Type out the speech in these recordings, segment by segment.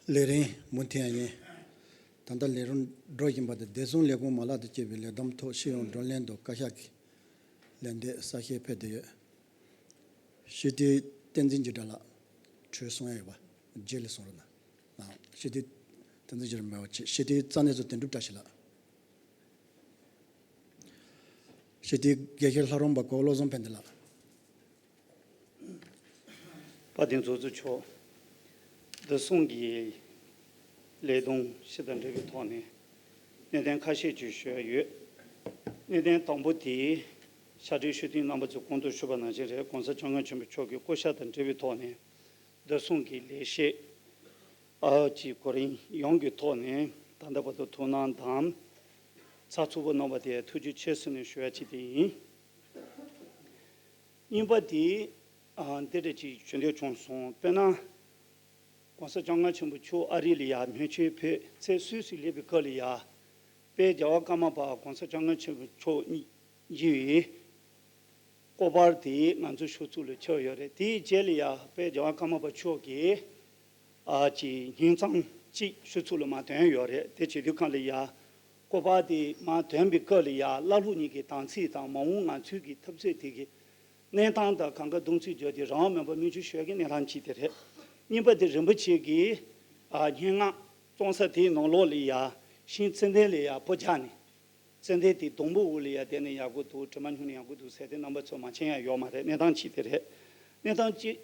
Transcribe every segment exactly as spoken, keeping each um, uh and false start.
ལས་རིམ་མུ་མཐུད་ཡིན། ད་ལྟ་ལས་རིམ་འགྲོ་བཞིན་པ་དེ། བདེ་སྲུང་ལས་ཁུངས་མ་ལག་དང་བཅས་པའི་ལས་བསྡོམས་ཐོག་སྤྱི་ཡོངས་བགྲོ་གླེང་དང་བཀའ་ཤག་གི་ལན་འདེབས་གསལ་བཤད་ཕེབས་བསྡད་ཡོད། སྤྱི་འཐུས་བསྟན་འཛིན་འཇིགས་བྲལ་ལགས། གྲོས་གསུང་ཡ་ཡོད་པ། རྗེས་ལ་གསུང་རོགས་གནང་། སྤྱི་འཐུས་བསྟན་འཛིན་འཇིགས་བྲལ་མེད་པ་བྱས། སྤྱི་འཐུས་རྩ་གནས་ཚོགས་དོན་གྲུབ་བཀྲ་ཤིས་ལགས། སྤྱི་འཐུས་དགེ་བཤེས་ལྷ་རམས་པ་གོ་བློ་བཟང་ཕན་བདེ་ལགས། དཔལ་ལྡན་ཚོགས་གཙོ་མཆོག་བདེ་སྲུང་གི་ལས་དོན་སྤྱི་དང་འབྲེལ་བའི་ཐོག་ནས་གནད་དོན་ཁ་ཤས་ཅིག་ཞུ་ཡ་ཡོད། གནད་དོན་དང་པོ་དེ་ཕྱག་སྦྲེལ་ཞུ་དུས་རྣམ་པ་ཚོས་གོང་དུ་ཞུས་པ་ནང་བཞིན་རེད། ༸གོང་ས་༸སྐྱབས་མགོན་ཆེན་པོ་མཆོག་གི་སྐུ་ཕྱྭ་དང་འབྲེལ་བའི་ཐོག་ནས་བདེ་སྲུང་གི་ལས་བྱེད་ཨ་ཅིག་གོ་རིམ་ཡོངས་ཀྱི་ཐོག་ནས་ད་ལྟ་བར་དུ་ཐུགས་སྣང་དང་ཚགས་ཚུད་པོ་གནང་བ་དེ་ཐུགས་རྗེ་ཆེ་ཟེར་ནས་ཞུ་ཡ་ཅིག་དེ་ཡིན། གཉིས་པ་དེ་ཨ་འདི་འདྲ་ཅིག་ཞུ་འདོད་བྱུང་སོང་། དཔེར་ན་༸གོང་ས་༸སྐྱབས་མགོན་ཆེན་པོ་མཆོག་ཨ་རི་ལ་ཡ་མཉམ་ཞུགས་ཕེབས་ཚེ་སུད་སི་སླེབས་པའི་སྐབས་ལ་ཡ་དཔལ་རྒྱལ་བ་ཀརྨ་པ་༸གོང་ས་༸སྐྱབས་མགོན་ཆེན་པོ་མཆོག་མཇལ་བའི་སྐོར་པར་དེ་ང་ཚོ་ཕྱོགས་ཚུར་ལ་ཁྱབ་ཡོད་རེད། དེའི་རྗེས་ལ་ཡ་དཔལ་རྒྱལ་བ་ཀརྨ་པ་མཆོག་གིས་ཨ་ཅིག་སྙན་རྩོམ་གཅིག་ཕྱོགས་ཚུར་ལ་མར་བཏོན་ཡོད་རེད། དེ་བྱེད་དུས་སྒང་ལ་ཡ་སྐོར་པ་དེ་མར་བཏོན་པའི་སྐབས་ལ་ཡ་བླ་སློབ་གཉིས་ཀྱི་དམ་ཚིག་དང་མ་འོངས་ང་ཚོའི་གི་འཐབ་རྩོད་དེ་གི་གནས་སྟངས་དང་གང་ག་གདེང་ཚོད་བརྗོད་དེ་རང་དབང་མེད་པར་མཉམ་ཞུགས་ཞུ་ཡ་གི་གནས་སྟངས་གཅིག་དེ་རེད། གཉིས་པ་དེ་རིན་པོ་ཆེ་གིས་ཨ་སྙན་ངག་རྩོམ་ས་དེའི་ནང་ལོགས་ལ་ཡ་ཤིང་ཙན་དན་ལ་ཡ་སྤུ་རྒྱག་ནས། ཙན་དན་དེ་སྡོང་པོ་འོག་ལ་ཡ་བསྡད་ན་ཡག་པོ་འདུག་དྲི་མ་སྙོམས་ན་ཡག་པོ་འདུག་ཟེར་དེ་རྣམ་པ་ཚོ་མ་མཁྱེན་ཡ་ཡོད་མ་རེད། གནས་སྟངས་གཅིག་དེ་རེད། གནས་སྟངས་གཅིག་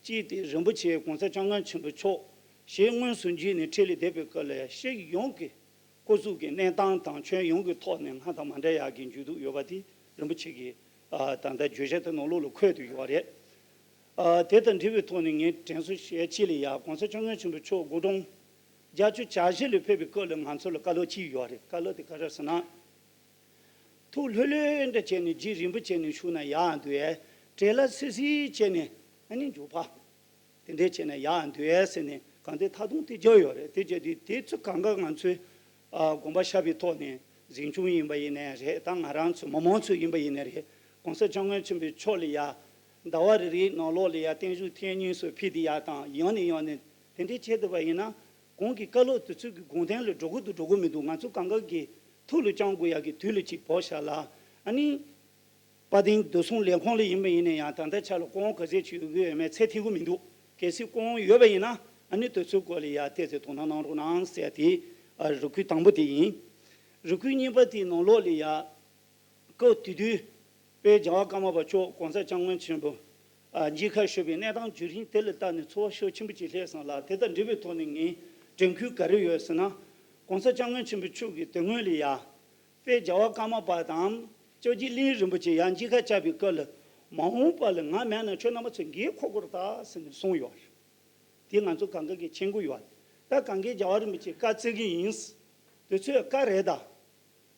གཅིག་དེ་རིན་པོ་ཆེ་༸གོང་ས་༸སྐྱབས་མགོན་ཆེན་པོ་མཆོག་ཞལ་དངོས་སུ་མཇལ་ནས་ཁྲིད་ལས་བསྡད་པའི་སྐབས་ལ་ཡ་སྤྱི་ཡོངས་ཀྱི་སྐུ་གཟུགས་ཀྱི་གནས་སྟངས་དང་ཁྱོན་ཡོངས་ཀྱི་ཐོག་ནས་སྔར་དང་མ་འདྲ་ཡག་གི་འགྱུར་ལྡོག་ཡོད་པ་དེ་རིན་པོ་ཆེ་གི་ཨ་ད་ལྟ་བརྗོད་བྱ་དེ་ནང་ལོགས་ལ་འཁོད་དུ་ཡོད་རེད། ཨ་དེ་དང་འབྲེལ་བའི་ཐོག་ནས་ངས་དྲན་གསོ་ཞུ་ཡ་གཅིག་ལ་ཡ་༸གོང་ས་༸སྐྱབས་མགོན་ཆེན་པོ་མཆོག་དགུང་གྲངས་བརྒྱད་ཅུ་གྱ་བཞི་ལ་ཕེབས་པའི་སྐབས་ལ་ང་ཚོ་ལ་བཀའ་སློབ་གཅིག་ཡོད་རེད། བཀའ་སློབ་དེ་ག་རེ་ཟེར་ན། ཐུགས་ལྷོད་ལྷོད་འདྲ་བྱས་ནས་རྗེ་རིན་པོ་ཆེ་ནས་བཞུགས་ན་ཡག་འདུག་ཨེ། བྲེལ་བ་སིལ་སིལ་བྱས་ནས་ཨ་ནི་མགྱོགས་པ་དེ་འདྲས་བྱས་ན་ཡག་འདུག་ཨེ་ཟེར་ནས་གང་ལྟར་ཐག་རིང་དེ་རྒྱག་ཡོད་རེད། དེ་བྱས་དུས་དེ་ཚོ་གང་ག་ང་ཚོའི་ཨ་དགོངས་པ་བཞག་པའི་ཐོག་ནས་གཟིམ་ཆུང་ཡིན་པ་ཡིན་ནའི་རེད། ད་ང་རང་ཚོ་མི་མང་ཚོ་ཡིན་པ་ཡིན་ནའི་རེད། ༸གོང་ས་༸སྐྱབས་མགོན་ཆེན་པོའི་མཆོག་ལ་ཡ་ཟླ་བ་རེ་རེའི་ནང་ལོགས་ལ་ཡ་བརྟན་བཞུགས་ཐེངས་གཉིས་སུ་ཕུལ་དེ་ཡ་དང་ཡང་ནས་ཡང་ནས་དེ་འདྲས་བྱས་ཐུབ་པ་ཡིན་ན། གོང་གི་བཀའ་སློབ་དེ་ཚོ་གི་དགོངས་དོན་ལ་འགྲོ་གི་འདུག་འགྲོ་གི་མི་འདུག་ང་ཚོ་གང་ག་གི་ཐུགས་ལ་བཅངས་དགོས་ཡག་གི་དུས་ལ་གཅིག་བབས་ཤག་ལ། ཨ་ནི། དཔལ་ལྡན་བདེ་སྲུང་ལས་ཁུངས་ལ་ཡིན་པ་ཡིན་ན་ཡང་ད་ལྟ་ཆ་ལ་སྐུ་དབང་ག་ཚད་ཅིག་ཡོད་ཀྱི་ཡོད་མེད་ཚད་ཐིག་གི་མི་འདུག་གལ་སྲིད་སྐུ་དབང་ཡོད་པ་ཡིན་ན་ཨ་ནི་དེ་ཚོའི་སྐོར་ལ་ཡ་ཏོག་ཙམ་དོ་སྣང་གནང་རོགས་གནང་ཟེར་དེ་ཨ་རེ་སྐུལ་དང་པོ་དེ་ཡིན། རེ་སྐུལ་གཉིས་པ་དེའི་ནང་ལོགས་ལ་ཡ། སྐབས་དེ་དུས་དཔལ་རྒྱལ་བ་ཀརྨ་པ་མཆོག་༸གོང་ས་༸སྐྱབས་མགོན་ཆེན་པོ་ཨ་མཇལ་ཁ་ཞུས་པའི་གནས་སྟངས་བརྒྱུད་རིམ་དེ་ལ་བལྟས་ནས་ཚོར་བ་ཤུགས་ཆེན་པོ་ཅིག་སླེབས་སོང་ལ། དེ་དང་འབྲེལ་བའི་ཐོག་ནས་ངས་དྲན་སྐུལ་ག་རེ་ཡོད་ཟེར་ན། ༸གོང་ས་༸སྐྱབས་མགོན་ཆེན་པོ་མཆོག་གིས་དེ་སྔོན་ལ་ཡ་དཔལ་རྒྱལ་བ་ཀརྨ་པ་དང་སྐྱབས་རྗེ་གླིང་རིན་པོ་ཆེ་ཡར་མཇལ་ཁ་བཅར་བའི་སྐབས་ལ་མ་འོངས་པ་ལ་ང་མེད་ན་ཁྱོད་རྣམ་པ་ཚོས་འགན་འཁུར་དགོས་རེད་ད་ཟེར་ནས་གསུངས་ཡོད་རེད། དེ་ང་ཚོ་གང་ག་གིས་མཁྱེན་གྱི་ཡོད་རེད། ད་གང་གའི་རྒྱལ་བ་རིན་པོ་ཆེ་བཀའ་བརྩི་གི་ཡིན། དེ་ཚོས་བཀའ་རེད་ད།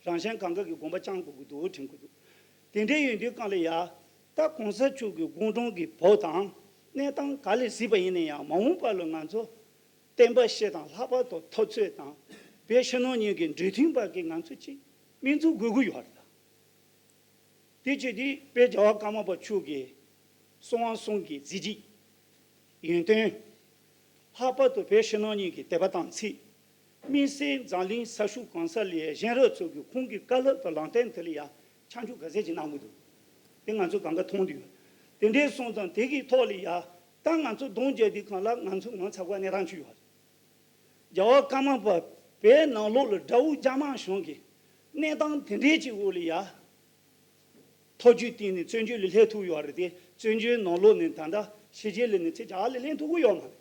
རང་གཞན་གང་ག་གིས་དགོངས་པ་བཅངས་དགོས་ཀྱི་འདུག་དྲན་གྱི་འདུག་དེ་འདྲའི་ཡིན་དུས་སྒང་ལ་ཡ། ད་གོང་ས་མཆོག་གི་དགུང་གྲངས་ཀྱི་བབས་དང་གནས་སྟངས་ག་ལ་གཟིགས་པ་ཡིན་ན་ཡང་མ་འོངས་པ་ལ་ང་ཚོ་བསྟན་པ་སྤྱི་དང་ལྷག་པར་དུ་འཐབ་རྩོད་དང་བོད་ཕྱི་ནང་གཉིས་ཀྱི་འབྲེལ་མཐུན་པ་གི་ང་ཚོ་གཅིག་དམིགས་འཛུགས་དགོས་ཀྱི་ཡོད་རེད་ད། དེ་བྱས་དུས་དཔལ་རྒྱལ་བ་ཀརྨ་པ་མཆོག་གི་གསང་བ་གསུམ་གྱི་གཟི་བརྗིད། ཡོན་ཏན། ལྷག་པར་དུ་བོད་ཕྱི་ནང་གཉིས་ཀྱི་དད་པ་དམ་ཚིག་དམིགས་བསལ་འཛམ་གླིང་ས་ཕྱོགས་གང་ས་ལ་གཞན་རབས་ཚོ་གི་ཁོང་གི་བཀའ་སློབ་དང་ལམ་སྟོན་དེ་ལ་ཡ་ཆ་འཇོག་ག་ཚད་ཅིག་གནང་གི་འདུག་དེ་ང་ཚོ་གང་ག་མཐོང་དུ་ཡོད། དེ་འདྲའི་སོང་ཙང་དེ་གི་ཐོག་ལ་ཡ་ད་ང་ཚོ་གདོང་བརྒྱབ་དུས་སྒང་ལ་ང་ཚོ་ངོ་ཚ་དགོས་གནས་སྟངས་ཅིག་ཡོད་རེད། རྒྱལ་བ་ཀརྨ་པ་བོད་ནང་ལོགས་ལ་དགྲ་བོ་རྒྱ་དམར་གཞུང་གི་གནས་སྟངས་དེ་འདྲའི་ཅིག་འོག་ལ་ཡ། ཐོ་ཅོའི་སྟེང་ནས་བཙན་བྱོལ་ལ་སླེབས་ཐུབ་ཡོད་རེད་དེ། བཙན་བྱོལ་ནང་ལོགས་ནས་ད་ལྟ་ཕྱི་རྒྱལ་ལ་ནས་ཚེ་རྒྱ་ལ་སླེབས་ཐུབ་ཀྱི་ཡོད་མ་རེད།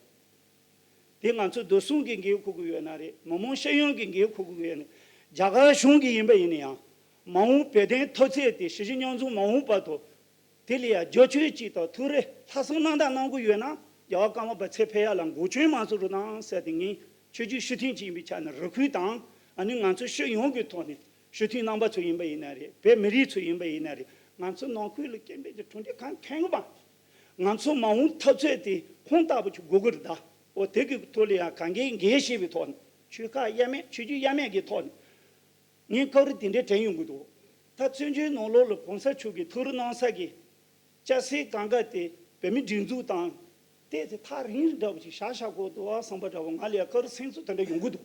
དེ་ང་ཚོ་བདེ་སྲུང་གི་འགན་འཁུར་གྱི་ཡོད་ན་རེད། མི་མང་སྤྱི་ཡོངས་ཀྱི་འགན་འཁུར་གྱི་ཡོད་ན། རྒྱ་གར་གཞུང་གི་ཡིན་པ་ཡིན་ན་ཡང་། མ་འོངས་བོད་དོན་འཐབ་རྩོད་དེ་ཕྱི་གཞིས་མཉམ་འཛོམས་མ་འོངས་བར་དུ། དེ་ལ་ཡང་རྒྱབ་སྐྱོར་ཅིག་དང་ཐུགས་རེ་ལྷག་བསམ་རྣམ་དག་གནང་གི་ཡོད་ན། རྒྱལ་བ་ཀརྨ་པ་ཚེ་འཕེལ་ཡག་ལ་འགོ་ཁྲིད་མ་བཟོ་རོགས་གནང་ཟེར་ཏེ་ངས་ཆོས་བརྒྱུད་སྤྱི་མཐུན་ཅིག་ཡིན་པའི་ཆ་ནས་རེ་སྐུལ་དང་། ཨ་ནི་ང་ཚོ་སྤྱི་ཡོངས་ཀྱི་ཐོག་ནས་སྤྱི་འཐུས་རྣམ་པ་ཚོ་ཡིན་པ་ཡིན་ན་རེད། བོད་མི་རིགས་ཚོ་ཡིན་པ་ཡིན་ན་རེད། ང་ཚོ་ནང་ཁུལ་ལ་སྐད་འབོད་ཀྱི་གྲུབ་འབྲས་གང་ཐོན་གི་མ། ང་ཚོ་མ་འོངས་འཐབ་རྩོད་དེ་ཁུངས་དག་པོ་ཅིག་དགོས་ཀྱི་རེད་ད། འོ་དེ་གི་ཐོག་ལ་ཡང་གང་གའི་འགན་བཞེས་པའི་ཐོག་ནས་ཆོལ་ཁ་དབྱེར་མེད་ཆོས་བརྒྱུད་དབྱེར་མེད་ཀྱི་ཐོག་ནས། ངས་སྐབས་རེ་དེ་འདྲའི་དྲན་ཡོང་གི་འདུག་ད་བཙན་བྱོལ་ནང་ལོགས་ལ་གོང་ས་མཆོག་གིས་ཐུགས་རེ་གནང་ས་གི་སྐྱ་སེར་གང་ག་དེ་བོད་མི་སྒྲིག་འཛུགས་དང་ བལྟས་ཚེ་ཐག་རིང་རིང་འདྲ་བོ་ཅིག་བཞག་བཞག་དགོས་འདུག་བསམ་པ་འདྲ་བོ་ང་ལ་ཡ་དཀར་སེང་ཚོ་དེ་འདྲ་ཡོང་གི་འདུག་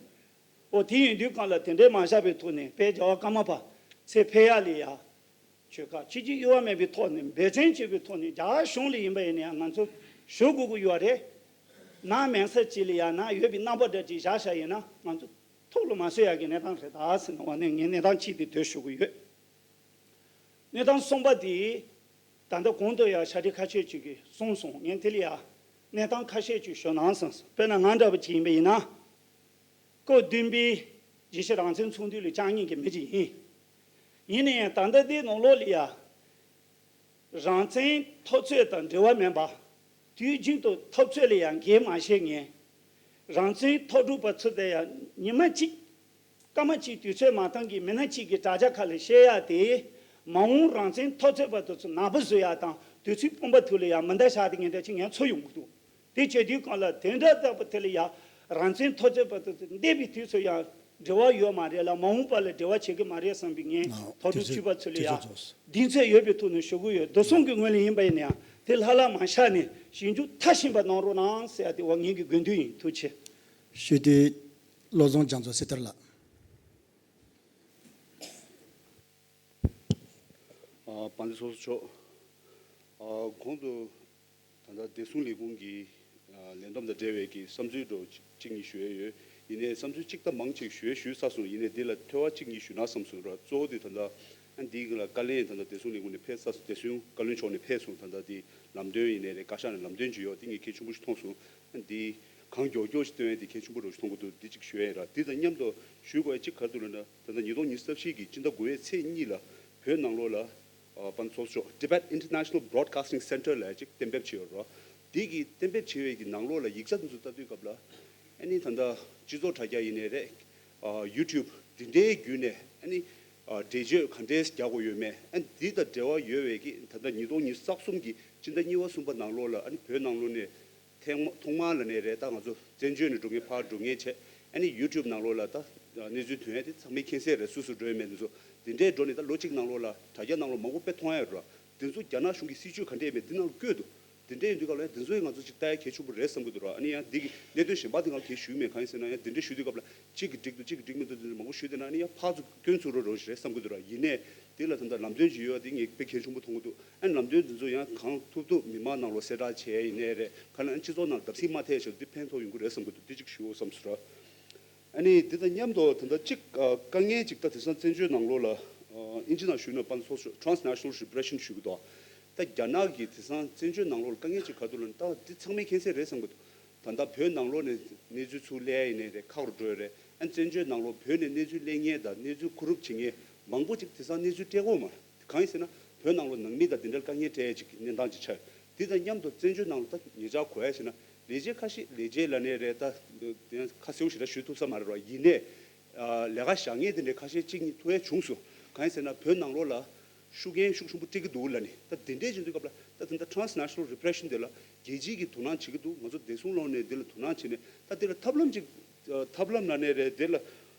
འོ་དེ་ཡིན་དུས་གང་ལ་དེ་འདྲའི་མ་བཞག་པའི་ཐོག་ནས་དཔལ་རྒྱལ་བ་ཀརྨ་པ་ཚེ་འཕེལ་ཡག་ལ་ཡ། ཆོལ་ཁ་ཕྱི་རྒྱུད་དབྱེ་བ་མེད་པའི་ཐོག་ནས་འབད་བརྩོན་བྱེད་པའི་ཐོག་ནས་རྒྱ་གཞུང་ལ་ཡིན་པ་ཡིན་ན་ཡང་ང་ཚོ་ཞུ་དགོས་ཀྱི་ཡོད་རེད། ནང་མེད་ས་ཅིག་ལ་ཡང་ནང་ཡོད་པའི་རྣམ་པ་འདྲ་ཅིག་བཞག་བཞག་ཡིན་ན་ང་ཚོ་ཐུགས་ལ་མ་བཟོད་ཡག་གི་གནས་སྟངས་རེད་ད་ཟེར་ནས་འོ་ནས་ངས་གནས་སྟངས་གཅིག་དེ་དེ་ཞུ་གི་ཡོད། གནས་སྟངས་གསུམ་པ་དེ་ད་ལྟ་གོང་དུ་ཡང་ཤ་ཁྲི་ཁ་ཤས་ཅིག་གིས་གསུངས་སོང་། ངས་དེ་ལ་ཡང་གནས་སྟངས་ཁ་ཤས་ཅིག་ཞུ་ན་བསམ་སོང་། དཔེར་ན་ང་འདྲ་བ་ཅིག་ཡིན་པ་ཡིན་ན། སྐབས་བདུན་པའི་རྒྱལ་སྤྱི་རང་བཙན་ཚོགས་འདུ་ལ་བཅར་མཁན་གྱི་མི་ཅིག་ཡིན། ཡིན་ན་ཡང་ད་ལྟ་འདིའི་ནང་ལོགས་ལ་ཡང་རང་བཙན་འཐབ་རྩོད་དང་འབྲེལ་བ་མེད་པ། དུས་རྒྱུན་དུ་འཐབ་རྩོད་ལ་ཡང་འགན་མ་བཞེས་མཁན། རང་བཙན་འཐབ་གྲོགས་པ་ཚོ་དེ་ཡང་ཉི་མ་གཅིག་སྐར་མ་གཅིག་དུས་ཚོད་མ་བཏང་གི་མི་སྣ་གཅིག་གི་དྲ་རྒྱ་ཁ་ལ་བཤད་ཡག་དེ། མ་འོངས་རང་བཙན་འཐབ་རྩོད་པ་དེ་ཚོ་ནག་པོ་བཟོ་ཡག་དང་དུས་ཚོད་སྤོང་པ་ཐུག་ལ་ཡང་མི་འདའ་བཞག་དེ་ངན་འདྲ་ཅིག་ངས་ཚོར་ཡོང་གི་འདུག་དེ་བྱེད་དུས་གང་ལ་དེ་འདྲ་ལྟ་བུ་དེ་ལ་ཡང་རང་བཙན་འཐབ་རྩོད་པ་དེ་ཚོ་འདས་པའི་དུས་ཚོད་ཡང་འབྲེལ་བ་ཡོད་མ་རེད་ལ་མ་འོངས་པ་ལ་འབྲེལ་བ་བྱེད་ཀྱི་མ་རེད་བསམ་པའི་ངས་ཨ་དོགས་དུས་འདྲི་ཚོད་བྱུས་པ་ཚོ་ལ་དུས་ཚོད་ཡང་རྫོགས་སོང་། གདེང་ཚོད་ཡོད་པའི་ཐོག་ནས་ཞུ་གི་ཡོད། བདེ་སྲུང་གི་ངོས་ནས་ཡིན་པ་ཡིན་ན་ཡང་དེ་ལྷ་ལ་མ་བཞག་ནས་ཞིབ་འཇུག་མཐར་ཕྱིན་པ་གནང་རོགས་གནང་ཟེར་ཡ་དེ་བ་ངེད་ཀྱི་དགོས་འདུན་ཡིན། ཐུགས་རྗེ་ཆེ། ཞུ་དུས་བློ་བཟང་རྒྱ་མཚོ་སེ་ཐར་ལགས། ཨ་དཔལ་ལྡན་ཚོགས་གཙོ་མཆོག་ཨ་གོང་དུ་ད་ལྟ་བདེ་སྲུང་ལས་ཁུངས་ཀྱི་ཨ་ལས་བསྡོམས་དང་འབྲེལ་བའི་གི་བསམ་ཚུལ་འདྲ་བོ་གཅིག་གཉིས་ཞུ་ཡས་ཡོད། ཡིན་ནའི་བསམ་ཚུལ་གཅིག་དང་མང་གཅིག་ཞུ་ཡས་ཞུས་ཚར་སོང་། ཡིན་ནའི་འདི་ལ་ཐོས་པ་གཅིག་གཉིས་ཞུས་ན་བསམ་སོང་ར། གཙོ་བོ་དེ་ད་ལྟ་ཨ་འདིའི་གི་ལ་བཀའ་ལན་ད་ལྟ་བདེ་སྲུང་ལས་ཁུངས་ནས་ཕེབས་ཚར་སོང་། བདེ་སྲུང་བཀའ་བློན་མཆོག་ནས་ཕེབས་སོང་། ད་ལྟ་དེ་ལམ་སྟོན་ཡིན་ནའི་རེད། བཀའ་ཤག་ནས་ལམ་སྟོན་ཅིག་ཡོད། དེ་ངས་གལ་ཆེན་པོ་ཞིག་མཐོང་སོང་། ཨ་འདི་གང་མགྱོགས་མགྱོགས་ཤིག་སྟོན་ཡས་དེ་གལ་ཆེན་པོ་འདྲ་བོ་ཞིག་མཐོང་གི་འདུག་འདི་གཅིག་ཞུ་ཡས་ཡིན་ར། དེ་དང་མཉམ་དུ་ཞུ་དགོས་ཡས་གཅིག་ག་རེ་འདུག་ལབ་ན། ད་ལྟ་ཉིས་སྟོང་ཉི་ཤུ་རྩ་བཞི་གི་སྤྱི་ཟླ་དགུ་པའི་ཚེས་གཉིས་ལ་བོད་ནང་ལོགས་ལ་ཨ་དཔལ་ལྡན་ཚོགས་གཙོ་མཆོག Tibet International Broadcasting Center་ལབ་ཡས་གཅིག་གཏན་འབེབས་བྱས་ཡོད་ར། དེ་གི་གཏན་འབེབས་བྱས་པའི་གི་ནང་ལོགས་ལ་ཡིག་ཆ་དེ་ཚོ་ལྟ་དུས་སྐབས་ལ་ཨ་ནི་ད་ལྟ་སྤྱི་ཚོགས་དྲ་རྒྱ་ཡིན་ནའི་རེད། ཨ་YouTube་འདི་འདྲའི་བརྒྱུད་ནས་ཨ་ནི་ཨ་འགྲེལ་བརྗོད་ག་འདྲས་རྒྱག་དགོས་ཡོད་མེད། ཨ་ནི་འདི་དང་འབྲེལ་བ་ཡོད་པའི་གི་ད་ལྟ་ཉིས་སྟོང་ཉི་ཤུ་རྩ་གསུམ་གི་སྤྱི་ཟླ་གཉིས་པ་གསུམ་པ་ནང་ལོགས་ལ་ཨ་ནི་བོད་ནང་ལོགས་ནས་ཐེངས་མ་ཐོག་མར་ལབ་ནའི་རེད། ད་ང་ཚོ་བཙན་བྱོལ་ནས་འགྲོ་མཁན་ཕར་འགྲོ་མཁན་བྱས། ཨ་ནི་YouTube་ནང་ལོགས་ལ་ད་གནས་ཚུལ་ཐོན་ཡས་དེ་ཚང་མས་མཁྱེན་གསལ་རེད། སུ་སུ་འགྲོ་ཡས་མེད་དེ་ཚོ། དེ་འདྲའི་འགྲོ་ནས་ད་ལོ་གཅིག་ནང་ལོགས་ལ་དྲ་རྒྱ་ནང་ལོགས་མང་པོ་དཔེ་མཐོང་ཡས་རེད། དེ་ཚོ་རྒྱ་ནག་གཞུང་གི་སྲིད་བྱུས་ག་འདྲས་ཡོད་མེད་འདི་ནང་ལ་བཀོད་འདུག་དེ་འདྲ་ཡིན་དུས་སྐབས་ལ་དེ་ཚོ་ཡང་ང་ཚོ་ཅིག་ལྟ་ཡ་གལ་ཆེན་པོ་རེད་བསམ་གྱི་འདུག་ར། ཨ་ནི་ཡང་འདི་གི་གནད་དོན་གཞན་པ་དེ་ང་གིས་ཞུས་མེད། གང་ཡིན་ཟེར་ན་ཡང་དེ་འདྲ་ཞུ་དུས་སྐབས་ལ་གཅིག་གིས་འགྲིག་འདུག་གཅིག་གིས་འགྲིག་མི་འདུག་དེ་འདྲ་མང་པོ་ཞུས་བསྡད་ན་ཨ་ནི་ཡང་ཕར་ཚུར་སྐྱོན་ཚུགས་རོགས་རོགས་རེད་བསམ་གྱི་འདུག་ར། ཡིན་ནའི་དེ་ལ་ད་ལྟ་ལམ་སྟོན་ཅིག་ཡོད་པ་དེ་ངས་དཔེ་གལ་ཆེན་པོ་མཐོང་གི་འདུག་ཨ་ནི་ལམ་སྟོན་འདི་ཚོ་ཡང་གང་ཐུབ་ཐུབ་མི་མང་ནང་ལོགས་གསལ་བསྒྲགས་བྱས་ཡིན་ནའི་རེད། གང་ལ་ཨ་ནི་སྤྱི་ཚོགས་ནང་བརྡབ་གསིག་མ་ཐེབས་ཆེད་དུ་འདི་ཕན་ཐོགས་ཡོང་གི་རེད་བསམ་གྱི་འདུག་འདི་གཅིག་ཞུའོ་བསམ་སོང་ར། ཨ་ནི་འདི་དང་མཉམ་དུ་ད་ལྟ་གཅིག་ཨ་དཀའ་ངལ་གཅིག་ད་དེང་སང་བཙན་བྱོལ་ནང་ལོགས་ལ་ཨ་ཨིན་ཇི་ནང་ཞུས་ན་དཔལ་ལྡན་ཚོགས་གཙོ་Transnational Repression་ཞུ་གི་འདུག་ད་རྒྱ་ནག་གིས་དེང་སང་བཙན་བྱོལ་ནང་ལོགས་ལ་དཀའ་ངལ་གཅིག་ག་རེ་འདུག་ལབ་ན། ད་འདི་ཚང་མས་མཁྱེན་གསལ་རེད་བསམ་གི་འདུག་ད་ལྟ་བོད་ནང་ལོགས་ནས་གནས་ཚུལ་ཚུར་སླེབས་ཡ་ཡིན་ནའི་རེད། ཁག་རུ་འགྲོ་ཡ་རེད། ཨ་བཙན་བྱོལ་ནང་ལོགས་བོད་ནས་གནས་ཚུལ་སླེབས་མཁན་དང་གནས་ཚུལ་བསྐུར་རུབ་བྱེད་མཁན་མང་པོ་ཅིག་དེང་སང་གནས་ཚུལ་སྤྲད་ཀྱི་ཡོད་མ་རེད། གང་ཡིན་ཟེར་ན་བོད་ནང་ལོགས་ནང་མི་དང་དེ་འདྲ་དཀའ་ངལ་འཕྲད་ཡ་ཅིག་གི་གནས་སྟངས་ཅིག་ཆགས་ཡོད། དེ་དང་མཉམ་དུ་བཙན་བྱོལ་ནང་ལ་ད་ཉེ་ཆར་གོ་ཡ་ཞིག་ན་ལས་བྱེད་ཁ་ཤས་ལས་བྱེད་ལབ་ནའི་རེད། ད་ཁ་གསལ་པོ་ཞེ་དྲག་ཞུ་ཐུབ་ས་མ་རེད་བ། ཡིན་ནའི་ཨ་ལས་ཀ་བཞག་མཁན་དེ་འདྲའི་ཁ་ཤས་གཅིག་གཉིས་ཐུག་ཡ་བྱུང་སོང་། གང་ཡིན་ཟེར་ན་བོད་ནང་ལོགས་ལ་ཤུགས་རྐྱེན་ཤུགས་ཆེན་པོ་སྤྲད་ཀྱི་འདུག་ལབ་ནས། ད་དེ་འདྲས་བྱེད་དུས་སྐབས་ལ་ད་དེ་འདྲ་Transnational Repression་དེ་ལ་རྒྱལ་སྤྱིའི་གི་དོ་སྣང་བྱེད་ཀྱི་འདུག་ང་ཚོ་བདེ་སྲུང་ལོགས་ནས་དེ་ལ་དོ་སྣང་བྱེད་ནས་ད་དེ་ལ་ཐབས་ལམ་ཅིག་ཨ་ཐབས་ལམ་ལབ་ནའི་རེད། དེ་ལ་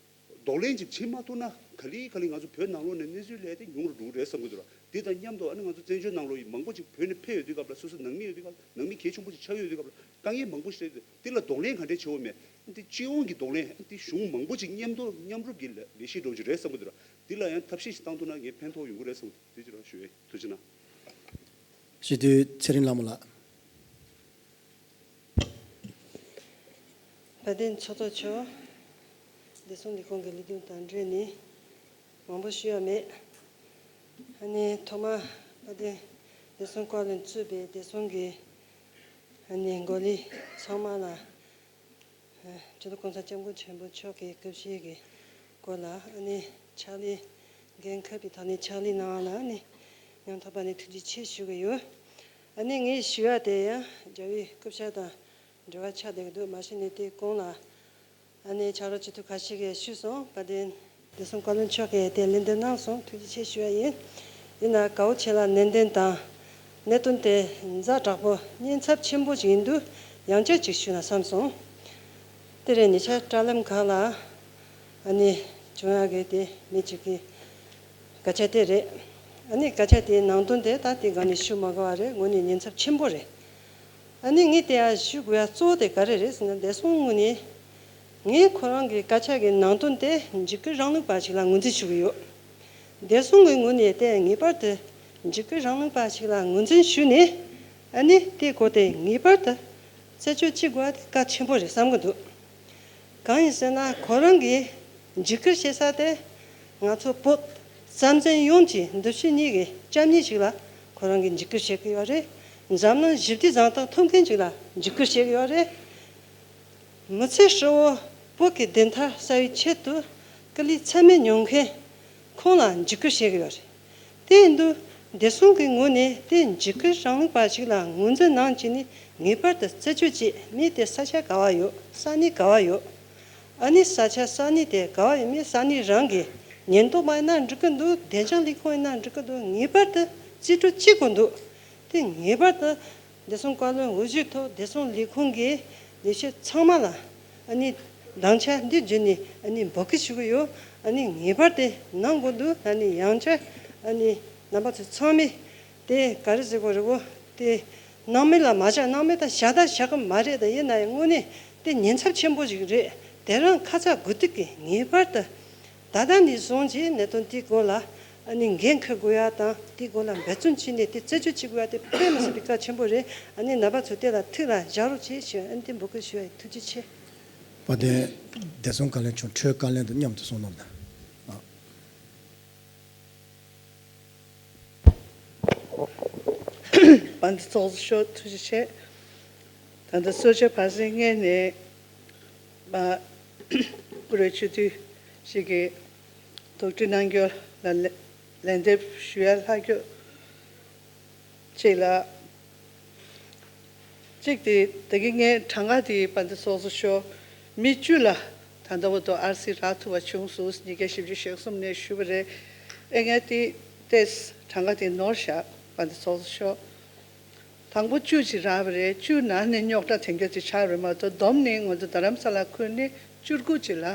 གདོང་ལེན་ཅིག་བྱེད་མ་ཐུབ་ན་ག་ལེ་ག་ལེ་ང་ཚོ་བོད་ནང་ལོགས་ནས་གནས་ཚུལ་སླེབས་ཏེ་ཉུང་རུ་འགྲོ་གི་རེད་བསམ་གྱི་འདུག་ར། དེ་དང་མཉམ་དུ་ཨ་ནི་ང་ཚོ་བཙན་བྱོལ་ནང་ལོགས་ཡི་མང་པོ་ཅིག་བོད་ནས་ཕེབས་ཡོད་དུས་སྐབས་ལ་སོ་སོ་ནང་མི་ཡོད་དུས་སྐབས་ལ་ནང་མི་གལ་ཆེན་པོ་ཅིག་ཆགས་ཡོད་དུས་སྐབས་ལ་དཀའ་ངལ་མང་པོ་ཞིག་རེད། དེ་ལ་གདོང་ལེན་ག་འདྲས་བྱེད་དགོས་མེད། དེ་སྤྱི་ཡོངས་ཀྱི་གདོང་ལེན་དེ་གཞུང་མང་པོ་ཅིག་མཉམ་དུ་མཉམ་རུབ་ཀྱི་ལས་གཞི་འདྲ་བོ་ཅིག་རེད་བསམ་གྱི་འདུག་ར། འདི་ལ་ཡང་ཐབས་ཤེས་ཤིག་བཏང་ཐུབ་ན་ངས་ཕན་ཐོགས་ཡོང་གི་རེད་བསམ་གྱི་འདུག་དེ་ཅིག་རང་ཞུ་ཡས། ཐུགས་རྗེ་གནང་། སྤྱི་འཐུས་ཚེ་རིང་ལྷ་མོ་ལགས། དཔལ་ལྡན་ཚོགས་གཙོ་མཆོག་བདེ་སྲུང་ལས་ཁུངས་ཀྱི་ལས་དོན་དང་འབྲེལ་ནས་མང་པོ་ཞུ་ཡ་མེད། ཨ་ནི་ཐོག་མར་དཔལ་ལྡན་བདེ་སྲུང་བཀའ་བློན་གཙོས་པའི་བདེ་སྲུང་གི་ཨ་ནི་འགོ་ལས་ཚང་མ་ལ། སྤྱི་ནོར་༸གོང་ས་༸སྐྱབས་མགོན་ཆེན་པོ་མཆོག་གི་སྐུ་ཕྱྭ་གི་སྐོར་ལ་ཨ་ནི་ཕྱག་ལས་འགན་འཁུར་བའི་ཐོག་ནས་ཕྱག་ལས་གནང་བ་ལ་ཨ་ནི་སྙིང་ཐག་པ་ནས་ཐུགས་རྗེ་ཆེ་ཞུ་གི་ཡོད། ཨ་ནི་ངས་ཞུ་ཡ་དེ་ཡང་རྒྱལ་བའི་སྐུ་ཕྱྭ་དང་འབྲེལ་བ་ཆགས་བསྡད་ཀྱི་འདུག་མ་གཞི་ནས་དེ་གོང་ལ་ཨ་ནི་ཕྱག་རོགས་སྤྱི་འཐུས་ཁ་ཤས་ཀྱིས་ཞུས་སོང་། དཔལ་ལྡན་བདེ་སྲུང་བཀའ་བློན་མཆོག་གིས་དེ་ལན་འདེབས་གནང་སོང་། ཐུགས་རྗེ་ཆེ་ཞུ་ཡ་ཡིན། ཡིན་ན་དགའ་བོ་བྱེད་ལ་ནན་ཏན་དང་། གནད་དོན་དེ་ཛ་དྲག་པོ་སྙན་ཚབས་ཆེན་པོ་ཞིག་ཡིན་དུས་ཡང་བསྐྱར་ཅིག་ཞུས་ན་བསམ་སོང་། དེ་རིང་ཉེ་ཆར་དྲ་ལམ་ཁག་ལ་ཨ་ནི་བྱུང་ཡག་གི་དེ་མི་གཅིག་གི་སྐད་ཆ་དེ་རེད། ཨ་ནི་སྐད་ཆ་དེའི་ནང་དོན་དེ་ད་དེ་སྒང་ནས་ཞུ་མ་དགོས་པ་རེད། དངོས་གནས་ཉེན་ཚབས་ཆེན་པོ་རེད། ཨ་ནི་ངས་དེ་ཡང་ཞུ་དགོས་ཡ་གཙོ་བོ་དེ་ག་རེ་རེད་ཟེར་ན། བདེ་སྲུང་ངོས་ནས་ངས་ཁོ་རང་གི་སྐད་ཆ་གི་ནང་དོན་དེ་འཇིགས་སྐུལ་རིང་ལུགས་པ་ཞིག་ལ་ངོས་འཛིན་ཞུ་གི་ཡོད། བདེ་སྲུང་གི་ངོས་ནས་དེ་ངེས་པར་དུ་འཇིགས་སྐུལ་རིང་ལུགས་པ་ཞིག་ལ་ངོས་འཛིན་ཞུས་ནས། ཨ་ནི་དེའི་སྐོར་དེ་ངེས་པར་དུ་རྩད་གཅོད་བྱེད་དགོས་པ་དེ་གལ་ཆེན་པོ་རེད་བསམ་གི་འདུག། གང་ཡིན་ཟེར་ན། ཁོ་རང་གིས་འཇིགས་སྐུལ་བྱེད་ས་དེ་ང་ཚོ་བོད་བསམ་གཏན་ཡོངས་ཀྱི་འདུ་ཤེས་གཉིས་ཀྱི་སྐྱབས་གནས་ཤིག་ལ་ཁོ་རང་གིས་འཇིགས་སྐུལ་བྱེད་ཀྱི་ཡོད་རེད། འཛམ་གླིང་ཞི་བདེ་གཟེངས་རྟགས་ཐོབ་མཁན་ཅིག་ལ་འཇིགས་སྐུལ་བྱེད་ཀྱི་ཡོད་རེད། མི་ཚེ་ཧྲིལ་བོ་བོད་ཀྱི་བདེན་མཐའ་གསལ་བའི་ཆེད་དུ་སྐུ་ལུས་ཚད་མེད་མྱོང་མཁན་ཁོང་ལ་འཇིགས་སྐུལ་བྱེད་ཀྱི་ཡོད་རེད། དེ་ཡིན་དུས་བདེ་སྲུང་གི་ངོས་ནས་དེ་འཇིགས་སྐུལ་རིང་ལུགས་པ་ཞིག་ལ་ངོས་འཛིན་གནང་བྱས་ནས་ངེས་པར་དུ་རྩད་གཅོད་བྱེད། མི་དེ་ས་ཆ་ག་བ་ཡོད། ས་གནས་ག་བ་ཡོད། ཨ་ནི་ས་ཆ་ས་གནས་དེ་ག་བ་ཡོད་མེད་ས་གནས་རང་གི་ཉེན་རྟོག་པ་ཡིན་ན་འགྲིག་གི་འདུག། བདེ་འཇགས་ལས་ཁུངས་ཡིན་ན་འགྲིག་གི་འདུག། ངེས་པར་དུ་རྩིས་སྤྲོད་བྱེད་དགོས་འདུག། དེ་ངེས་པར་དུ་བདེ་སྲུང་བཀའ་བློན་འོས་གཞིའི་ཐོག་བདེ་སྲུང་ལས་ཁུངས་ཀྱི་ལས་བྱེད་ཚང་མ་ལ་ཨ་ནི་དམ་བཅའ་འདི་བརྒྱུད་ནས་ཨ་ནི་འབོད་སྐུལ་ཞུ་གི་ཡོད། ཨ་ནི་ངེས་པར་དེ་གནང་དགོས་འདུག། ཨ་ནི་ཡང་བསྐྱར་ཨ་ནི་རྣམ་པ་ཚོ་ཚང་མས་དེ་ག་རེ་ཟེར་དགོས་རེད་གོ། དེ་སྣང་མེད་ལ་མ་བཞག། སྣང་མེད་དུ་བཞག་ད་བཞག་གི་མ་རེད། དེ་ཡིན་ན་ཡང་དངོས་གནས་དེ་ཉེན་ཚབས་ཆེན་པོ་ཞིག་རེད། དེ་རང་ཁ་ཚ་དགོས་གཏུགས་ཀྱིས་ངེས་པར་དུ་ད་ལྟ་ནས་བཟུང་གི་གནད་དོན་དེའི་སྐོར་ལ་ཨ་ནི་འགན་འཁུར་དགོས་ཡ་དང་། དེའི་སྐོར་ལ་འབད་བརྩོན་བྱས་ནས་དེ་རྩད་གཅོད་བྱེད་དགོས་ཡ་དེ་དཔེ་མི་སྲིད་པའི་གལ་ཆེན་པོ་རེད། ཨ་ནི་རྣམ་པ་ཚོ་དེ་ལ་ཐུགས་ལ་བཞག་རོགས་བྱེད་ཞུ། ཨ་ནི་དེ་འབོད་སྐུལ་ཞུ་ཡ་ཡིན། ཐུགས་རྗེ་ཆེ། དཔལ་ལྡན་བདེ་སྲུང་བཀའ་བློན་མཆོག་འཕྲོས་བཀའ་ལན་དང་མཉམ་དུ་གསུང་གནང་དང་། དཔལ་ལྡན་ཚོགས་གཙོ་མཆོག་ཐུགས་རྗེ་ཆེ། ད་ལྟ་གསོལ་ཇ་ཕར་ཕྱིན་སྔོན་ནས་མ་བཀུར་འོས་སྤྱི་འཐུས་ཞིག་གིས་དོགས་འདྲི་གནང་རྒྱུ་ལ་ལན་ལན་འདེབས་ཞུ་ཡ་ལྷག་རྒྱུ་གཅིག་ལ། གཅིག་དེ་ད་གིན་ངས་གྲངས་ཀ་དེ་དཔལ་ལྡན་ཚོགས་གཙོ་མཆོག་མི་བཅུ་ལ་ད་ལྟ་བར་དུ་ཨར་སི་རག་ཐུབ་པ་བྱུང་སོང་། ཉིས་བརྒྱ་བཞི་བཅུ་ཞེ་གསུམ་ནས་ཞུས་པ་རེད། ཨེ་ངས་དེ་ཏོག་ཙམ་གྲངས་ཀ་དེ་ནོར་བཞག། དཔལ་ལྡན་ཚོགས་གཙོ་མཆོག། དང་པོ་བཅུ་ཅིག་རག་པ་རེད། བཅུ་ནང་ནས་རྙོག་དྲ་ཐོན་རྒྱུ་ཅིག་ཆགས་རེད་མ་གཏོགས། བསྡོམས་ནས་ང་ཚོ་རྡ་རམ་ས་ལ་ཁུལ་ནས་བཅུ་དགུ་ཅིག་ལ་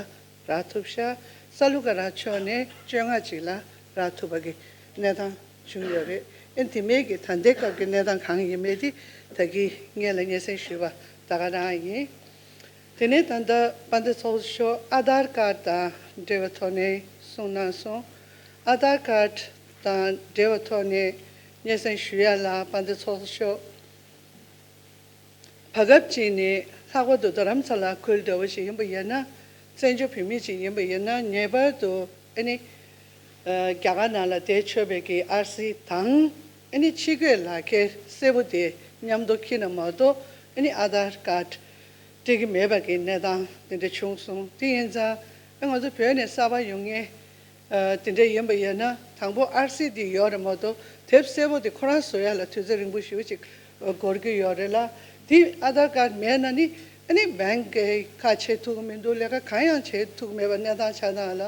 རག་ཐུབ་ཤག། ས་ལུ་ཀ་ར་ཕྱོགས་ནས་བཅོ་ལྔ་ཅིག་ལ་རག་ཐུབ་པ་གི་གནས་སྟངས་བྱུང་ཡོད་རེད། ཨེ་དེ་མིན་གྱི་ད་ལྟའི་སྐབས་ཀྱི་གནས་སྟངས་གང་ཡིན་མིན་དེ་ད་གིན་སྔོན་ལ་སྙན་སེང་ཞུས་པ་ད་ག་རང་ཡིན། དེ་ནས་ད་ལྟ་དཔལ་ལྡན་ཚོགས་གཙོ་མཆོག་ཨ་དྷར་ཀར་དང་འབྲེལ་བའི་ཐོག་ནས་གསུངས་གནང་སོང་། ཨ་དྷར་ཀར་དང་འབྲེལ་བའི་ཐོག་ནས་སྙན་སེང་ཞུ་ཡ་ལ། དཔལ་ལྡན་ཚོགས་གཙོ་མཆོག། བར་སྐབས་ཅིག་ནས་ལྷག་པར་དུ་རྡ་རམ་ས་ལ་ཁུལ་འདྲ་བོ་ཞིག་ཡིན་པ་ཡིན་ན། བཙན་བྱོལ་བོད་མི་ཅིག་ཡིན་པ་ཡིན་ན། ངེས་པར་དུ་ཨ་ནི་ཨ་རྒྱ་གར་ནང་ལ་བསྡད་ཆོག་པའི་གི་ཨར་སི་དང་། ཨ་ནི་ཕྱི་སྐྱོད་ལག་ཁྱེར་སེར་པོ་དེ་མཉམ་དུ་འཁྱེར་ན་མ་གཏོགས། ཨ་ནི་ཨ་དྷར་ཀར་སྤྲད་ཀྱི་མེད་པ་གི་གནས་སྟངས་དེ་འདྲ་བྱུང་སོང་། དེ་ཡིན་ཙང་ཨ་ང་ཚོ་བོད་ནས་གསར་པ་ཡོང་མཁན་ཨ་དེ་འདྲ་ཡིན་པ་ཡིན་ན། དང་པོ་ཨར་སི་དེ་ཡོད་རེད་མ་གཏོགས། དེབ་སེར་པོ་དེ་ཁོ་རང་བཟོ་ཡ་ལ་དུས་ཚོད་རིང་པོ་ཞེ་པོ་ཅིག་འགོར་གྱི་ཡོད་རེད་ལ། དེ་ཨ་དྷར་ཀར་མེད་ན་ནི་ཨ་ནི་བེང་གི་ཁ་ཕྱེ་ཐུབ་ཀྱི་མི་འདུག། ལས་ཀ་གང་ཡང་བྱེད་ཐུབ་ཀྱི་མེད་པ་གནས་སྟངས་ཆགས་སྟངས་ལ།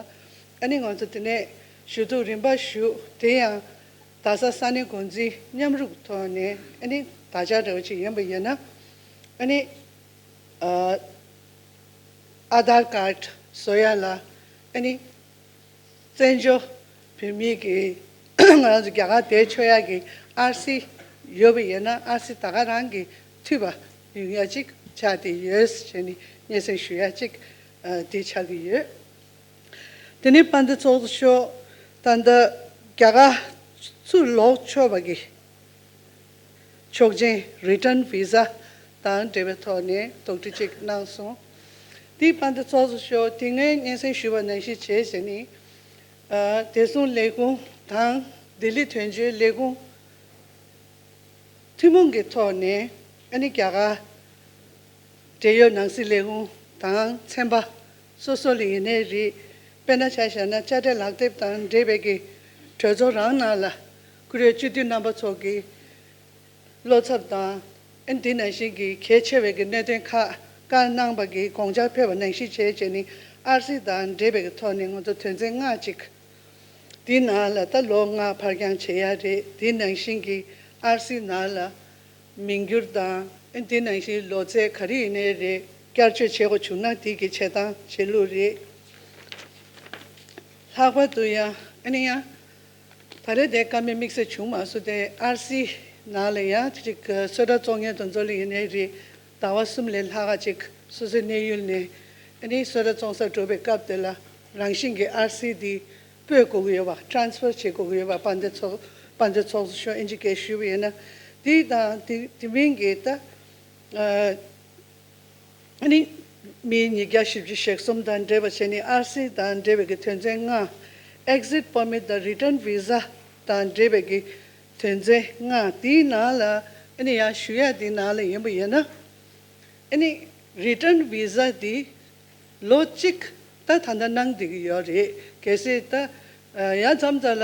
ཨ་ནི་ང་ཚོ་དེ་ནས་ཞུ་གཏུག་རིམ་པ་ཞུ། དེ་ཡང་རྡ་ས་ས་གནས་འགོ་འཛིན་མཉམ་རུབ་ཐོག་ནས་ཨ་ནི་ད་ཆ་འདྲ་བོ་ཅིག་ཡིན་པ་ཡིན་ན། ཨ་ནི་ཨ་ཨ་དྷར་ཀར་བཟོ་ཡ་ལ་ཨ་ནི་བཙན་བྱོལ་བོད་མི་གི་ང་རང་ཚོ་རྒྱ་གར་བསྡད་ཆོག་ཡ་གི་ཨར་སི་ཡོད་པ་ཡིན་ན། ཨར་སི་ད་ག་རང་གི་མཐུད་པ་ཡོང་ཡ་ཅིག་ཆགས་བསྡད་ཡོད་ཟེར་ནས་སྙན་སེང་ཞུ་ཡ་ཅིག་ཨ་དེ་ཆགས་ཀྱི་ཡོད། དེ་ནས་དཔལ་ལྡན་ཚོགས་གཙོ་མཆོག། ད་ལྟ་རྒྱ་གར་ཚུར་ལོག་ཆོག་པ་གི་ཆོག་མཆན། རི་ཊན་བི་ཟ་དང་འབྲེལ་བའི་ཐོག་ནས་དོགས་འདྲི་ཅིག་གནང་སོང་། དེ་དཔལ་ལྡན་ཚོགས་གཙོ་མཆོག། དེ་སྔོན་སྙན་སེང་ཞུས་པ་ནང་བཞིན་བྱས་བྱས་ནས། ཨ་བདེ་སྲུང་ལས་ཁུངས་དང་ལྡི་ལི་དོན་གཅོད་ལས་ཁུངས་ཐུན་མོང་གི་ཐོག་ནས་ཨ་ནི་རྒྱ་གར་འབྲེལ་ཡོད་ནང་སྲིད་ལས་ཁུངས་དང་ཚན་པ་སོ་སོ་ལ་ཡིན་ནའི་རེད། དཔེར་ན་ཆ་བཞག་ན་དཔྱ་ཁྲལ་ལག་དེབ་དང་འབྲེལ་བའི་གི་གྲོས་ཚོགས་རང་ནང་ལ་བཀུར་འོས་སྤྱི་འཐུས་རྣམ་པ་ཚོ་གི་བློ་འཚབ་དང་། ཨ་འདི་ནང་བཞིན་གྱི་གལ་ཆེ་བའི་གི་གནད་དོན་ཁག་བཀའ་གནང་པ་གི་དགོངས་འཆར་ཕེབས་པ་ནང་བཞིན་བྱས་བྱས་ནས། ཨར་སི་དང་འབྲེལ་བའི་གི་ཐོག་ནས་ང་ཚོ་དོན་ཚན་ལྔ་ཅིག་འདི་ནང་ལ་ད་ལོ་ལྔ་ཕར་འགྱངས་བྱེད་ཡ་རེད། འདི་ནང་བཞིན་གྱི་ཨར་སི་ནང་ལ་མིང་བསྒྱུར་དང་། ཨ་འདི་ནང་བཞིན་ལོ་ཚད་ག་རེ་ཡིན་ནའི་རེད། བསྐྱར་བཅོས་བྱེད་དགོས་བྱུང་ན་དེ་གི་བྱེད་སྟངས་བྱེད་ལུགས་རེད། ལྷག་པར་དུ་ཡང་ཨ་ནི་ཡང་ད་རེས་དེ་བཀའ་མོལ་དམིགས་བསལ་བྱུང་མ་སོང་སྟེ། ཨར་སི་ ནང་ལ་ཡང་ཅིག་གི་གསོལ་རས་བཙོང་མཁན་དེ་ཚོ་ལ་ཡིན་ནའི་རེད། ཟླ་བ་གསུམ་ལས་ལྷག་ག་ཅིག་སོ་སོའི་གནས་ཡུལ་ནས་ཨ་ནི་གསོལ་རས་བཙོང་སར་འགྲོ་བའི་སྐབས་དེ་ལ་རང་བཞིན་གྱི་ཨར་སི་དེ་སྤོས་དགོས་ཀྱི་ཡོད་པ། ཊ་རན་སི་ཕར་བྱེད་དགོས་ཀྱི་ཡོད་པ། དཔལ་ལྡན་ཚོགས་དཔལ་ལྡན་ཚོགས་གཙོ་མཆོག་ཨིན་ཇི་སྐད་ཞུས་པ་ཡིན་ན། དེ་དང་དེ་དེ་མིན་གྱི་ད་ཨ་ཨ་ནི་མི་ཉིས་བརྒྱ་བཞི་བཅུ་ཞེ་གསུམ་དང་འབྲེལ་བ་བྱས་ནས་ཨར་སི་དང་འབྲེལ་བའི་གི་དོན་ཚན་ལྔ། ཨེག་ཛིཊ་པར་མིཊ་དང་རི་ཊརན་བི་ཟ་དང་འབྲེལ་བའི་གི་དོན་ཚན་ལྔ། དེའི་ནང་ལ་ཨ་ནི་ཡང་ཞུ་ཡ་དེའི་ནང་ལ་ཡིན་པ་ཡིན་ན། ཨ་ནི་རི་ཊརན་བི་ཟ་དེ་ལོ་གཅིག་ད་ད་ལྟ་གནང་བསྡད་ཀྱི་ཡོད་རེད། གལ་སྲིད་ད་ཡ་མཚམས་ད་ལ་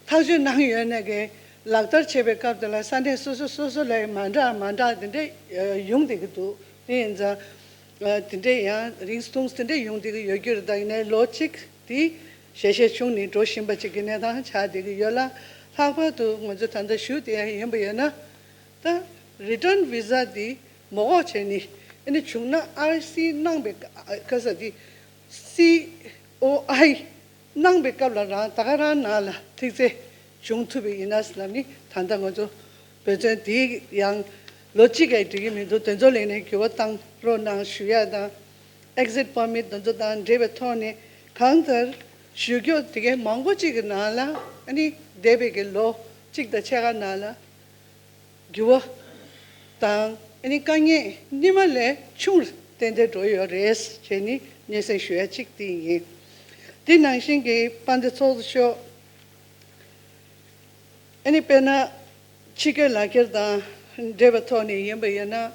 ཐག་གཅོད་གནང་ཡོད་ན་གི་ལག་བསྟར་བྱེད་པའི་སྐབས་དེ་ལ་ས་གནས་སོ་སོ་སོ་སོ་ལ་མ་འདྲ་མ་འདྲ་དེ་འདྲ་ཡོང་བསྡད་ཀྱི་འདུག་དེ་ཡིན་ཙང་དེ་འདྲ་ཡང་རིང་ཐུང་དེ་འདྲ་ཡོང་བསྡད་ཀྱི་ཡོད་རྒྱུ་རེད། ད་ཡིན་ནའི་ལོ་གཅིག་དེ་ཞལ་བཞེས་བྱུང་ནས་འགྲོ་བཞིན་པ་ཅིག་གི་གནས་སྟངས་ཆགས་བསྡད་ཀྱི་ཡོད་ལ། ལྷག་པར་དུ་ང་ཚོ་ད་ལྟ་ཞུ་བསྡད་ཡ་ཡིན་པ་ཡིན་ན། ད་རི་ཊརན་བི་ཟ་འདི་མ་འགོག་བྱས་ནས་ཨ་ནི་བྱུང་ན། ཨར་སི་གནང་བའི་ཁ་ས་འདི་སི་ཨོ་ཨའི་གནང་བའི་སྐབས་ལ་རང་ད་ག་རང་ནང་ལ་ཐིག་ཚད་བྱུང་ཐུབ་པ་ཡིན་ན་ཟེར་ལབ་ནི། ད་ལྟ་ང་ཚོ་འབད་བརྩོན་འདི་ཡང་ལོ་གཅིག་གས་འགྲིག་གི་མི་འདུག་དེ་ཚོ་ལས་ནས་འགྱུར་བ་བཏང་རོགས་གནང་ཞུ་ཡ་དང་། ཨེག་ཛིཊ་པར་མིཊ་དེ་ཚོ་དང་འབྲེལ་བའི་ཐོག་ནས་གང་ལྟར་ཞུ་རྒྱུ་དེ་གའི་མང་པོ་ཅིག་གི་ནང་ལ་ཨ་ནི་འདས་པའི་གི་ལོ་གཅིག་དང་ཕྱེད་ཀ་ནང་ལ་འགྱུར་བ་དང་ཨ་ནི་དཀའ་ངལ་སྔོན་མ་ལས་ཆུང་རུ་ཏན་ཏན་འགྲོ་ཡོད་རེད་ཅེས་ནི་སྙན་སེང་ཞུ་ཡ་གཅིག་དེ་ཡིན། དེ་ནང་བཞིན་གྱི་དཔལ་ལྡན་ཚོགས་གཙོ་མཆོག་ཨ་ནི་དཔེར་ན་ཕྱི་སྐྱོད་ལག་འཁྱེར་དང་འབྲེལ་བའི་ཐོག་ནས་ཡིན་པ་ཡིན་ན།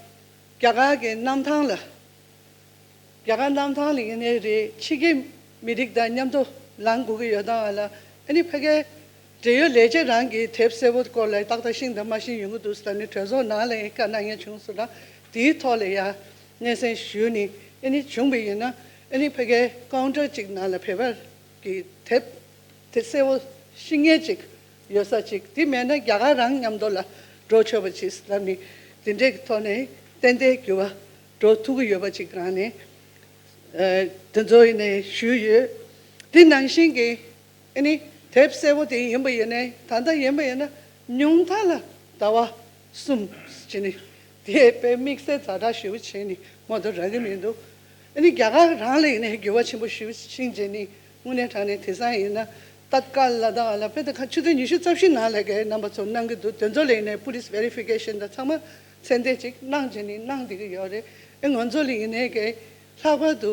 རྒྱ་གར་གྱི་གནམ་ཐང་ལ། རྒྱ་གར་གནམ་ཐང་ལ་ཡིན་ནའི་རེད། ཕྱི་རྒྱལ་མི་རིགས་དང་མཉམ་དུ་ལངས་དགོས་ཀྱི་ཡོད་སྟངས་ལ་ཨ་ནི་ཕ་གིའི་འབྲེལ་ཡོད་ལས་བྱེད་རང་གི་དེབ་གསལ་པོ་སྐོར་ལ་ཏག་ཏག་ཤེས་དང་མ་ཤེས་ཡོང་གི་འདུག་ཟེར་ནས་གྲོས་ཚོགས་ནང་ལ་ཡང་བཀའ་གནང་མཁན་བྱུང་སོང་ན། དེའི་ཐོག་ལ་ཡང་སྙན་སེང་ཞུས་ནས་ཨ་ནི་བྱུང་བ་ཡིན་ན། ཨ་ནི་ཕ་གིའི་ཀའུན་ཊར་གཅིག་ནང་ལ་བོད་པ་གི་དེབ་དེ་གསལ་པོ་ཤེས་མཁན་ཅིག་ཡོད་ས་ཅིག་དེ་མེད་ན་རྒྱ་གར་རང་མཉམ་དུ་ལ་འགྲོ་ཆོག་པ་ཅིག་ལབ་ནས། དེ་འདྲའི་ཐོག་ནས་ཏན་ཏན་འགྱུར་བ་འགྲོ་ཐུབ་ཀྱི་ཡོད་པ་ཅིག་རང་ནས་ཨ་དེ་ཚོ་ཡིན་ནས་ཞུས་ཡོད། དེ་ནང་བཞིན་གྱི་ཨ་ནི་དེབ་གསལ་པོ་དེ་ཡིན་པ་ཡིན་ནའི། ད་ལྟ་ཡིན་པ་ཡིན་ན་ཉུང་མཐའ་ལ་ཟླ་བ་གསུམ་བྱས་ནས་དེ་དཔེ་དམིགས་བསལ་ཛ་དྲག་ཞེ་པོ་བྱས་ནས་མ་གཏོགས་རག་གི་མི་འདུག་ཨ་ནི་རྒྱ་གར་རང་ལ་ཡིན་ནའི་འགྱུར་བ་ཆེན་པོ་ཞེ་པོ་ཕྱིན་བྱས་ནས། དངོས་གནས་དྲང་གནས་དེང་སང་ཡིན་ན་ཏད་ཀལ་ལ་དང་ལ་དཔེ་དེ་ག་ཆུ་ཚོད་ཉི་ཤུ་རྩ་བཞི་ནང་ལ་གའི་རྣམ་པ་ཚོ་གནང་གི་འདུག་དེ་ཚོ་ལ་ཡིན་ནའི་པུ་ལིས་ཝེ་རི་ཕི་ཀེ་ཤན་དང་ཚང་མ་ཚད་ལྡན་ཅིག་གནང་བྱས་ནས་གནང་བསྡད་ཀྱི་ཡོད་རེད། ཨེ་ང་ཚོ་ལ་ཡིན་ནའི་གའི་ལྷག་པར་དུ་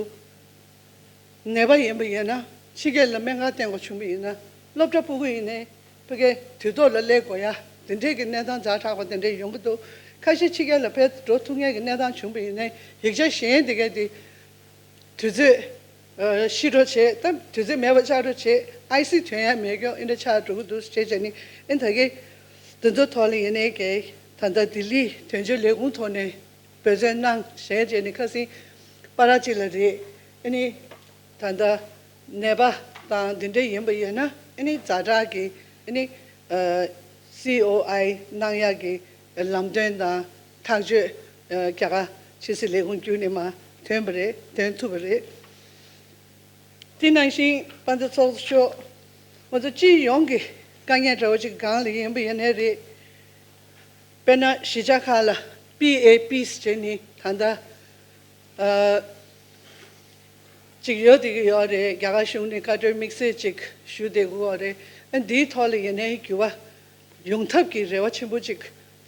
ནད་པ་ཡིན་པ་ཡིན་ན་ཕྱི་རྒྱལ་ལ་སྨན་ཁང་བསྟེན་དགོས་བྱུང་བ་ཡིན་ན། སློབ་གྲྭ་ཕྲུ་གུ་ཡིན་ནའི་ཕ་གིའི་དུས་ཐོག་ལ་སླེབས་དགོས་ཡ་དེ་འདྲའི་གི་གནས་སྟངས་ཛ་དྲག་པ་དེ་འདྲའི་ཡོང་གི་འདུག་ཁ་ཤས་ཕྱི་རྒྱལ་ལ་ཕེབས་འགྲོ་ཐུབ་མཁན་གྱི་གནས་སྟངས་བྱུང་བ་ཡིན་ནའི་ཡིག་ཆ་གཞན་དེ་གའི་དེ་དུས་ཚོད་ཨ་ཕྱིས་འགྲོ་བྱེད། ད་དུས་ཚོད་མེད་པ་ཆགས་འགྲོ་བྱེད། ཨའི་སི་ཐོན་ཡ་མེད་སྐྱོ་ཨེ་འདྲ་ཆགས་འགྲོ་གི་འདུག་བྱས་བྱས་ནས། ཨེ་ད་གའི་དེ་ཚོ་ཐོག་ལ་ཡིན་ནའི་གའི་ད་ལྟ་ལྡི་ལི་དོན་གཅོད་ལས་ཁུངས་ཐོག་ནས་འབད་བརྩོན་གནང་བྱས་བྱས་ནས་ཁ་སང་པ་ར་ཅིག་ལ་རེད། ཨ་ནི་ད་ལྟ་ནད་པ་དང་འདི་འདྲ་ཡིན་པ་ཡིན་ན་ཨ་ནི་ཛ་དྲག་གི་ཨ་ནི་ཨ་སི་ཨོ་ཨའི་གནང་ཡག་གི་ལམ་སྟོན་དང་ཐག་གཅོད་ཨ་རྒྱ་གར་ཕྱི་སྲིད་ལས་ཁུངས་བརྒྱུད་ནས་མར་ཐོན་པ་རེད། ཐོན་ཐུབ་པ་རེད། དེ་ནང་བཞིན་དཔལ་ལྡན་ཚོགས་གཙོ་མཆོག་ང་ཚོ་སྤྱི་ཡོངས་ཀྱི་དཀའ་ངལ་འདྲ་བོ་ཅིག་སྒང་ལ་ཡིན་པ་ཡིན་ནའི་རེད། དཔེར་ན་གཞིས་ཆགས་ཁག་ལ་པི་ཨེ་པིས་བྱས་ནས་ད་ལྟ་ཨ་ཅིག་ཡོད་བསྡད་ཀྱི་ཡོད་རེད། རྒྱ་གར་གཞུང་ནས་བཀའ་འཁྲོལ་དམིགས་བསལ་ཅིག་ཞུ་བསྡད་ཀྱི་ཡོད་རེད། ཨ་འདིའི་ཐོག་ལ་ཡིན་ནའི་འགྱུར་བ་ཡོང་ཐབས་ཀྱི་རེ་བ་ཆེན་པོ་ཅིག་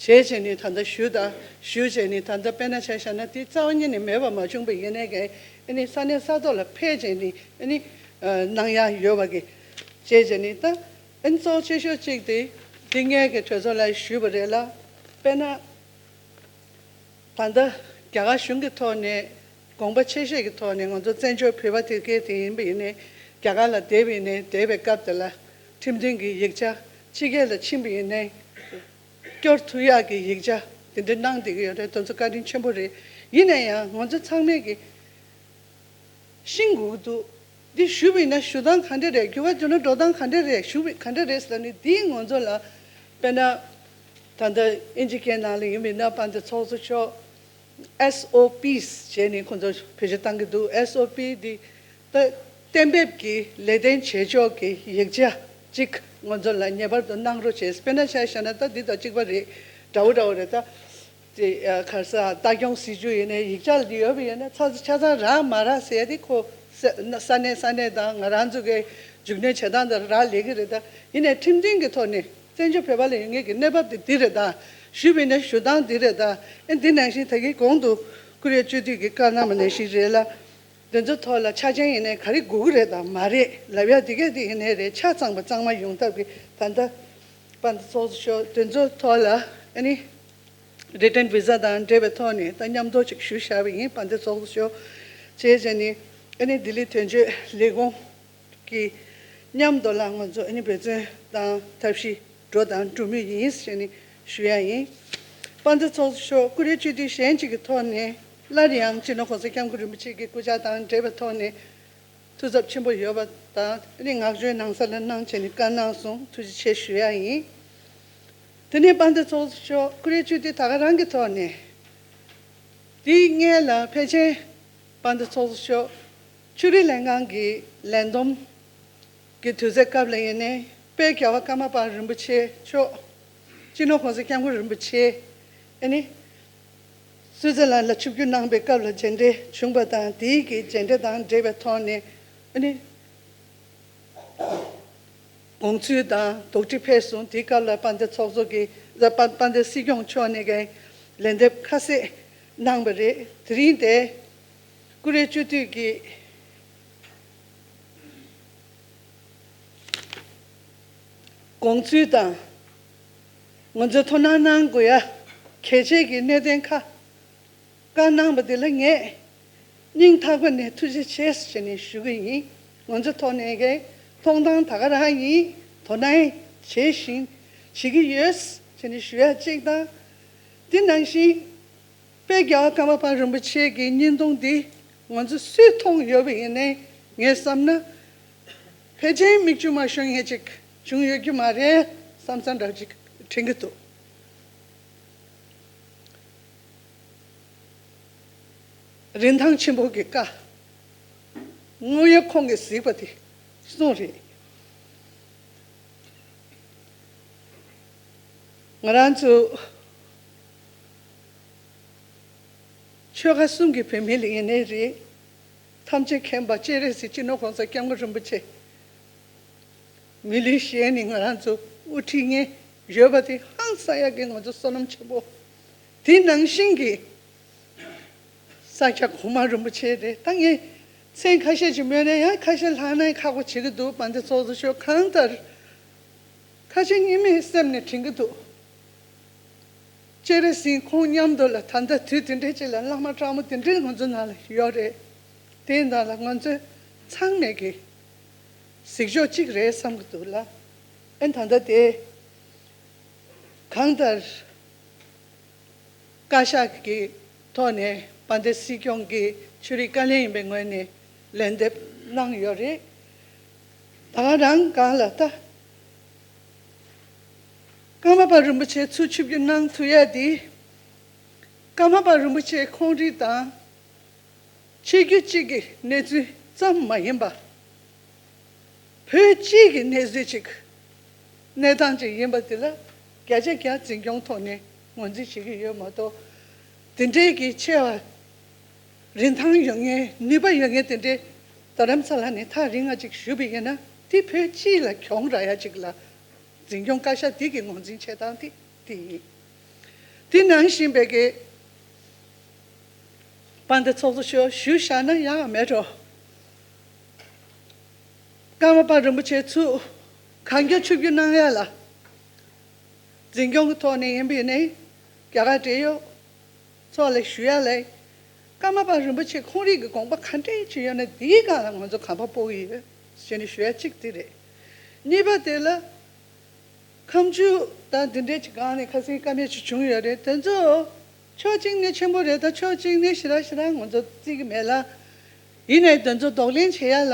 བྱས་བྱས་ནས་ད་ལྟ་ཞུ་དང་ཞུ་བྱས་ནས། ད་ལྟ་དཔེར་ན་ཆ་བཞག་ན་དེ་རྩ་བ་ཉིད་ནས་མེད་པ་མ་བྱུང་བ་ཡིན་ནའི་གའི་ཨ་ནི་ས་གནས་ས་ཐོག་ལ་ཕེབས་བྱས་ནས་ཨ་ནི་ཨ་གནང་ཡ་ཡོད་པ་གི་བྱས་བྱས་ནས། ད་ཨ་ནི་གཙོ་ཆེ་ཤོས་གཅིག་དེ་འདི་ངས་ཀྱི་གྲོས་ཚོགས་ལ་ཞུས་པ་རེད་ལ། དཔེར་ན། ད་ལྟ་རྒྱ་གར་གཞུང་གི་ཐོག་ནས་དགོངས་པ་ཆེ་བཞེས་ཀྱི་ཐོག་ནས་ང་ཚོ་བཙན་བྱོལ་བོད་པ་དེ་གའི་དེ་ཡིན་པ་ཡིན་ནའི་རྒྱ་གར་ལ་བསྡད་པ་ཡིན་ནའི་བསྡད་པའི་སྐབས་དེ་ལ་ཁྲིམས་མཐུན་གྱི་ཡིག་ཆ་ཕྱི་རྒྱལ་ལ་ཕྱིན་པ་ཡིན་ནའི་སྐྱོར་ཐུབ་ཡག་གི་ཡིག་ཆ་དེ་འདྲ་གནང་བསྡད་ཀྱི་ཡོད་རེད། དེ་ཚོ་བཀའ་དྲིན་ཆེན་པོ་རེད། ཡིན་ན་ཡང་ང་ཚོ་ཚང་མས་ཀྱི་ཤེས་དགོས་ཀྱི་འདུག་འདི་ཞུས་པ་ཡིན་ན་ཞུ་སྟངས་ག་འདྲ་རེད། འགྱུར་བ་འགྲོ་ན་འགྲོ་སྟངས་ག་འདྲ་རེད། ཞུ་བ་ག་འདྲ་རེད་ཟེར་ནས་འདིས་ང་ཚོ་ལ་དཔེར་ན་ད་ལྟ་ཨིན་ཇི་སྐད་ནང་ལ་ཡིན་པ་ཡིན་ན་དཔལ་ལྡན་ཚོགས་གཙོ་མཆོག་ཨེས་ཨོ་པིས་བྱས་ནས་ཁོང་ཚོ་བེད་སྤྱོད་བཏང་གི་འདུག་ཨེས་ཨོ་པི་འདི་ད་གཏན་འབེབས་ཀྱི་ལས་དོན་བྱེད་ཕྱོགས་ཀྱི་ཡིག་ཆ་གཅིག་ང་ཚོ་ལ་ངེས་པར་དུ་གནང་རོགས་བྱས། དཔེར་ན་ཆ་བཞག་ན་ད་འདི་དང་གཅིག་པ་རེད། འདྲ་བོ་འདྲ་བོ་རེད་ད། དེ་ཨ་ག་རེ་ཟེར་ལྟ་སྐྱོང་སྲིད་ཇུས་ཡིན་ནའི་ཡིག་ཆ་ལ་ཡོད་པ་ཡིན་ན་ཆ་ཆ་ཚང་རག་མ་རག་ཟེར་ཡ་དེ་ཁོ་ས་ས་གནས་ས་གནས་དང་ང་རང་ཚོ་གི་འཇུག་སྣོན་བྱེད་སྟངས་དང་རག་ལས་ཀྱི་རེད་ད། ཡིན་ནའི་ཁྲིམས་མཐུན་གྱི་ཐོག་ནས་བཙན་བྱོལ་བོད་པ་ལ་ཡོད་མཁན་གྱི་གནས་བབ་དེ་འདི་རེད་ད། ཞུས་པ་ཡིན་ན་ཞུ་སྟངས་འདི་རེད་ད། ཨེ་འདི་ནང་བཞིན་ད་གིན་གོང་དུ་བཀུར་འོས་སྤྱི་འཐུས་ཀྱིས་བཀའ་གནང་བ་ནང་བཞིན་རེད་ལ། དེ་ཚོ་ཐོག་ལ་ཆ་རྐྱེན་ཡིན་ནའི་ག་རེ་དགོས་ཀྱི་རེད་དང་མ་རེད་ལབ་ཡ་དེ་གས་དེ་ཡིན་ནའི་རེད། ཆ་ཚང་པ་གཙང་མ་ཡོང་ཐབས་ཀྱི་ད་ལྟ་དཔལ་ལྡན་ཚོགས་གཙོ་མཆོག་དེ་ཚོ་ཐོག་ལ་ཨ་ནི་written visa་དང་འབྲེལ་བའི་ཐོག་ནས་ད་མཉམ་དུ་ཅིག་ཞུ་བཞག་པ་ཡིན། དཔལ་ལྡན་ཚོགས་གཙོ་མཆོག་བྱས་བྱས་ནས་ཨ་ནི་ལྡི་ལི་དོན་གཅོད་ལས་ཁུངས་ཀྱི་མཉམ་དུ་ལ་ང་ཚོ་ཨ་ནི་འབད་བརྩོན་དང་ཐབས་ཤེས་འགྲོ་དང་འགྲོ་མུས་ཡིན་ཞེས་ནས་ཞུ་ཡ་ཡིན། དཔལ་ལྡན་ཚོགས་གཙོ་མཆོག་བཀུར་འོས་སྤྱི་འཐུས་གཞན་གཅིག་གི་ཐོག་ནས་སླར་ཡང་སྤྱི་ནོར་༸གོང་ས་༸སྐྱབས་མགོན་རིན་པོ་ཆེ་གི་སྐུ་ཕྱྭ་དང་འབྲེལ་བའི་ཐོག་ནས་ཐུགས་འཚབ་ཆེན་པོ་ཡོད་པ་དང་ཨ་ནི་བསྔགས་བརྗོད་ནང་གསལ་ལ་གནང་བྱས་ནས་བཀའ་གནང་སོང་། ཐུགས་རྗེ་ཆེ་ཞུ་ཡ་ཡིན། དེ་ནས་དཔལ་ལྡན་ཚོགས་གཙོ་མཆོག་བཀུར་འོས་སྤྱི་འཐུས་ད་ག་རང་གི་ཐོག་ནས་དེའི་སྔོན་ལ་ཕལ་ཆེར་དཔལ་ལྡན་ཚོགས་གཙོ་མཆོག་ཆོས་རིག་ལྷན་ཁང་གི་ལས་བསྡོམས་ཀྱི་དུས་ཚོད་སྐབས་ལ་ཡིན་ནའི་དཔལ་རྒྱལ་བ་ཀརྨ་པ་རིན་པོ་ཆེ་མཆོག་སྤྱི་ནོར་༸གོང་ས་༸སྐྱབས་མགོན་རིན་པོ་ཆེ་ཨ་ནི་སུད་སི་ལན་ལ་ཆིབས་བསྒྱུར་གནང་པའི་སྐབས་ལ་མཇལ་འཕྲད་བྱུང་པ་དང་དེའི་གི་མཇལ་འཕྲད་དང་འབྲེལ་བའི་ཐོག་ནས་ཨ་ནི་དགོངས་ཚུལ་དང་དོགས་འདྲི་ཕེབས་སོང་། དེའི་སྐབས་ལ་དཔལ་ལྡན་ཚོགས་གཙོ་གིས་དཔལ་དཔལ་ལྡན་སྲིད་སྐྱོང་མཆོག་ནས་ཀྱང་ལན་འདེབས་ཁ་གསལ་གནང་པ་རེད། དེ་རིང་དེ་བཀུར་འོས་སྤྱི་འཐུས་ཀྱིས་དགོངས་ཚུལ་དང་ང་ཚོས་དོ་སྣང་གནང་དགོས་ཡ་གལ་ཆེ་གི་གནད་དོན་ཁག་བཀའ་གནང་པ་དེ་ལ་ངས་སྙིང་ཐག་པ་ནས་ཐུགས་རྗེ་ཆེ་ཞེས་ནས་ཞུ་གི་ཡིན། ང་ཚོ་ཐོག་ནས་ཀྱི་མཐོང་སྟངས་ད་ག་རང་ཡིན། དོ་སྣང་བྱེད་བཞིན་བྱེད་ཀྱི་ཡོད་ཞེས་ནས་ཞུ་ཡ་གཅིག་དང་། དེ་ནང་བཞིན་དཔལ་རྒྱལ་བ་ཀརྨ་པ་རིན་པོ་ཆེ་གི་བརྙན་ཐུང་འདི་ང་ཚོ་སུས་མཐོང་ཡོད་པ་ཡིན་ནའི་ངས་བསམ་ན་ཕལ་ཆེར་མིག་ཆུ་མ་ཤོར་མཁན་ཅིག་བྱུང་ཡོད་རྒྱུ་མ་རེད་བསམ་བསམ་འདྲ་ཅིག་དྲན་གྱི་འདུག་རིན་ཐང་ཆེན་པོ་གི་བཀའ། དངོས་ཡོད་ཁོང་གིས་གཟིགས་པ་དེ་གསུངས་རེད། ང་རང་ཚོ་ཆོལ་ཁ་གསུམ་གྱི་བོད་མི་ལ་ཡིན་ནའི་རེད། ཐམས་ཅད་མཁྱེན་པ་སྤྱན་རས་གཟིགས་སྤྱི་ནོར་༸གོང་ས་༸སྐྱབས་མགོན་རིན་པོ་ཆེ། མི་ལུས་གཞན་ནས་ང་རང་ཚོ་དབུ་ཁྲིད་མཁན་ཡོད་པ་དེ་ཧང་སང་ཡག་གི་ང་ཚོ་བསོད་ནམས་ཆེན་པོ། དེ་ནང་བཞིན་གྱི་ས་སྐྱ་གོང་མ་རིན་པོ་ཆེ་རེད། ད་ངས་མཚན་ཁ་ཤས་ཅིག་སྨོས་ནས་ཡང་ཁ་ཤས་ལྷག་ན་ཁག་པོ་བྱེད་ཀྱི་འདུག་དཔལ་ལྡན་ཚོགས་གཙོ་མཆོག་གང་ལྟར་ཁ་ཆེ་གཉིས་མེད་སེམས་ནས་དྲན་གྱི་འདུག་སྤྱན་རས་གཟིགས་ཁོང་མཉམ་དུ་ལ་ད་ལྟ་དུས་དེ་འདྲའི་ཅིག་ལ་བླ་མ་དྲག་མོ་དེ་འདྲའི་ང་ཚོ་ནང་ལ་ཡོད་རེད། དེ་ཡིན་ད་ལ་ང་ཚོས་ཚང་མས་ཀྱི་གཟིགས་ཕྱོགས་གཅིག་རེད་བསམ་གྱི་འདུག་ལ། ཨེ་ད་ལྟ་དེ་གང་ལྟར་བཀའ་ཤག་གི་ཐོག་ནས་དཔལ་ལྡན་སྲིད་སྐྱོང་གིས་ཆོས་རིག་བཀའ་བློན་ཡིན་པའི་ངོས་ནས་ལན་འདེབས་གནང་ཡོད་རེད། ད་ག་རང་སྒང་ལ་ད་ཀརྨ་པ་རིན་པོ་ཆེ་ཚུར་ཆིབས་བསྒྱུར་གནང་ཐུབ་ཡ་དེ་ཀརྨ་པ་རིན་པོ་ཆེ་ཁོང་རང་དང་ཆིབས་བསྒྱུར་གཅིག་གི་གནས་ཚུལ་ཙམ་མ་ཡིན་པ། བོད་སྤྱི་གི་གནས་ཚུལ་ཅིག་གནས་སྟངས་ཅིག་ཡིན་པ་དེ་ལ་བརྒྱ་ཆ་བརྒྱ་འཛིན་སྐྱོང་ཐོག་ནས་ངོས་འཛིན་བྱེད་ཀྱི་ཡོད་མ་གཏོགས། དེ་འདྲའི་གི་ཆེ་བ་རིན་ཐང་ཡོད་མཁན་ནུས་པ་ཡོད་མཁན་དེ་འདྲའི་རྡ་རམ་ས་ལ་ནས་ཐག་རིང་ང་ཅིག་བཞུགས་པ་ཡིན་ན་དེ་བོད་སྤྱི་ལ་གྱོང་རག་ཡ་ཅིག་ལ་འཛིན་སྐྱོང་བཀའ་ཤག་འདི་གི་ངོས་འཛིན་བྱེད་སྟངས་དེ་དེ་ཡིན། དེ་ནང་བཞིན་པའི་གི་དཔལ་ལྡན་ཚོགས་གཙོ་མཆོག་ཞུ་བཞག་ན་ཡག་མེད་འགྲོ། ཀརྨ་པ་རིན་པོ་ཆེ་ཚུར་གང་མགྱོགས་ཆིབས་བསྒྱུར་གནང་ཡ་ལ་འཛིན་སྐྱོང་གི་ཐོག་ནས་ཡིན་པ་ཡིན་ནའི་རྒྱ་གར་འབྲེལ་ཡོད་ཚོགས་ལ་ཞུ་ཡ་ལས་ཀརྨ་པ་རིན་པོ་ཆེ་ཁོང་རང་གི་དགོངས་པ་ག་འདྲས་ཅིག་ཡོད་ན་དེའི་སྒང་ལ་ང་ཚོ་གོམ་པ་སྤོ་གི་ཡོད་ཞེས་ནས་ཞུ་ཡ་གཅིག་དེ་རེད། གཉིས་པ་དེ་ལ། ཁ་མཆུ་དང་འདི་འདྲས་ཀྱི་སྒང་ནས་ཁ་སང་བཀའ་མོལ་ཅིག་བྱུང་ཡོད་རེད། དེ་ཚོ་ཕྱོགས་གཅིག་ནས་ཆེན་པོ་རེད། ད་ཕྱོགས་གཅིག་ནས་ཞེ་དྲག་ཞེ་དྲག་ང་ཚོ་བརྩི་གི་མེད་ལ། ཡིན་ནའི་དེ་ཚོ་གདོང་ལེན་བྱེད་ཡ་ལ་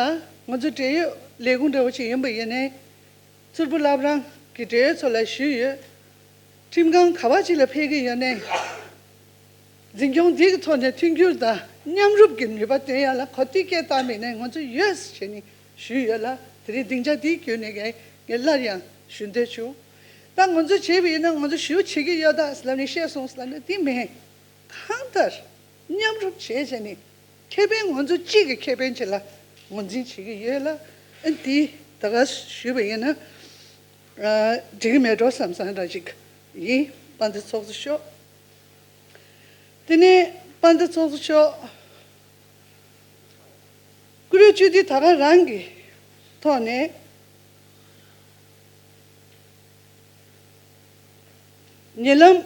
ང་ཚོ་འབྲེལ་ཡོད་ལས་ཁུངས་འདྲ་བོ་ཅིག་ཡིན་པ་ཡིན་ནའི་མཚུར་ཕུ་བླ་བྲང་གི་འབྲེལ་ཡོད་ཚོ་ལ་ཞུས་ཡོད། ཁྲིམས་ཁང་ག་བ་ཅིག་ལ་ཕེབས་ཀྱི་ཡོད་ནའི། འཛིན་སྐྱོང་འདི་གི་ཐོག་ནས་མཐུན་འགྱུར་དང་མཉམ་རུབ་ཀྱི་ནུས་པ་བཏོན་ཡ་ལ་གོ་ཐོས་སྐད་བཏང་མེད་ནའི་ང་ཚོ་ཡོད་ཟེར་ནས་ཞུས་ཡོད་ལ། དེ་རིང་སྡིངས་ཆ་འདིའི་བརྒྱུད་ནས་ངས་ངས་སླར་ཡང་ཞུ་འདོད་བྱུང་། ད་ང་ཚོ་བྱས་པ་ཡིན་ན་ང་ཚོ་ཞུ་བྱེད་ཀྱི་ཡོད་ད་ཟེར་ལབ་ནས་བཤད་སོང་ཟེར་ལབ་ན་དེ་མིན། གང་ལྟར་མཉམ་རུབ་བྱས་བྱས་ནས་ཁེ་ཕན་ང་ཚོ་གཅིག་གི་ཁེ་ཕན་ཅིག་ལ་ངོས་འཛིན་བྱེད་ཀྱི་ཡོད་ལ། ཨ་འདི་ད་ག་ཞུས་པ་ཡིན་ན་ཨ་འགྲིག་གི་མེད་འགྲོ་བསམ་བསམ་འདྲ་ཅིག་ཡིན། དཔལ་ལྡན་ཚོགས་གཙོ་མཆོག་དེ་ནས་དཔལ་ལྡན་ཚོགས་གཙོ་མཆོག་བཀུར་འོས་སྤྱི་འཐུས་ད་ག་རང་གི་ཐོག་ནས་ཉེ་ལམ་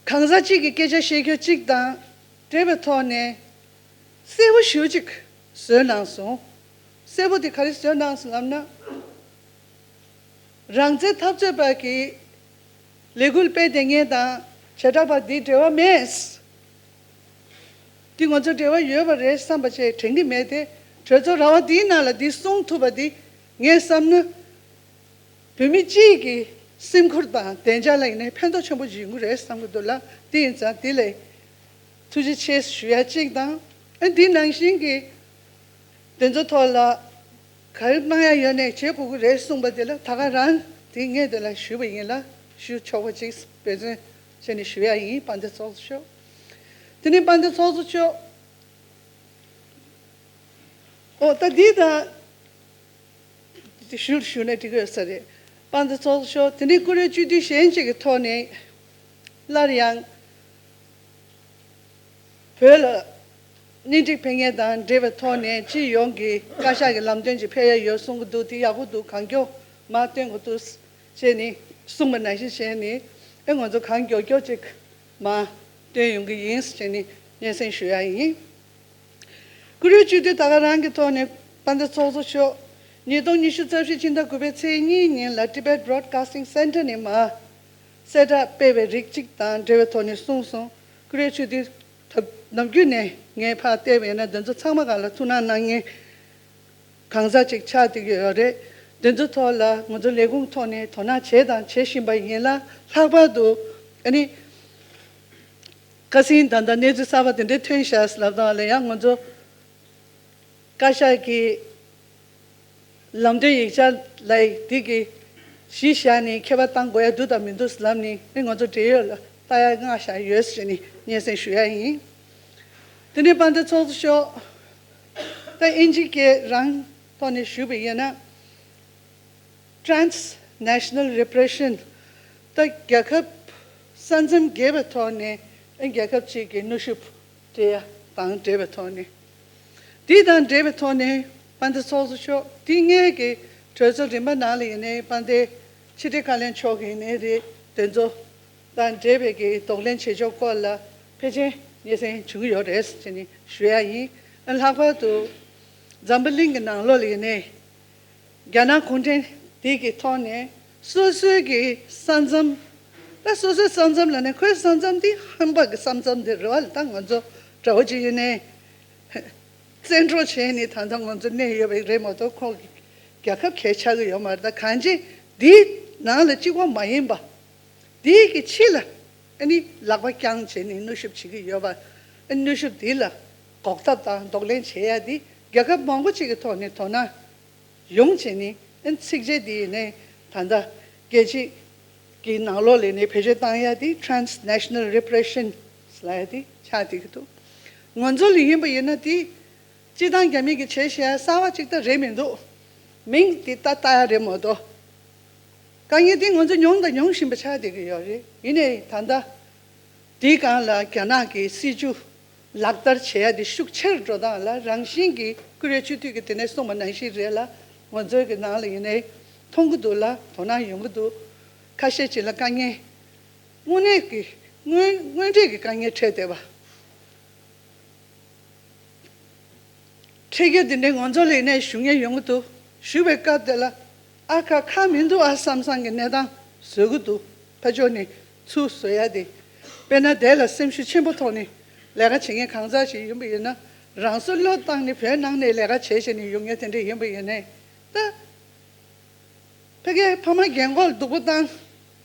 གང་ཟག་གཅིག་གི་སྐད་ཆ་བཤད་རྒྱུ་གཅིག་དང་འབྲེལ་བའི་ཐོག་ནས་གསལ་པོ་ཞེ་པོ་ཅིག་བཟོས་གནང་སོང་། གསལ་པོ་དེ་ག་རེ་བཟོས་གནང་སོང་ལབ་ན། རང་བཙན་འཐབ་རྩོད་པ་གི་ལས་འགུལ་སྤེལ་བསྡད་མཁན་དང་བྱེ་བྲག་པ་འདི་འབྲེལ་བ་མེད། འདི་ང་ཚོ་འབྲེལ་བ་ཡོད་པ་རེད་བསམ་པ་བྱས་དྲན་གྱི་མེད་དེ། གྲོས་ཚོགས་ར་བ་འདིའི་ནང་ལ་འདི་གསུང་ཐུབ་པ་འདི་ངས་བསམ་ན། བོད་མི་སྤྱིའི་གི་སེམས་ཁུར་དང་བདེ་འཇགས་ལ་ཡིན་ནའི་ཕན་ཐོགས་ཆེན་པོ་ཡོང་གི་རེད་བསམ་གྱི་འདུག་ལ། དེ་ཡིན་ཙང་དེ་ལ་ཐུགས་རྗེ་ཆེ་ཞུ་ཡ་གཅིག་དང་། ཨ་འདི་ནང་བཞིན་གྱི་དེ་ཚོ་ཐོག་ལ་ག་རེ་གནང་ཡ་ཡོད་ནའི་བྱེད་དགོས་ཀྱི་རེད་གསུངས་པ་དེ་ལ་ད་ག་རང་དེ་ངས་དེ་ལ་ཞུས་པ་ཡིན་ལ། ཞུ་ཆོག་པ་ཅིག་འབད་བརྩོན་བྱས་ནས་ཞུ་ཡ་ཡིན། དཔལ་ལྡན་ཚོགས་གཙོ་མཆོག་དེ་ནས་དཔལ་ལྡན་ཚོགས་གཙོ་མཆོག་ཨོ་ད་འདི་དང་། དེ་ཞུ་ཞུ་ན་འགྲིག་གི་ཡོད་ས་རེད། དཔལ་ལྡན་ཚོགས་གཙོ་མཆོག་དེ་ནས་བཀུར་འོས་སྤྱི་འཐུས་གཞན་གཅིག་གི་ཐོག་ནས་སླར་ཡང་བོད་ལ་གཉེན་སྒྲིག་ཕེབས་མཁན་དང་འབྲེལ་བའི་ཐོག་ནས་སྤྱི་ཡོངས་ཀྱི་བཀའ་ཤག་གི་ལམ་སྟོན་ཅིག་ཕེབས་ཡ་ཡོད་གསུང་གི་འདུག་དེ་ཡག་པོ་འདུག་གང་མགྱོགས་མར་སྟོན་དགོས་འདུག་ཅེས་ནི་གསུངས་པ་ནང་བཞིན་བྱས་ནས་ཨེ་ང་ཚོ་གང་མགྱོགས་མགྱོགས་ཅིག་མར་སྟོན་ཡོང་གི་ཡིན་ཅེས་ནི་སྙན་སེང་ཞུ་ཡ་ཡིན། བཀུར་འོས་སྤྱི་འཐུས་ད་ག་རང་གི་ཐོག་ནས་དཔལ་ལྡན་ཚོགས་གཙོ་མཆོག་ཉིས་སྟོང་ཉི་ཤུ་རྩ་བཞི་ཕྱི་ཟླ་དགུ་པའི་ཚེས་གཉིས་ཉིན་ལ་Tibet Broadcasting Centre ནས་མར་གསལ་བསྒྲགས་སྤེལ་བའི་རིགས་གཅིག་དང་འབྲེལ་བའི་ཐོག་ནས་གསུངས་སོང་། བཀུར་འོས་སྤྱི་འཐུས་ད་ནམ་རྒྱུན་ནས་ངས་ཕར་བལྟས་པ་ཡིན་ན་དེ་ཚོ་ཚང་མ་གང་ལ་ཐུགས་སྣང་གནང་མཁན་གང་ཟག་ཅིག་ཆགས་བསྡད་ཀྱི་ཡོད་རེད། དེ་ཚོ་ཐོག་ལ་ང་ཚོ་ལས་ཁུངས་ཐོག་ནས་དོ་སྣང་བྱས་དང་བྱེད་བཞིན་པ་ཡིན་ལ། ལྷག་པར་དུ་ཨ་ནི། ཁ་སང་ད་ལྟ་གནས་ཚུལ་གསར་པ་དེ་འདྲ་ཐོན་ཤག་ལབ་དང་ལ་ཡང་ང་ཚོ་བཀའ་ཤག་གི་ལམ་སྟོན་ཡིག་ཆ་ལ་དེ་གི་གཞི་བཞག་ནས་ཁྱད་པར་བཏང་དགོས་ཡ་འདུག་དང་མི་འདུག་ལབ་ནས་ཨེ་ང་ཚོ་འབྲེལ་ཡོད་ལ་ལྟ་ཡ་མངགས་བཞག་ཡོད་ཟེར་ནས་སྙན་སེང་ཞུ་ཡ་ཡིན། དེ་ནས་དཔལ་ལྡན་ཚོགས་གཙོ་མཆོག་ད་ཨིན་ཇི་སྐད་རང་ཐོག་ནས་ཞུས་པ་ཡིན་ན། Transnational Repression ད་རྒྱལ་ཁབ་ས་མཚམས་བརྒལ་བའི་ཐོག་ནས་རྒྱལ་ཁབ་ཅིག་གི་གནོན་ཤུགས་སྤྲད་ཡ་དང་འབྲེལ་བའི་ཐོག་ནས། དེ་དང་འབྲེལ་བའི་ཐོག་ནས་དཔལ་ལྡན་ཚོགས་གཙོ་མཆོག་དེ་སྔའི་གི་གྲོས་ཚོགས་རིམ་པ་ནང་ལ་ཡིན་ནའི་དཔལ་ལྡན་ཕྱི་དྲིལ་བཀའ་བློན་མཆོག་གི་ཡིན་ནའི་རེད། དེ་ཚོ་དང་འབྲེལ་བའི་གི་གདོང་ལེན་བྱེད་ཕྱོགས་སྐོར་ལ་ཕལ་ཆེར་སྙན་སེང་བྱུང་གི་ཡོད་རེད་ཟེར་ནས་ཞུ་ཡ་ཡིན། ལྷག་པར་དུ་འཛམ་བུ་གླིང་གི་ནང་ལོགས་ལ་ཡིན་ནའི། རྒྱ་ནག་གུང་ཁྲན་འདི་གི་ཐོག་ནས་སོ་སོའི་གི་ས་མཚམས། ད་སོ་སོའི་ས་མཚམས་ལ་ནི་ཁོའི་ས་མཚམས་འདི་ཧམ་པ་གི་ས་མཚམས་འདི་རེད་བ། ད་ང་ཚོ་འདྲ་བོ་ཅིག་ཡིན་ནའི་བཙན་འཕྲོག་བྱས་ནས་ད་ལྟ་ང་ཚོ་གནས་ཡོད་པ་རེད་མ་གཏོགས་ཁོང་གི་རྒྱལ་ཁབ་གས་ཆགས་ཀྱི་ཡོད་མ་རེད། ད་གང་ཅི་འདིའི་ནང་ལ་གཅིག་པོ་མ་ཡིན་པ། དེའི་གི་ཕྱི་ལ་ཨ་ནི་ལག་པ་བརྐྱངས་བྱས་ནས་གནོན་ཤུགས་བྱེད་ཀྱི་ཡོད་པ། ཨ་ནི་གནོན་ཤུགས་དེ་ལ་འགོག་ཐབས་དང་གདོང་ལེན་བྱེད་ཡ་དེ་རྒྱལ་ཁབ་མང་པོ་ཅིག་གི་ཐོག་ནས་དོ་སྣང་ཡོང་བྱས་ནས། ཨ་ནི་ཚིགས་བཅད་དེ་ཡིན་ནའི་ད་ལྟ་རྒྱལ་སྤྱི་གི་ནང་ལོགས་ལ་ནས་བེད་སྤྱོད་བཏང་ཡ་དེ་Transnational Repression ལབ་ཡ་དེ་ཆགས་བསྡད་ཀྱི་འདུག་ང་ཚོ་ལ་ཡིན་པ་ཡིན་ན་དེ། སྤྱི་བཏང་རྒྱ་མི་གི་བྱས་བཞག་གསར་བ་གཅིག་ད་རེད་མི་འདུག་མིང་དེ་ད་ལྟ་ཡ་རེད་མ་གཏོགས། དཀའ་ངལ་དེ་ང་ཚོ་མྱོང་དང་མྱོང་བཞིན་པ་ཆགས་བསྡད་ཀྱི་ཡོད་རེད། ཡིན་ནའི་ད་ལྟ་དེའི་སྒང་ལ་རྒྱ་ནག་གི་སྲིད་བྱུས་ལག་བསྟར་བྱེད་ཡ་དེ་ཤུགས་ཆེར་འགྲོ་སྟངས་ལ་རང་བཞིན་གྱིས་བཀུར་འོས་སྤྱི་འཐུས་ཀྱིས་དེ་ནས་གསུངས་པ་ནང་བཞིན་རེད་ལ། ང་ཚོའི་གི་ནང་ལ་ཡིན་ནའི་མཐོང་གི་འདུག་ལ། དོ་སྣང་ཡོང་གི་འདུག་ཁ་ཤས་ཅིག་ལ་དཀའ་ངལ་དངོས་གནས་ཀྱི་དངོས་དངོས་འབྲེལ་གྱི་དཀའ་ངལ་འཕྲད་བསྡད་པ། འཕྲད་རྒྱུ་དེ་འདྲའི་ང་ཚོ་ལ་ཡིན་ནའི་ཞུ་མཁན་ཡོང་གི་འདུག་ཞུ་བའི་སྐབས་དེ་ལ་ཨ་ཁ་ཁ་མི་འདུག་ཨ་བསམ་བསམ་གྱི་གནས་སྟངས་བཟོ་གི་འདུག་ཕར་ཕྱོགས་ནས་ཚུར་བཟོ་ཡ་དེ། དཔེར་ན་དེ་ལ་སེམས་ཤུགས་ཆེན་པོ་ཐོག་ནས་ལས་ཀ་བྱེད་མཁན་གང་ཟག་ཞིག་ཡིན་པ་ཡིན་ན། རང་སྲོག་བློས་བཏང་ནས་བོད་ནང་ནས་ལས་ཀ་བྱེད་བྱས་ནས་ཡོང་མཁན་དེ་འདྲ་ཡིན་པ་ཡིན་ནའི་ད། ཕ་གིའི་ཕ་མ་རྒན་གོག་ལ་སྡུག་པོ་བཏང་།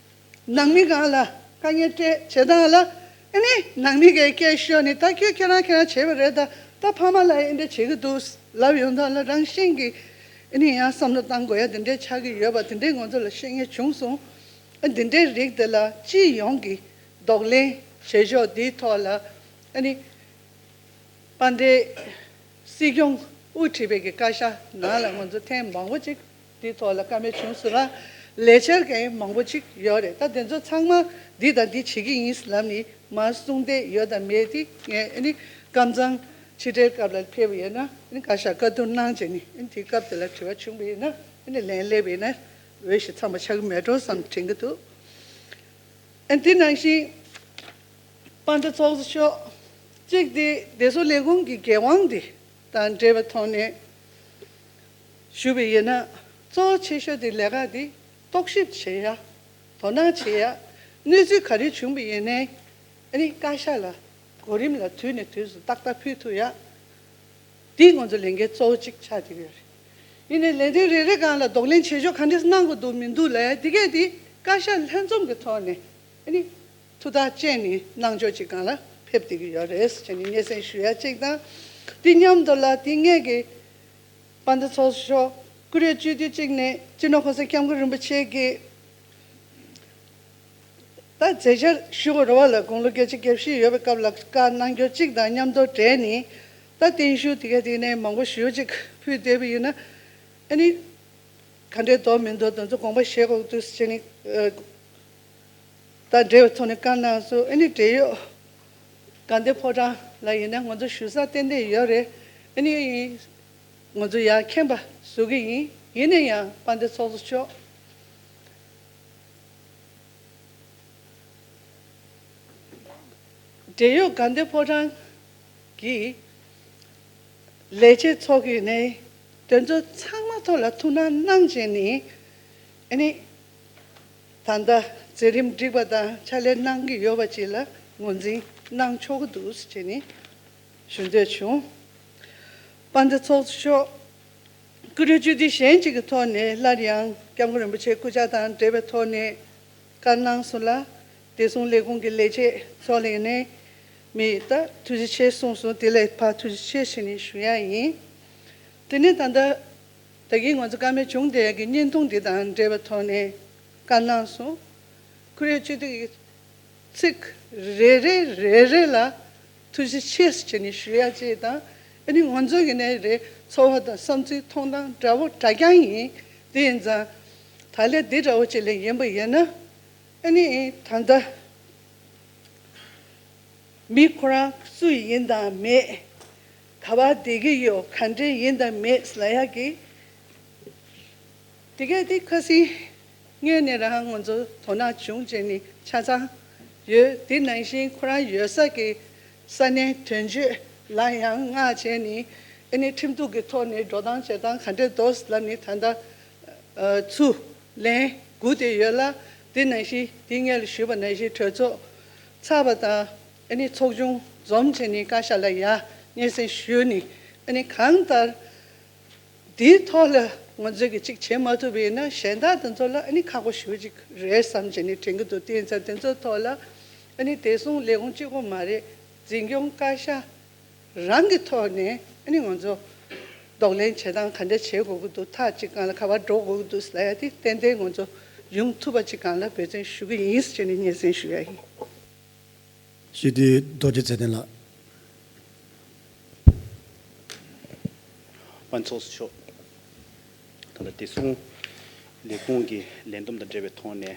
ནང་མི་སྒང་ལ་དཀའ་ངལ་སྤྲད་བྱེད་སྟངས་ལ། ཨ་ནི་ནང་མི་གིས་སྐད་ཤོར་ནས་ད་ཁྱོད་ཁྱེད་རང་ཁྱེད་རང་བྱས་པ་རེད། ད་ད་ཕ་མ་ལ་ཨེ་འདྲ་བྱེད་ཀྱི་འདུག་ལབ་ཡོང་སྟངས་ལ་རང་བཞིན་གྱིས་ ཨ་ནི་ཡང་བསམ་བློ་བཏང་དགོས་ཡ་དེ་འདྲའི་ཆགས་ཀྱི་ཡོད་པ་དེ་འདྲའི་ང་ཚོ་ལ་ཤེས་ངེས་བྱུང་སོང་། ཨ་འདི་འདྲའི་རིགས་དེ་ལ་སྤྱི་ཡོངས་ཀྱི་གདོང་ལེན་བྱེད་ཕྱོགས་འདིའི་ཐོག་ལ་ཨ་ནི་དཔལ་ལྡན་སྲིད་སྐྱོང་དབུ་ཁྲིད་པའི་གི་བཀའ་ཤག་ནང་ལ་ང་ཚོ་ཐེངས་མང་པོ་ཅིག་འདིའི་ཐོག་ལ་བཀའ་མོལ་བྱུང་སོང་ལ། ལས་འཆར་གང་མང་པོ་ཅིག་ཡོད་རེད། ད་དེ་ཚོ་ཚང་མ་འདི་དང་འདི་བྱེད་ཀྱི་ཡིན་ལབ་ནི་མར་གསུང་བསྡད་ཡོད་དང་མེད་དེ་ངས་ཨ་ནི་སྐབས་མཚམས་ཕྱི་དྲིལ་སྐབས་ལ་ཕེབས་པ་ཡིན་ན་ཨ་ནི་བཀའ་ཤག་བཀའ་བསྡུར་གནང་བྱས་ནི་ཨ་ནི་དེའི་སྐབས་དེ་ལ་དྲི་བ་བྱུང་བ་ཡིན་ན་ཨ་ནི་ལན་སླེབས་པ་ཡིན་ན་འོས་ཤིག་ཚང་མ་ཆགས་ཀྱི་མེད་འགྲོ་བསམ་དྲན་གྱི་འདུག་ཨ་ནི་དེ་ནང་བཞིན་དཔལ་ལྡན་ཚོགས་གཙོ་མཆོག་གཅིག་དེ་བདེ་སྲུང་ལས་ཁུངས་ཀྱི་འགན་དབང་དེ་དང་འབྲེལ་བའི་ཐོག་ནས་ཞུས་པ་ཡིན་ན་གཙོ་བོ་ཆེ་ཤོས་དེ་ལས་ཀ་དེ་རྟོག་ཞིབ་བྱེད་ཡ། དོ་སྣང་བྱེད་ཡ། གནས་ཚུལ་ག་རེ་བྱུང་བ་ཡིན་ནའི་ཨ་ནི་བཀའ་ཤག་ལ་གོ་རིམ་ལ་དུས་ནས་དུས་སུ་ཏག་ཏག་ཕུལ་ཐུབ་ཡ། འདི་ང་ཚོ་ལས་འགན་གཙོ་བོ་གཅིག་ཆགས་བསྡད་ཡོད་རེད། ཡིན་ནའི་ལས་དོན་རེ་རེ་སྒང་ལ་གདོང་ལེན་བྱེད་ཕྱོགས་ག་འདྲས་གནང་དགོས་འདུག་མི་འདུག་ལབ་ཡ་འདི་གས་འདི་བཀའ་ཤག་ལྷན་འཛོམས་ཀྱི་ཐོག་ནས་ཨ་ནི་ཐུགས་ཐག་བཅད་ནས་གནང་ཕྱོགས་གཅིག་སྒང་ལ་ཕེབས་བསྡད་ཀྱི་ཡོད་རེད་ཟེར་ནས་སྙན་སེང་ཞུ་ཡ་གཅིག་དང་། འདི་མཉམ་དུ་ལ་འདི་ངས་ཀྱི་དཔལ་ལྡན་ཚོགས་གཙོ་མཆོག་བཀུར་འོས་སྤྱི་འཐུས་གཅིག་ནས་སྤྱི་ནོར་༸གོང་ས་༸སྐྱབས་མགོན་རིན་པོ་ཆེ་གིས་ད་མཛད་འཆར་ཞུ་དགོས་རེད་བ་ལ་དགུང་ལོ་བརྒྱད་ཅུ་གྱ་བཞི་ཡོད་པའི་སྐབས་ལ་བཀའ་གནང་རྒྱུ་གཅིག་དང་མཉམ་དུ་འབྲེལ་ནས་ད་བརྟན་བཞུགས་དེ་ག་དེ་ནས་མང་པོ་ཞུ་གཅིག་ཕུལ་བསྡད་པ་ཡིན་ན་ཨ་ནི་ག་འདྲའི་འདུག་མི་འདུག་དེ་ཚོ་དགོངས་པ་བཞེས་དགོས་འདུག་ཟེར་ནས་ཨ། དང་འབྲེལ་བའི་ཐོག་ནས་བཀའ་གནང་སོང་། ཨ་ནི་འབྲེལ་ཡོད་དགའ་ལྡན་ཕོ་བྲང་ལ་ཡིན་ན་ང་ཚོ་ཞུ་ས་ཏན་ཏན་ཡོད་རེད། ཨ་ནི་ང་ཚོ་ཡར་མཁྱེན་པ་བཟོ་གི་ཡིན། ཡིན་ན་ཡང་དཔལ་ལྡན་ཚོགས་གཙོ་མཆོག་འབྲེལ་ཡོད་དགའ་ལྡན་ཕོ་བྲང་གི་ལས་བྱེད་ཚོགས་ཀྱི་ནས་དོན་ཚོ་ཚང་མ་ཐོག་ལ་ཐུགས་སྣང་གནང་བྱས་ནས་ཨ་ནི། ད་ལྟ་མཛད་རིམ་བསྒྲིགས་པ་དང་ཕྱག་ལས་གནང་གི་ཡོད་པ་ཅིག་ལ་ངོས་འཛིན་གནང་ཆོག་གི་འདུག་ཟེར་བྱས་ནས་ཞུ་འདོད་བྱུང་། དཔལ་ལྡན་ཚོགས་གཙོ་མཆོག་བཀུར་འོས་སྤྱི་འཐུས་གཞན་གཅིག་གི་ཐོག་ནས་སླར་ཡང་༸སྐྱབས་མགོན་རིན་པོ་ཆེའི་སྐུ་ཕྱྭ་དང་འབྲེལ་བའི་ཐོག་ནས་བཀའ་གནང་སོང་ལ། བདེ་སྲུང་ལས་ཁུངས་ཀྱི་ལས་བྱེད་ཚོ་ལ་ནས་མི་ད་ཐུགས་རྗེ་ཆེ་གསུངས་སོང་། དེ་ལས་ཕར་ཐུགས་རྗེ་ཆེ་ཞུ་ནས་ཞུ་ཡ་ཡིན། དེ་ནས་ད་ལྟ། ད་གིན་ང་ཚོ་བཀའ་མོལ་བྱུང་བསྡད་ཡ་གི་བརྙན་ཐུང་འདི་དང་འབྲེལ་བའི་ཐོག་ནས་བཀའ་གནང་སོང་། ཁོ་རའི་སྤྱི་འཐུས་ཀྱི་ཚིག་རེ་རེ་རེ་རེ་ལ་ཐུགས་རྗེ་ཆེ་ཟེར་ནས་ཞུ་ཡ་ཅིག་དང་། ཨ་ནི་ང་ཚོ་གི་ནས་རེད་ཚོར་བ་དང་བསམ་ཚུལ་མཐོང་སྟངས་འདྲ་བོ་འདྲ་རྐྱང་ཡིན། དེ་ཡིན་ཙང་ད་ལས་འདི་འདྲ་བོ་ཅིག་ལ་ཡིན་པ་ཡིན་ན་ཨ་ནི་ད་ལྟ། མི་ཁོ་རང་སུ་ཡིན་དང་མེད། ག་པར་བསྡད་ཀྱི་ཡོད་ག་འདྲས་ཡིན་དང་མེད་ལབ་ཡག་གི། དེ་གས་དེ་ཁ་སང་སྔོན་ནས་རང་ང་ཚོ་དོ་སྣང་བྱུང་བྱས་ནས་ཆ་ཚང་ཡོད། དེ་ནང་བཞིན་ཁོ་རང་ཡོད་ས་གི་ས་གནས་དོན་གཅོད་ལ་ཡང་མངགས་བྱས་ནས་ཨ་ནི་ཁྲིམས་གཏུག་གི་ཐོག་ནས་འགྲོ་སྟངས་བྱེད་སྟངས་ག་འདྲས་འདུག་ལབ་ནས་ད་ལྟ། ཚུར་ལན་སྒུག་བསྡད་ཡོད་ལ། དེ་ནང་བཞིན་དེ་སྔོན་ལ་ཞུས་པ་ནང་བཞིན་གྲོས་ཚོགས་ཚར་བ་དང་ཨ་ནི་ཚོགས་ཆུང་འཛོམས་བྱས་ནས་བཀའ་ཤག་ལ་ཡར་སྙན་སེང་ཞུས་ནས་ཨ་ནི་གང་ལྟར་དེའི་ཐོག་ལ་ང་ཚོས་ཀྱི་གཅིག་བྱེད་མ་ཐུབ་པ་ཡིན་ན་གཞན་དག་དེ་ཚོ་ལ་ཨ་ནི་ཁག་པོ་ཞེ་པོ་ཅིག་རེད་བསམ་བྱས་ནས་དྲན་གྱི་འདུག་དེ་ཡིན་ཙང་དེ་ཚོའི་ཐོག་ལ་ཨ་ནི་བདེ་སྲུང་ལས་ཁུངས་གཅིག་པོ་མ་རེད། འཛིན་སྐྱོང་བཀའ་ཤག་རང་གི་ཐོག་ནས་ཨ་ནི་ང་ཚོ་གདོང་ལེན་བྱེད་སྟངས་ག་འདྲ་བྱེད་དགོས་ཀྱི་འདུག་ཐག་གཅིག་སྒང་ལ་ག་པར་འགྲོ་དགོས་ཀྱི་འདུག་ཟེར་ཡ་དེ་ཏན་ཏན་ང་ཚོ་ཡོང་ཐུབ་པ་གཅིག་སྒང་ལ་འབད་བརྩོན་ཞུ་གི་ཡིན་ཟེར་ནས་སྙན་སེང་ཞུ་ཡ་ཡིན། སྤྱི་འཐུས་རྡོ་རྗེ་ཚེ་བརྟན་ལགས། དཔལ་ཚོགས་གཙོ་མཆོག་ད་ལྟ་བདེ་སྲུང་ལས་ཁུངས་ཀྱི་ལས་བསྡོམས་དང་འབྲེལ་བའི་ཐོག་ནས་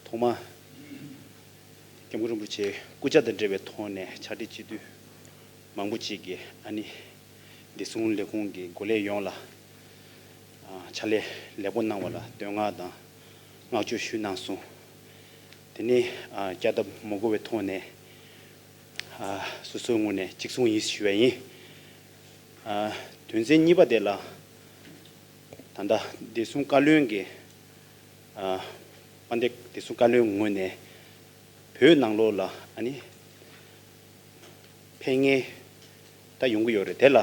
ཐོག་མ་༸སྐྱབས་མགོན་རིན་པོ་ཆེའི་སྐུ་ཕྱྭ་དང་འབྲེལ་བའི་ཐོག་ནས་ཕྱག་སྦྲེལ་སྤྱི་འཐུས་མང་པོ་ཅིག་གིས་ཨ་ནི་བདེ་སྲུང་ལས་ཁུངས་ཀྱི་འགོ་ལས་ཡོངས་ལ་ཨ་ཕྱག་ལས་ལེགས་པོ་གནང་བ་ལ་བསྟོད་བསྔགས་དང་བསྔགས་བརྗོད་ཞུས་གནང་སོང་། དེ་ནས་ཨ་བསྐྱར་ལྡབ་མ་དགོས་པའི་ཐོག་ནས་ཨ་སོ་སོའི་ངོས་ནས་གཅིག་གསུང་ཡིན་ཞུ་བ་ཡིན། ཨ་དོན་ཚན་གཉིས་པ་དེ་ལ་ད་ལྟ་བདེ་སྲུང་བཀའ་བློན་གྱི་ཨ་དཔལ་ལྡན་བདེ་སྲུང་བཀའ་བློན་ངོས་ནས་བོད་ནང་ལོགས་ལ་ཨ་ནི་ཕེབས་མཁན་ད་ཡོང་གི་ཡོད་རེད། དེ་ལ་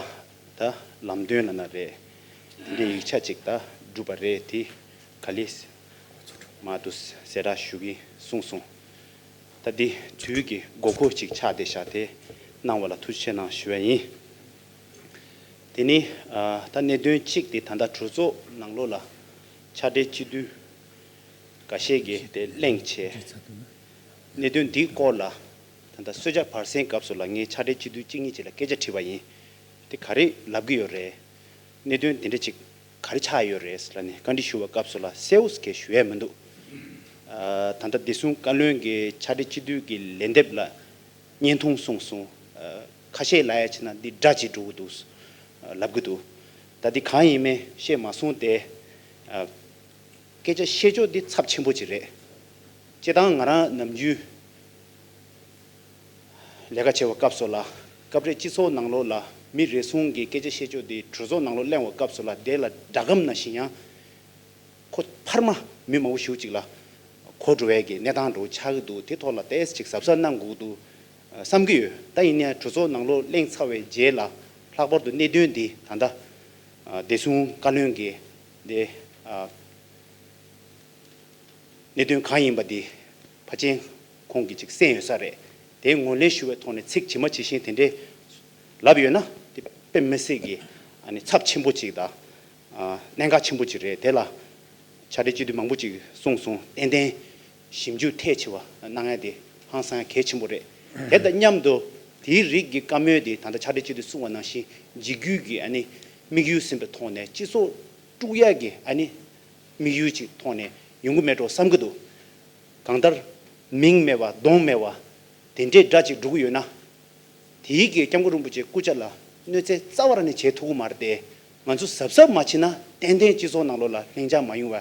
ད་ལམ་སྟོན་ལབ་ན་རེད། དེ་འདྲའི་ཡིག་ཆ་ཅིག་ད་གྲུབ་པ་རེད། དེ་ག་ལེ་མར་དུ་གསལ་བསྒྲགས་ཞུ་གི་གསུངས་སོང་། ད་འདི་དུས་ཀྱི་དགོས་མཁོ་ཅིག་ཆགས་བསྡད་ཤག་དེ་གནང་བ་ལ་ཐུགས་རྗེ་ཆེ་གནང་ཞུ་བ་ཡིན། དེ་ནི་ཨ་ད་གནད་དོན་གཅིག་དེ་ད་ལྟ་གྲོས་ཚོགས་ནང་ལོགས་ལ་ཕྱག་སྦྲེལ་སྤྱི་འཐུས་འགའ་ཤས་ཀྱིས་དེ་གླེང་བྱས། གནད་དོན་འདིའི་སྐོར་ལ་ད་ལྟ་གསོལ་ཇ་བར་གསེང་སྐབས་སུ་ལ་ངས་ཕྱག་སྦྲེལ་སྤྱི་འཐུས་གཅིག་གཉིས་ཅིག་ལ་སྐད་ཆ་དྲིས་པ་ཡིན། དེ་ག་རེ་ལབ་ཀྱི་ཡོད་རེད། གནད་དོན་དེ་འདྲ་ཅིག་ག་རེ་ཆགས་ཡོད་རེད་ལབ་ནས་བཀའ་འདྲི་ཞུ་བའི་སྐབས་སུ་ལ་གསལ་པོ་ཞིག་ཞུ་ཡས་མི་འདུག་ཨ་ད་ལྟ་བདེ་སྲུང་བཀའ་བློན་གྱིས་ཕྱག་སྦྲེལ་སྤྱི་འཐུས་ཀྱི་ལན་འདེབས་ལ་བརྙན་ཐུང་གསུངས་སོང་། ཨ་ཁ་ཤས་ལབ་ཡ་བྱས་ན་འདི་སྒྲ་ཅིག་འགྲོ་གི་འདུག་ཨ་ལབ་གི་འདུག་ད་འདི་གང་ཡིན་མིན་ཤེས་མ་སོང་སྟེ། ཨ་སྐད་ཆ་བཤད་ཕྱོགས་འདི་ཚབས་ཆེན་པོ་ཅིག་རེད། སྤྱིར་བཏང་ང་རང་ནམ་རྒྱུན་ལས་ཀ་བྱེད་པའི་སྐབས་སུ་ལ་སྐབས་རེ་སྤྱི་ཚོགས་ནང་ལོགས་ལ་མི་རེ་ཟུང་གིས་སྐད་ཆ་བཤད་ཕྱོགས་འདི་གྲོས་ཚོགས་ནང་ལོགས་གླེང་བའི་སྐབས་སུ་ལ་དེ་ལ་སྒྲ་སྒམ་ནང་བཞིན་ཡང་ཁོ་འཕར་མ་མི་མང་པོ་ཞེ་པོ་ཅིག་ལ་གོ་འགྲོ་བའི་གི་གནས་སྟངས་འདྲ་བོ་ཆགས་ཀྱི་འདུག་དེ་ཐོག་ལ་ཏོག་ཙམ་ཅིག་གཟབ་གཟབ་གནང་དགོས་ཀྱི་འདུག་བསམ་གྱི་ཡོད། ད་ཡིན་ནའི་གྲོས་ཚོགས་ནང་ལོགས་གླེང་ཚར་བའི་རྗེས་ལ་ལྷག་པར་དུ་གནད་དོན་འདི་ད་ལྟ་བདེ་སྲུང་བཀའ་བློན་གྱིས་དེ་གནད་དོན་གང་ཡིན་པ་འདི་ཕལ་ཆེར་ཁོང་གིས་ཅིག་གསན་ཡོད་ས་རེད། དེ་ངོས་ལེན་ཞུ་བའི་ཐོག་ནས་ཚིག་ཇི་མ་ཇི་བཞིན་དེ་འདྲས་ལབ་ཡོད་ན་དེ་དཔེ་མི་སྲིད་ཀྱི་ཨ་ནི་ཚབས་ཆེན་པོ་ཅིག་དང་གནད་འགག་ཆེན་པོ་ཅིག་རེད། དེ་ལ་ཕྱག་སྦྲེལ་སྤྱི་འཐུས་མང་པོ་ཅིག་གསུངས་སོང་། ཏན་ཏན་ཞིབ་འཇུག་ཐད་ཆེ་བ་གནང་ཡ་དེ་ཧང་སང་ཡ་གལ་ཆེན་པོ་རེད། དེ་དང་མཉམ་དུ་དེའི་རིགས་ཀྱི་བཀའ་མོལ་དེ་ད་ལྟ་ཕྱག་སྦྲེལ་སྤྱི་འཐུས་གསུངས་པ་ནང་བཞིན་འཇིགས་སྐུལ་གྱི་ཨ་ནི་དམིགས་ཡུལ་ཟིན་པའི་ཐོག་ནས་སྤྱི་ཚོགས་དཀྲུག་ཡ་གི་ཨ་ནི་དམིགས་ཡུལ་ཅིག་ཐོག་ནས་ཡོང་གི་མེད་འགྲོ་བསམ་གྱི་འདུག་གང་ལྟར་མིང་མེད་པ་གདོང་མེད་པ་དེ་འདྲའི་སྒྲ་ཅིག་འགྲོ་གི་ཡོད་ན། དེའི་གི་སྐྱབས་མགོན་རིན་པོ་ཆེའི་སྐུ་ཕྱྭ་ལ་གནོད་འཚེ་རྩ་བ་རང་ནས་བྱེད་ཐུབ་ཀྱི་མ་རེད་དེ། ང་ཚོ་གཟབ་གཟབ་མ་བྱས་ན་ཏན་ཏན་སྤྱི་ཚོགས་ནང་ལོགས་ལ་ལྷིང་འཇགས་མ་ཡོང་བ་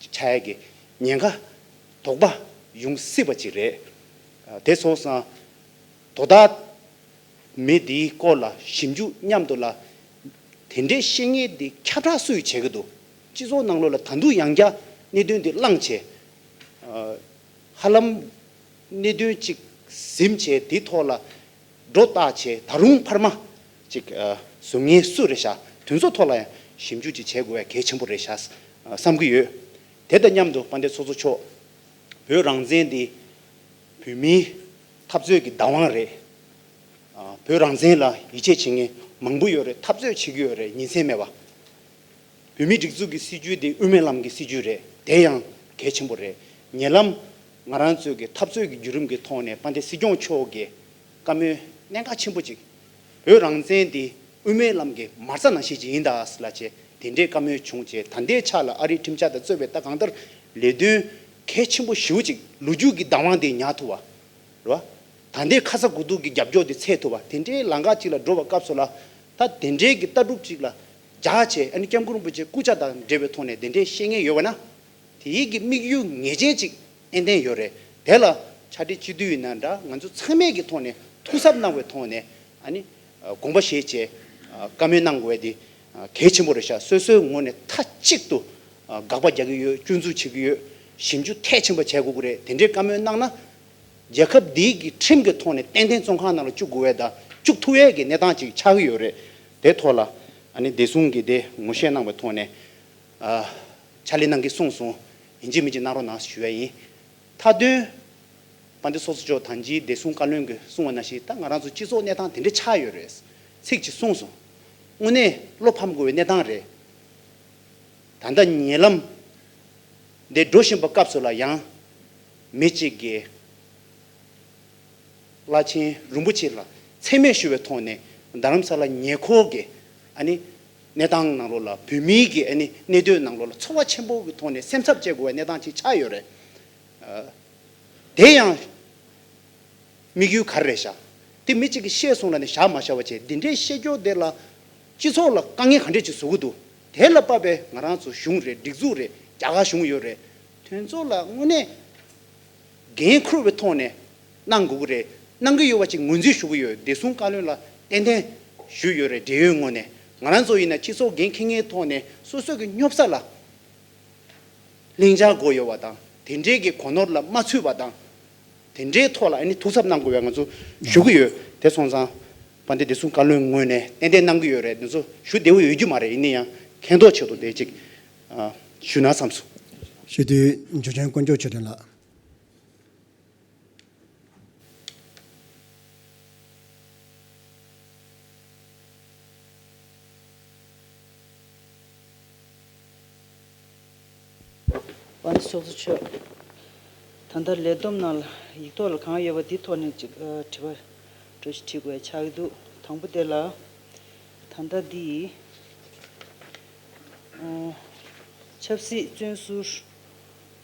ཆགས་ཡ་གི་ཉེན་ཁ་དོགས་པ་ཡོང་སྲིད་པ་ཅིག་རེད། དེ་སོང་ཙང་དོ་བདག་མི་དེའི་སྐོར་ལ་ཞིབ་འཇུག་མཉམ་དུ་ལ་དེ་འདྲའི་བཤད་མཁན་དེ་ཁྱབ་བསྒྲགས་སུས་བྱེད་ཀྱི་འདུག་སྤྱི་ཚོགས་ནང་ལོགས་ལ་ད་དུང་ཡང་བསྐྱར་གནད་དོན་དེ་བསླངས་བྱས། ཧ་ལམ་གནད་དོན་ཅིག་ཟིན་བྱས་དེའི་ཐོག་ལ་སྒྲོ་བཏགས་བྱས་ད་རུང་འཕར་མ་ཅིག་བཟོ་མཁན་སུ་རེད་ཤག་དེ་ཚོ་ཐོག་ལ་ཡང་ཞིབ་འཇུག་ཅིག་བྱེད་དགོས་པ་གལ་ཆེན་པོ་རེད་ཤག་བསམ་གྱི་ཡོད། དེ་དང་མཉམ་དུ་དཔལ་ལྡན་ཚོགས་གཙོ་མཆོག་བོད་རང་བཙན་འདི་བོད་མིའི་འཐབ་རྩོད་ཀྱི་བདག་དབང་རེད། ཨ་བོད་རང་བཙན་ལ་ཡིད་ཆེས་བྱེད་མཁན་མང་པོ་ཡོད་རེད། འཐབ་རྩོད་བྱེད་ཀྱི་ཡོད་རེད། ཉིན་མཚན་མེད་པ། བོད་མིའི་སྒྲིག་འཛུགས་ཀྱི་སྲིད་བྱུས་དེ་དབུ་མའི་ལམ་གྱི་སྲིད་བྱུས་རེད། དེ་ཡང་གལ་ཆེན་པོ་རེད། ཉེ་ལམ་ང་རང་ཚོའི་གི་འཐབ་རྩོད་ཀྱི་བརྒྱུད་རིམ་གྱི་ཐོག་ནས་དཔལ་ལྡན་སྲིད་སྐྱོང་མཆོག་གིས་བཀའ་མོལ་གནད་འགག་ཆེན་པོ་ཅིག་བོད་རང་བཙན་དེ་དབུ་མའི་ལམ་གྱི་མ་རྩ་ནང་བཞིན་ཅིག་ཡིན་ད་ཟེར་ལབ་བྱས་དེ་འདྲའི་བཀའ་མོལ་བྱུང་བྱས། ད་ལྟའི་ཆ་ལ་ཨ་རིའི་ཁྲིམས་འཆར་དང་གཙོས་པའི་ད་གང་ལྟར་ལས་དོན་གལ་ཆེན་པོ་ཞེ་པོ་ཅིག་ལོ་རྒྱུས་ཀྱི་བདག་དབང་དེ་ཉར་ཐུབ་པ་རེད་བ། ད་ལྟའི་ཁ་ཚ་དགོས་གཏུགས་ཀྱི་རྒྱབ་སྐྱོར་དེ་འཚོལ་ཐུབ་པ། དེ་འདྲའི་ལམ་ཁ་ཅིག་ལ་འགྲོ་བའི་སྐབས་སུ་ལ་ད་དེ་འདྲའི་གི་ལྟ་གྲུབ་ཅིག་ལ་སྦྱར་བྱས་ཨ་ནི་སྐྱབས་མགོན་རིན་པོ་ཆེའི་སྐུ་ཕྱྭ་དང་འབྲེལ་བའི་ཐོག་ནས་དེ་འདྲའི་བཤད་མཁན་ཡོད་པ་ན། དེའི་གི་དམིགས་ཡུལ་ངེས་ཅན་ཅིག་ཏན་ཏན་ཡོད་རེད། དེ་ལ་ཕྱག་སྦྲེལ་སྤྱི་འཐུས་ཡིན་ན་འདྲ་ང་ཚོ་ཚང་མས་ཀྱི་ཐོག་ནས་ཐུགས་གཟབ་གནང་བའི་ཐོག་ནས་ཨ་ནི་དགོངས་པ་བཞེས་བྱས་བཀའ་མོལ་གནང་དགོས་དེ་གལ་ཆེན་པོ་རེད་ཤག་སོ་སོའི་ངོས་ནས་མཐའ་གཅིག་ཏུ་དགག་པ་རྒྱག་གི་ཡོད། སྐྱོན་འཛུགས་བྱེད་ཀྱི་ཡོད། ཞིབ་འཇུག་མཐའ་ཕྱིན་པ་བྱེད་དགོས་ཀྱི་རེད། དེ་འདྲའི་བཀའ་མོལ་གནང་ན་རྒྱལ་ཁབ་འདིའི་གི་ཁྲིམས་ཀྱི་ཐོག་ནས་ཏན་ཏན་བཙོན་ཁང་ནང་ལ་བཅུག་དགོས་པའི་དང་བཅུག་ཐུབ་ཡས་ཀྱི་གནས་སྟངས་ཅིག་ཆགས་ཀྱི་ཡོད་རེད། དེ་ཐོག་ལ་ཨ་ནི་བདེ་སྲུང་གིས་དེ་ངོ་ཤེས་གནང་བའི་ཐོག་ནས། ཨ། ཕྱག་ལས་གནང་གི་གསུངས་སོང་། ཡིན་གཅིག་མིན་གཅིག་གནང་རོགས་གནང་ཞུ་ཡ་ཡིན། མཐའ་དོན། དཔལ་ལྡན་ཚོགས་གཙོ་མཆོག་ད་ཅིའི་བདེ་སྲུང་བཀའ་བློན་གྱིས་གསུངས་པ་ནང་བཞིན་ད་ང་རང་ཚོ་སྤྱི་ཚོགས་གནས་སྟངས་དེ་འདྲ་ཆགས་ཡོད་རེད། ཚིག་ཅིག་གསུངས་སོང་། དངོས་གནས་བློ་ཕམ་དགོས་པའི་གནས་སྟངས་རེད། ད་ལྟ་ཉེ་ལམ་འདི་འགྲོ་བཞིན་པའི་སྐབས་སུ་ལ་ཡང་མི་གཅིག་གིས། བླ་ཆེན་རིན་པོ་ཆེ་ལ་མཚན་སྨད་ཞུ་བའི་ཐོག་ནས་རྡ་རམ་ས་ལ་ཉེ་འཁོར་གྱི་ཨ་ནི་གནས་སྟངས་ནང་ལོགས་ལ་བོད་མིའི་གི་ཨ་ནི་གནས་སྡོད་ནང་ལོགས་ལ་ཚོར་བ་ཆེན་པོ་གི་ཐོག་ནས་སེམས་འཚབ་སྐྱེ་དགོས་པའི་གནས་སྟངས་ཅིག་ཆགས་ཡོད་རེད། ཨ། དེ་ཡང་དམིགས་ཡུལ་ག་རེ་རེད་ཤག་དེ་མི་གཅིག་གིས་བཤད་སོང་ལབ་ནས་བཞག་མ་བཞག་པ་བྱས་འདི་འདྲའི་བཤད་རྒྱུ་དེ་ལ་སྤྱི་ཚོགས་ལ་དཀའ་ངལ་ག་འདྲས་ཅིག་བཟོ་གི་འདུག་དེ་ལ་དཔག་པའི་ང་རང་ཚོ་གཞུང་རེད། སྒྲིག་འཛུགས་རེད། རྒྱ་གར་གཞུང་ཡོད་རེད། དེ་ཚོ་ལ་དངོས་གནས། འགན་འཁུར་བའི་ཐོག་ནས་གནང་དགོས་ཀྱི་རེད། གནང་གི་ཡོད་པ་ཅིག་ངོས་འཛིན་ཞུ་གི་ཡོད། བདེ་སྲུང་བཀའ་བློན་ལ་ཏན་ཏན་ཞུས་ཡོད་རེད། འབྲེལ་ཡོད་ངོས་ནས་ང་རང་ཚོ་ཡིན་ན་སྤྱི་ཚོགས་འགན་འཁྱེར་མཁན་ཐོག་ནས་སོ་སོ་གི་སྙོབ་ས་ལ་ལྷིང་འཇགས་དགོས་ཡོད་པ་དང་དེ་འདྲའི་གི་གོ་ནོར་ལ་མ་ཚུད་པ་དང་དེ་འདྲའི་ཐོག་ལ་ཨ་ནི་ཐུགས་འཚབ་གནང་དགོས་པའི་ང་ཚོ་ཞུ་གི་ཡོད། དེ་སོང་ཙང་དཔལ་ལྡན་བདེ་སྲུང་བཀའ་བློན་ངོས་ནས་ཏན་ཏན་གནང་གི་ཡོད་རེད། འདི་ཚོ་ཞུ་བདེ་པོ་ཡོད་རྒྱུ་མ་རེད། ཡིན་ན་ཡང་མཁྱེན་རྟོགས་ཆེད་དུ་དེ་ཅིག་ཞུ་ན་བསམས་སོང་། སྤྱི་འཐུས་འཇུ་ཆེན་དཀོན་མཆོག་ཆོས་སྒྲོན་ལགས། དབང་འདུས་ཚོགས་གཙོ་མཆོག་ད་ལྟ་ལས་བསྡོམས་ནང་ལ་ཡིག་ཐོག་ལ་གང་ཡོད་པ་འདི་ཐོག་ནས་ཅིག་ཨ་དྲི་བ་འདྲ་ཞིག་དྲི་དགོས་ཆགས་ཀྱི་འདུག་དང་པོ་དེ་ལ་ད་ལྟ་འདི་ཨ་ཆབ་སྲིད་བཙོན་ཟུར་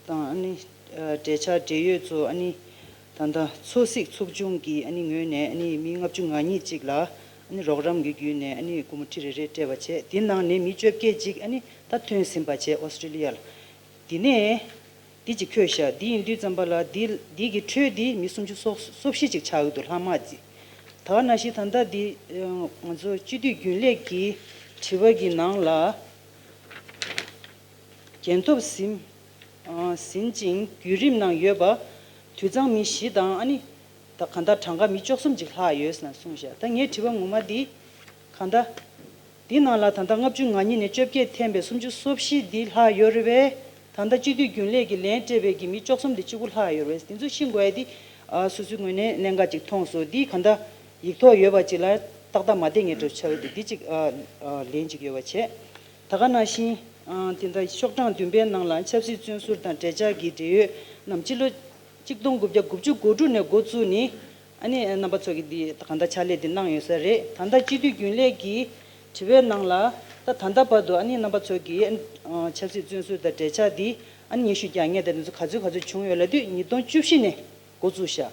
དང་ཨ་ནི་ཨ་འབྲེལ་ཆགས་འབྲེལ་ཡོད་ཚོ་ཨ་ནི་ད་ལྟ་ཚོ་གཟིགས་ཚོགས་ཆུང་གི་ཨ་ནི་ངོས་ནས་ཨ་ནི་མི་ལྔ་བཅུ་ང་གཉིས་ཅིག་ལ་ཨ་ནི་རོགས་རམ་གྱི་བརྒྱུད་ནས་ཨ་ནི་སྒོར་མོ་ཁྲི་རེ་རེ་སྤྲད་པ་བྱས། དེ་ནང་ནས་མི་བཅོ་བརྒྱད་ཅིག་ཨ་ནི་ད་ཐོན་ཟིན་པ་བྱས་ཨོ་སི་ཀྲི་ལི་ཡ་ལ། དེ་ནས་འདི་ཅིག་འཁོད་ཤག་འདི་ཡིན་དུས་ཙམ་པ་ལ་འདི་འདི་གི་ཁྲོད་འདི་མི་སུམ་ཅུ་སོ་སོ་བཞི་ཅིག་ཆགས་ཡོད་འདུག་ལྷག་མ་ཅིག་ད་ག་ནང་བཞིན་ད་ལྟ་འདི་ང་ཚོ་སྤྱི་འཐུས་རྒྱུན་ལས་ཀྱི་དྲི་བ་གི་ནང་ལ། རྒྱན་ཐོབ་ཟིན་ཨ་ཟིན་ཅིང་བརྒྱུད་རིམ་ནང་ཡོད་པ། དུད་ཚང་མི་བཞི་དང་ཨ་ནི་ད་གང་ལྟར་གྲངས་ཀ་མི་བཅུ་གསུམ་ཅིག་ལྷག་ཡོད་ཟེར་ན་གསུངས་ཤག་ད་ངའི་དྲི་བ་ངོ་མ་འདི་གང་ལྟར་འདི་ནང་ལ་ད་ལྟ་ལྔ་བཅུ་ང་གཉིས་ནས་བཅོ་བརྒྱད་འཐེན་པའི་སུམ་ཅུ་སོ་བཞི་འདི་ལྷག་ཡོད་རེད་པས། ད་ལྟ་སྤྱི་འཐུས་རྒྱུན་ལས་ཀྱི་ལན་སྤྲད་པའི་གི་མི་བཅུ་གསུམ་དེ་གཅིག་པུ་ལྷག་ཡོད་རེད། དེ་ཚོ་ཤེས་དགོས་ཡ་འདི་ཨ་སོ་སོའི་ངོས་ནས་གནད་འགག་ཅིག་མཐོང་སོང་། འདི་གང་ལྟར་ཡིག་ཐོག་ཡོད་པ་ཅིག་ལ་ཏག་ཏག་མ་བསྡད་མཁན་འདྲ་པོ་ཆགས་ཡོད་དེ་འདི་ཅིག་ཨ་ཨ་ལན་ཅིག་ཡོད་པ་བྱས། ད་ག་ནང་བཞིན་ཨ་དེ་འདྲ་ཤོག་གྲངས་བདུན་པའི་ནང་ལ་ཆབ་སྲིད་བཙོན་ཟུར་དང་འབྲེལ་ཆགས་ཀྱི་འབྲེལ་ཡོད་རྣམས་སྤྱི་ལོ་གཅིག་སྟོང་དགུ་བརྒྱ་དགུ་བཅུ་གོ་དྲུག་ནས་འགོ་བཙུགས་ནས་ཨ་ནི་རྣམ་པ་ཚོ་གིས་འདི་གང་ལྟར་ཕྱག་ལས་འདི་གནང་ཡོད་ས་རེད། ད་ལྟ་སྤྱི་འཐུས་རྒྱུན་ལས་ཀྱི་དྲི་བའི་ནང་ལ་ད་ད་ལྟ་བར་དུ་ཨ་ནི་རྣམ་པ་ཚོ་གིས་ཨ་ཆབ་སྲིད་བཙོན་ཟུར་དང་འབྲེལ་ཆགས་འདི་ཨ་ནི་ཉི་ཤུ་བརྒྱ་ངེས་དེ་ཚོ་ག་ཚོད་ག་ཚོད་བྱུང་ཡོད་ལབ་དུས་ཉིས་སྟོང་བཅུ་བཞི་ནས་འགོ་བཙུགས་ཤག་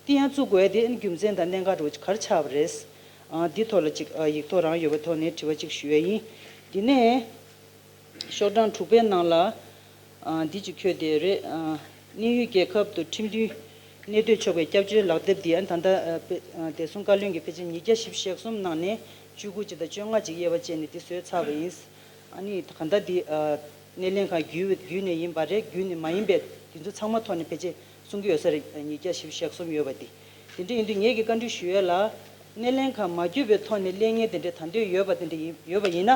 དེ་ཡང་བཙུགས་དགོས་ཡ་དེ་ཨ་ནི་རྒྱུ་མཚན་དང་གནད་འགག་འདྲ་བོ་ཅིག་ག་རེ་ཆགས་པ་རེད། ཨ་འདི་ཐོག་ལ་ཅིག་ཨ་ཡིག་ཐོག་རང་ཡོད་པའི་ཐོག་ནས་དྲི་བ་ཅིག་ཞུ་ཡ་ཡིན། དེ་ནས་ཤོག་གྲངས་དྲུག་པའི་ནང་ལ་ཨ་འདི་ཅིག་འཁོད་དེ་རེད། ཨ་གནས་ཡུལ་རྒྱལ་ཁབ་ཏུ་ཁྲིམས་མཐུན་གནས་སྡོད་ཆོག་པའི་སྐྱབས་བཅོལ་ལག་དེབ་འདི་ཨ་ད་ལྟ་ཨ་དཔེ་ཨ་བདེ་སྲུང་བཀའ་བློན་གྱིས་ཕལ་ཆེར་ཉིས་བརྒྱ་བཞི་བཅུ་ཞེ་གསུམ་ནང་ནས་བཅུ་དགུ་ཅིག་དང་བཅོ་ལྔ་ཅིག་དབྱེ་བ་བྱས་ནས་འདི་བཟོས་ཚར་བ་ཡིན། ཨ་ནི་གང་ལྟར་འདི་ཨ་སྣེ་ལེན་ཁང་བརྒྱུད་བརྒྱུད་ནས་ཡིན་པ་རེད། བརྒྱུད་ནས་མ་ཡིན་པའི་དེ་ཚོ་ཚང་མ་ཐོག་ནས་ཕལ་ཆེར་གསུང་གི་ཡོད་ས་རེད། ཉིས་བརྒྱ་བཞི་བཅུ་ཞེ་གསུམ་ཡོད་པ་དེ། དེ་འདྲ་ཡིན་དུས་ངེད་ཀྱིས་བཀའ་འདྲི་ཞུ་ཡས་ལ་སྣེ་ལེན་ཁང་མ་བརྒྱུད་པའི་ཐོག་ནས་སླེབས་མཁན་དེ་འདྲ་ད་འདོད་ཡོད་པ་དེ་འདྲ་ཡིན་ཡོད་པ་ཡིན་ན་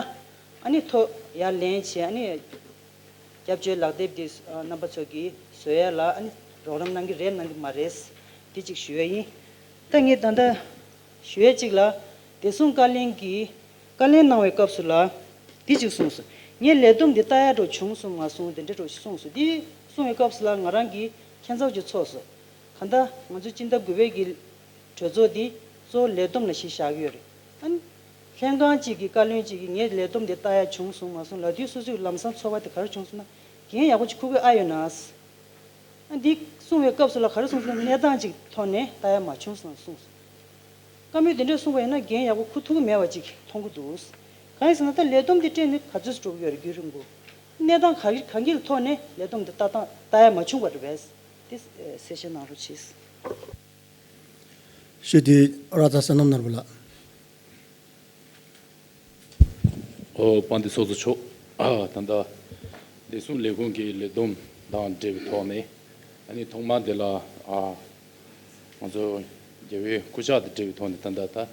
ཨ་ནི་ཐོ་ཡར་ལེན་བྱས་ཨ་ནི་སྐྱབས་བཅོལ་ལག་དེབ་དེ་རྣམ་པ་ཚོ་གིས་བཟོ་ཡས་ལ་ཨ་ནི་རོགས་རམ་གནང་གི་རེད་གནང་གི་མ་རེད། དེ་གཅིག་ཞུ་ཡས་ཡིན། ད་ངས་ད་ལྟ་ཞུ་ཡས་གཅིག་ལ་བདེ་སྲུང་བཀའ་བློན་གྱིས་བཀའ་ལན་གནང་བའི་སྐབས་སུ་ལ་འདི་གཅིག་གསུངས་སོང་། ངས་ལས་བསྡོམས་འདི་ལྟ་ཡག་འདྲ་བྱུང་སོང་མ་སོང་དེ་འདྲ་འདྲ་གསུངས་སོང་། འདི་གསུངས་པའི་སྐབས་སུ་ལ་ང་རང་གིས་ཁྱད་མཚར་ཅིག་ཚོར་སོང་། གང་ལྟར་ང་ཚོ་སྤྱི་ཟླ་དགུ་པའི་གི་གྲོས་ཚོགས་འདི་གཙོ་བོ་ལས་བསྡོམས་ལ་གཞི་བཞག་གི་ཡོད་རེད། ཨ་ནི་ལྷན་ཁང་གཅིག་གི་བཀའ་བློན་གཅིག་གིས་ངས་ལས་བསྡོམས་འདི་ལྟ་ཡག་བྱུང་སོང་མ་སོང་ལབ་དུས་སོ་སོའི་ལམ་སང་ཚོར་བ་དེ་ག་རེ་བྱུང་སོང་ན་འགན་ཡག་པོ་ཅིག་འཁུར་དགོས་ཨ་ཡོད་ན། ཨ་འདི་གསུང་བའི་སྐབས་སུ་ལ་ག་རེ་གསུངས་སོང་ན་གནས་སྟངས་ཅིག་ཐོག་ནས་ལྟ་ཡག་མ་བྱུང་སོང་གསུངས་སོང་། བཀའ་མོལ་འདི་འདྲ་གསུངས་པ་ཡིན་ན་འགན་ཡག་པོ་འཁུར་ཐུབ་ཀྱི་མེད་པ་ཅིག་མཐོང་གི་འདུག་གང་ཡིན་ཟེར་ན་ད་ལས་བསྡོམས་འདི་སྤྲད་ནས་ག་ཚོད་འགྲོ་གི་ཡོད་རེད་རྒྱུན་རིང་པོ། གནས་སྟངས་ག་གི་གང་གི་ཐོག་ནས་ལས་བསྡོམས་འདི་ལྟ་སྟངས་ལྟ་ཡག་མ་བྱུང་བ་རེད་པས། དེ་གསལ་བཤད་གནང་རོགས་གྱིས། ཞུ་དེ་ར་ད་བསོད་ནམས་ནོར་བུ་ལགས། ཨོ་དཔལ་ལྡན་ཚོགས་གཙོ་མཆོག་ཨ་ད་ལྟ་བདེ་སྲུང་ལས་ཁུངས་ཀྱི་ལས་བསྡོམས་དང་འབྲེལ་བའི་ཐོག་ནས་ཨ་ནི་ཐོག་མར་དེ་ལ་ཨ་ང་ཚོ་རྒྱལ་བའི་སྐུ་ཕྱག་དང་འབྲེལ་བའི་ཐོག་ནས་ད་ལྟ་ད་ཕྱག་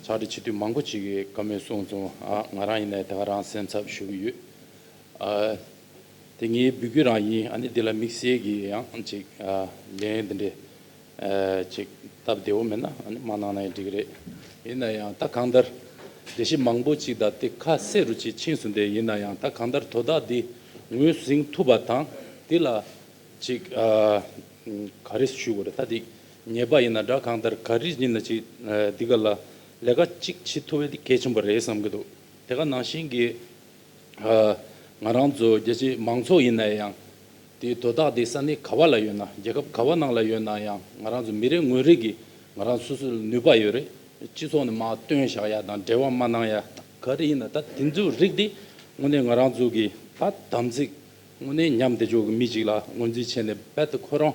སྦྲེལ་བྱེད་དུས་མང་པོ་ཅིག་གིས་བཀའ་མོལ་གསུངས་སོང་། ཨ་ང་རང་ཡིན་ནའི་ད་ག་རང་སེམས་འཚབ་ཞུ་གི་ཡོད། ཨ་དེ་ངའི་འབོད་སྐུལ་རང་ཡིན། ཨ་ནི་འདི་ལ་དམིགས་བསལ་གྱི་ཡང་ཅིག་ཨ་ལན་འདི་འདྲའི་ཨ་ཅིག་སྟབས་བདེ་བོ་མེད་ན་ཨ་ནི་མ་གནང་ན་ཡང་འགྲིག་གི་རེད། ཡིན་ན་ཡང་ད་གང་ལྟར་འགྲེལ་བཤད་མང་པོ་ཅིག་དང་དེ་ཁ་གསལ་རུ་ཅིག་ཕྱིན་སོང་སྟེ། ཡིན་ན་ཡང་ད་གང་ལྟར་དོ་བདག་འདི་ངོས་ཟིན་ཐུབ་པ་དང་དེ་ལ་ཅིག་ཨ་ག་རེ་ཞུ་དགོས་རེད། ད་དེ་ཉེས་པ་ཡིན་ན་འདྲ་གང་ལྟར་ག་རེ་ཡིན་ན་ཅིག་ཨ་འདི་ག་ལ་ལས་ཀ་ཅིག་བྱེད་ཐུབ་པ་དེ་གལ་ཆེན་པོ་རེད་བསམ་གྱི་འདུག་དེ་ག་ནང་བཞིན་གྱི་ཨ་ང་རང་ཚོ་རྒྱལ་སྤྱིའི་མང་ཚོགས་ཡིན་ན་ཡང་དེའི་དོ་བདག་དེ་ས་གནས་ག་བ་ལ་ཡོད་ན་རྒྱལ་ཁབ་ག་བ་ནང་ལ་ཡོད་ན་ཡང་ང་རང་ཚོ་མི་རེ་ངོ་རེ་གིས་ང་རང་སོ་སོ་ལ་ནུས་པ་ཡོད་རེད། སྤྱི་ཚོགས་ནས་མར་བཏོན་བཞག་ཡ་དང་འབྲེལ་བ་མ་གནང་ཡ་ག་རེ་ཡིན་ན་ད་དེ་ཚོའི་རིགས་དེ་དངོས་གནས་ང་རང་ཚོ་གི་ད་དམ་ཚིག་དངོས་གནས་ཉམས་བསྡད་ཆོག་གི་མི་ཅིག་ལ་ངོས་འཛིན་བྱས་ནས་རྦད་དེ་ཁོ་རང་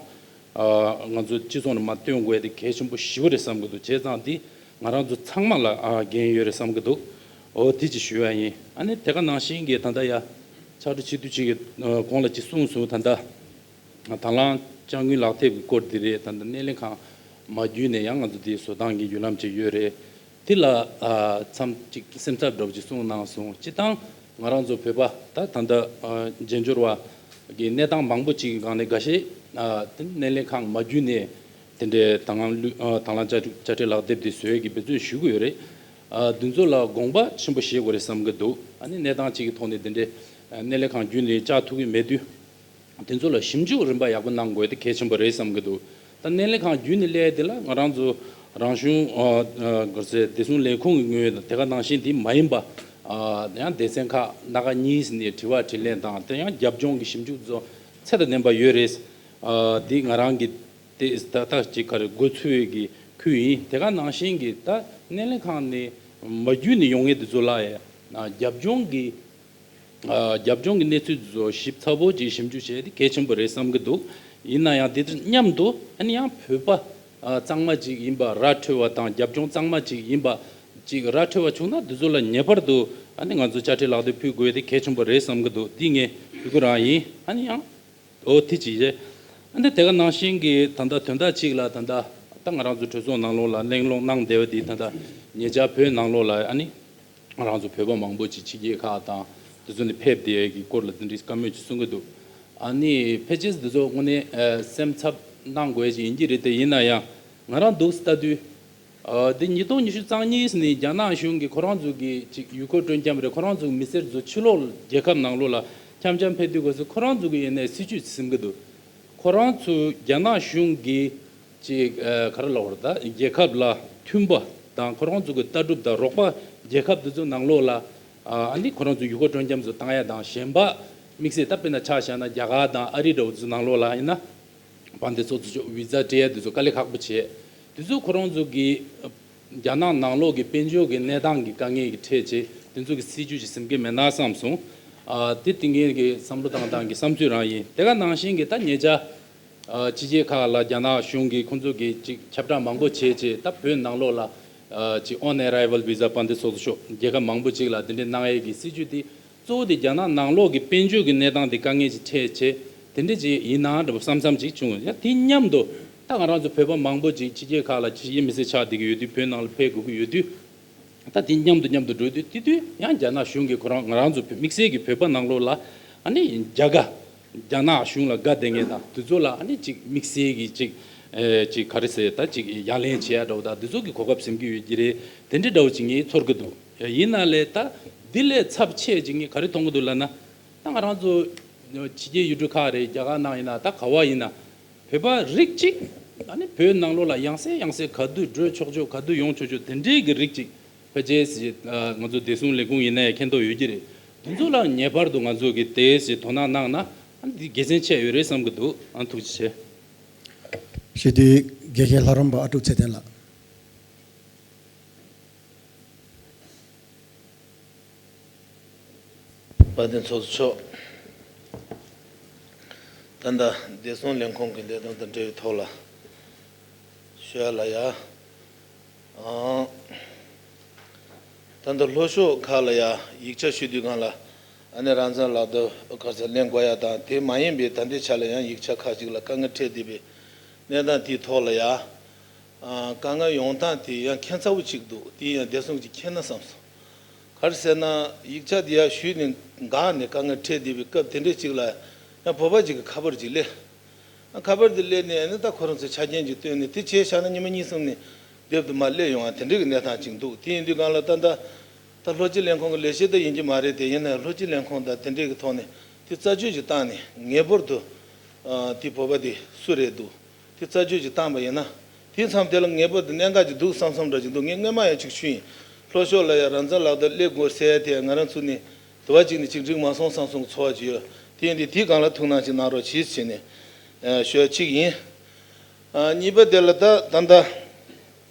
ཨ་ང་ཚོ་སྤྱི་ཚོགས་ནས་མར་བཏོན་དགོས་ཡ་དེ་གལ་ཆེན་པོ་ཞེ་པོ་རེད་བསམ་གྱི་འདུག་བྱས་ཙང་འདི་ང་རང་ཚོ་ཚང་མ་ལ་ཨ་འགན་ཡོད་རེད་བསམ་གྱི་འདུག་འོ་དེ་ཅིག་ཞུ་ཡ་ཡིན། ཨ་ནི་དེ་ག་ནང་བཞིན་གྱི་ད་ལྟ་ཡ་ཕྱག་སྦྲེལ་བྱེད་དུས་ཅིག་གི་ཨ་གོང་ལ་ཅིག་གསུངས་སོང་། ད་ལྟ་དང་བླངས་དཔྱ་དངུལ་ལག་དེབ་ཀྱི་སྐོར་འདི་རེད། ད་ལྟ་སྣེ་ལེན་ཁང་མ་བརྒྱུད་ནས་ཡང་ང་ཚོ་འདི་བཟོ་སྟངས་ཀྱི་བརྒྱུད་ལམ་ཅིག་ཡོད་རེད། དེ་ལ་ཨ་མཚམས་ཅིག་སེམས་འཚབ་འདྲ་པོ་ཅིག་གསུངས་གནང་སོང་། སྤྱིར་བཏང་ང་རང་ཚོ་བོད་པ་ད་ད་ལྟ་ཨ་རྒྱན་སྦྱོར་བ་གི་གནས་སྟངས་མང་པོ་ཅིག་གི་སྒང་ནས་འགའ་ཤས་ཨ་དེ་སྣེ་ལེན་ཁང་མ་བརྒྱུད་ནས་དེ་འདྲའི་དང་བླངས་དང་བླངས་དཔྱ་དཔྱ་ཁྲལ་ལག་དེབ་དེ་བཟོ་ཡས་ཀྱི་འབད་བརྩོན་ཞུ་གི་ཡོད་རེད། ཨ་འདི་ཚོ་ལ་དགོངས་པ་ཆེན་པོ་བཞེས་དགོས་རེད་བསམ་གྱི་འདུག་ཨ་ནི་གནས་སྟངས་ཅིག་གི་ཐོག་ནས་དེ་འདྲའི་ཨ་སྣེ་ལེན་ཁང་བརྒྱུད་ནས་བཅར་ཐུབ་ཀྱི་མེད་དུས། དེ་ཚོ་ལ་ཞིབ་འཇུག་རིམ་པ་ཡག་པོ་གནང་དགོས་དེ་གལ་ཆེན་པོ་རེད་བསམ་གྱི་འདུག་ད་སྣེ་ལེན་ཁང་བརྒྱུད་ནས་སླེབས་དེ་ལ་ང་རང་ཚོ་རང་གཞུང་ག་རེ་ཟེར་བདེ་སྲུང་ལས་ཁུངས་ཀྱི་ངོས་དང་དེ་ག་ནང་བཞིན་དེ་མ་ཡིན་པ་ཡང་སྡེ་ཚན་ཁག་སྣ་ཁ་གཉིས་ནས་དྲི་བ་དྲིས་ལན་དང་དེ་ཡང་རྒྱབ་ལྗོངས་ཀྱི་ཞིབ་འཇུག་ཚོ་ཚད་དང་ལྡན་པ་ཡོད་རེད། དེ་ང་རང་གི་དེ་ད་ལྟ་ཅིག་ག་རེ་འགོ་ཚུགས་ཀྱི་ཁུལ་ཡིན། དེ་ག་ནང་བཞིན་གྱི་ད་སྣེ་ལེན་ཁང་ནས་མ་བརྒྱུད་ནས་ཡོང་མཁན་དེ་ཚོ་ལ་ཡང་རྒྱབ་ལྗོངས་ཀྱི་རྒྱབ་ལྗོངས་ཀྱི་གནས་ཚུལ་དེ་ཚོ་ཞིབ་ཚགས་པོ་ཅིག་ཞིབ་འཇུག་བྱས་ཏེ་གལ་ཆེན་པོ་རེད་བསམ་གྱི་འདུག་ཡིན་ན་ཡང་དེ་དང་མཉམ་དུ་ཨ་ནི་ཡང་བོད་པ་གཙང་མ་ཅིག་ཡིན་པ་ར་འཕྲོད་པ་དང་རྒྱབ་ལྗོངས་གཙང་མ་ཅིག་ཡིན་པ་ཅིག་ར་འཕྲོད་པ་བྱུང་ན་དེ་ཚོ་ལ་ངེས་པར་དུ་ཨ་ནི་ང་ཚོ་དཔྱ་ཁྲལ་ལག་དེབ་ཕུལ་དགོས་དེ་གལ་ཆེན་པོ་རེད་བསམ་གྱི་འདུག་འདི་ངས་ཕུལ་གི་རང་ཡིན། ཨ་ནི་ཡང་འོ་དེ་ཅིག་རེད། ཨ་ནི་དེ་ག་ནང་བཞིན་གྱི་ད་ལྟ་དོན་དག་ཅིག་ལ་ད་ལྟ་ད་ང་རང་ཚོ་གྲོས་ཚོགས་ནང་ལོགས་ལ་གླེང་སློང་གནང་བསྡད་པ་འདི་ད་ལྟ་ཉེ་ཆར་བོད་ནང་ལོགས་ལ་ཨ་ནི་ང་རང་ཚོ་བོད་པ་མང་པོ་ཅིག་ཕྱི་རྒྱལ་ཁག་དང་དེ་ཚོ་ནས་ཕེབས་བསྡད་ཡས་ཀྱི་སྐོར་ལ་འདི་འདྲའི་བཀའ་མོལ་ཅིག་གསུང་གི་འདུག་ཨ་ནི་ཕལ་ཆེར་འདི་ཚོ་དངོས་གནས་ཨ་སེམས་འཚབ་གནང་དགོས་ཅིག་ཡིན་གྱི་རེད། དེ་ཡིན་ན་ཡང་ང་རང་འདུག་ལྟ་དུས་ཨ་འདི་ཉིས་སྟོང་ཉི་ཤུ་རྩ་གཉིས་ནས་རྒྱ་ནག་གཞུང་གིས་ཁོ་རང་ཚོ་གི་ཅིག་ཡུལ་སྐོར་སྤྲོ་འཆམ་རེད། ཁོ་རང་ཚོ་གི་མི་སེར་ཚོ་ཕྱི་ལོགས་རྒྱལ་ཁབ་ནང་ལོགས་ལ་འཆམ་འཆམ་ཕེབས་དུས་སྐབས་སུ་ཁོ་རང་ཚོ་གི་ཡིན་ནའི་སྲིད་ཇུས་ཟིན་གྱི་འདུག་ཁོ་རང་ཚོ་རྒྱ་ནག་གཞུང་གིས་ཅིག་ཨ་ག་རེ་ལབ་དགོས་རེད། ད་རྒྱལ་ཁབ་ལ་མཐུན་པ་དང་ཁོ་རང་ཚོ་གི་ལྟ་གྲུབ་དང་རོགས་པ་རྒྱལ་ཁབ་དེ་ཚོ་ནང་ལོགས་ལ་ཨ་ནི་ཁོ་རང་ཚོ་ཡུལ་སྐོར་སྤྲོ་འཆམ་ཚོ་བཏང་ཡ་དང་གཞན་པ་དམིགས་བསལ་ད་དཔེར་ན་ཆ་བཞག་ན་རྒྱ་གར་དང་ཨ་རི་འདྲ་བོ་ཚོ་ནང་ལོགས་ལ་ཡིན་ན་དཔལ་ལྡན་ཚོགས་གཙོ་མཆོག་བི་ཛ་སྤྲད་ཡ་དེ་ཚོ་དཀའ་ལས་ཁག་པོ་བྱས། དེ་ཚོ་ཁོ་རང་ཚོ་གི་རྒྱ་ནག་ནང་ལོགས་ཀྱི་དཔལ་འབྱོར་གྱི་གནས་སྟངས་ཀྱི་དཀའ་ངལ་གྱི་འཕྲད་བྱས་དེ་ཚོ་གི་སྲིད་ཇུས་ཅིག་ཟིན་གྱི་མེད་ན་བསམ་སོང་། ཨ་དེ་དེ་འགན་གྱི་བསམ་བློ་བཏང་སྟངས་ཀྱི་བསམ་ཚུལ་རང་ཡིན། དེ་ག་ནང་བཞིན་གྱི་ད་ཉེ་ཆར་ཨ་ཕྱི་རྒྱལ་ཁག་ལ་རྒྱ་ནག་གཞུང་གིས་ཁོང་ཚོ་གི་ཅིག་ཁྱབ་བསྒྲགས་མང་པོ་བྱས་བྱས་ད་བོད་ནང་ལོགས་ལ་ཨ་ཅིག་on arrival visa དཔལ་ལྡན་ཚོགས་གཙོ་མཆོག་རྒྱལ་ཁབ་མང་པོ་ཅིག་ལ་དེ་འདྲའི་གནང་ཡས་ཀྱི་སྲིད་ཇུས་དེ་གཙོ་བོ་དེ་རྒྱ་ནག་ནང་ལོགས་ཀྱི་དཔལ་འབྱོར་གྱི་གནས་སྟངས་དེ་དཀའ་ངལ་ཅིག་འཕྲད་བྱས་དེ་འདྲ་ཅིག་ཡིན་ན་འདྲ་པོ་བསམ་བསམ་ཅིག་བྱུང་། ཡ་དེ་མཉམ་དུ་ད་ང་རང་ཚོ་བོད་པ་མང་པོ་ཅིག་ཕྱི་རྒྱལ་ཁག་ལ་ཕྱི་རྒྱལ་མི་སེར་ཆགས་བསྡད་ཀྱི་ཡོད་དུས་བོད་ནང་ལ་ཕེབས་དགོས་ཀྱི་ཡོད་དུས། ད་དེ་མཉམ་དུ་མཉམ་དུ་འགྲོ་དུས་དེ་དུས་ཡང་རྒྱ་ནག་གཞུང་གིས་ཁོ་རང་ང་རང་ཚོ་དམིགས་བསལ་གྱི་བོད་པ་ནང་ལོགས་ལ་ཨ་ནི་རྒྱ་དགའ་རྒྱ་ནག་གཞུང་ལ་དགའ་བསྡད་མཁན་དང་དེ་ཚོ་ལ་ཨ་ནི་ཅིག་དམིགས་བསལ་གྱི་ཅིག་ཨེ་ཅིག་ག་རེ་ཟེར་ད་ཅིག་ཡ་ལན་བྱེད་ཡ་འདྲ་བོ་དང་དེ་ཚོ་གི་གོ་སྐབས་ཟིན་གྱི་ཡོད་ཀྱི་རེད། དེ་འདྲའི་འདྲ་བོ་ཅིག་ངས་ཚོར་གྱི་འདུག་ཡིན་ན་ལས་ད་འདི་ལས་ཚབས་ཆེ་ཅིག་ངས་ག་རེ་མཐོང་གི་འདུག་ལབ་ན་ད་ང་རང་ཚོ་ཕྱི་རྒྱལ་ཡུལ་གྲུ་ཁག་རེད། རྒྱ་གར་ནང་ཡིན་ན་ད་ག་བ་ཡིན་ན། བོད་པ་རིགས་གཅིག་ཨ་ནི་བོད་ནང་ལོགས་ལ་ཡང་སེ་ཡང་སེ་ག་དུས་འགྲོ་ཆོག་ཆོག་ག་དུས་ཡོང་ཆོག་ཆོག་དེ་འདྲའི་གི་རིགས་གཅིག་ཕལ་ཆེར་ང་ཚོ་བདེ་སྲུང་ལས་ཁུངས་ཡིན་ན་ཡང་མཁྱེན་རྟོགས་ཡོད་ཀྱི་རེད། དེ་ཚོ་ལ་ངེས་པར་དུ་ང་ཚོ་གི་དེ་ཞེས་དོ་སྣང་གནང་ན་ཨ་ནི་འདི་དགེ་མཚན་ཆེ་ཡོད་རེད་བསམ་གི་འདུག་ཨ་ཐུགས་རྗེ་ཆེ། ཞེས་དུས་དགེ་རྒན་ལྷ་རམས་པ་ཨ་ཀྲུག་ཚེ་བརྟན་ལགས། དཔལ་ལྡན་ཚོགས་གཙོ་མཆོག་ད་ལྟ་བདེ་སྲུང་ལས་ཁུངས་ཀྱི་ལས་དོན་དང་འབྲེལ་བའི་ཐོག་ལ་ཞུ་ཡ་ལ་ཡ། ཨང་། ད་ལྟ་ལྷོ་ཕྱོགས་ཁག་ལ་ཡ་ཡིག་ཆ་ཞུ་དུས་སྒང་ལ་ཨ་ནེ་རང་བཙན་ལག་དེབ་ག་ཚོད་ལེན་དགོས་ཡ་དང་དེ་མ་ཡིན་པའི་ད་ལྟའི་ཆ་ལ་ཡང་ཡིག་ཆ་ཁག་ཅིག་ལ་དཀའ་ངལ་འཕྲད་བསྡད་པའི་གནས་སྟངས་དེའི་ཐོག་ལ་ཡ། ཨ་དཀའ་ངལ་ཡོང་སྟངས་དེ་ཡང་ཁྱད་མཚར་པོ་ཅིག་འདུག་དེ་ཡང་བདེ་སྲུང་གིས་མཁྱེན་ན་བསམ་སོང་། ག་རེ་ཟེར་ན་ཡིག་ཆ་དེ་ཡར་ཞུས་ནས་འགག་ནས་དཀའ་ངལ་འཕྲད་བསྡད་པའི་སྐབས་དེ་འདྲས་ཅིག་ལ་ཡང་བོད་པ་ཅིག་གི་ཁ་པར་ཅིག་སླེབས། ཨ་ཁ་པར་དེ་སླེབས་ནས་ཨ་ནི་ད་ཁོ་རང་ཚོས་ཆ་རྐྱེན་ཅིག་བཏོན་ནས་དེ་བྱས་བཞག་ན་ཉི་མ་གཉིས་གསུམ་ནས་སྡེབ་ཏུ་མར་སླེབས་ཡོང་བ་དེ་འདྲས་ཀྱི་གནས་སྟངས་ཅིག་འདུག་དེ་ཡིན་དུས་སྒང་ལ་ད་ལྟ་ད་ལྷོ་སྤྱི་ལས་ཁུངས་ཀྱི་ལས་བྱེད་ད་ཡིན་གྱི་མ་རེད། དེ་ཡིན་ན་ཡང་ལྷོ་སྤྱི་ལས་ཁུངས་དང་དེ་འདྲས་ཀྱི་ཐོག་ནས་དེ་རྩད་གཅོད་ཅིག་བཏང་ནས་ངེས་པར་དུ་ཨ་དེ་བོད་པ་དེ་སུ་རེད་འདུག་དེ་རྩད་གཅོད་ཅིག་བཏང་པ་ཡིན་ན། དེ་མཚམས་དེ་ལ་ངེས་པར་དུ་གནད་འགག་ཅིག་འདུག་བསམ་བསམ་འདྲ་ཅིག་འདུག་ངས་སྔོན་མ་ཡང་ཅིག་ཞུས་ཡིན། ལྷོ་ཕྱོགས་ལ་ཡང་རང་བཙན་ལག་དེབ་སླེབས་དགོས་ཟེར་ཡ་དེ་ང་རང་ཚོ་ནས་དུ་བ་ཅིག་ནས་ཅིག་འགྲིག་མ་སོང་བསམ་བསམ་གྱི་ཚོར་བ་ཅིག་ཡོད། དེ་ཡིན་དུས་དེའི་སྒང་ལ་ཐུགས་སྣང་ཅིག་གནང་རོགས་གྱིས་ཟེར་ནས་ཞུ་ཡ་གཅིག་ཡིན། ཨ་གཉིས་པ་དེ་ལ་ད་ད་ལྟ་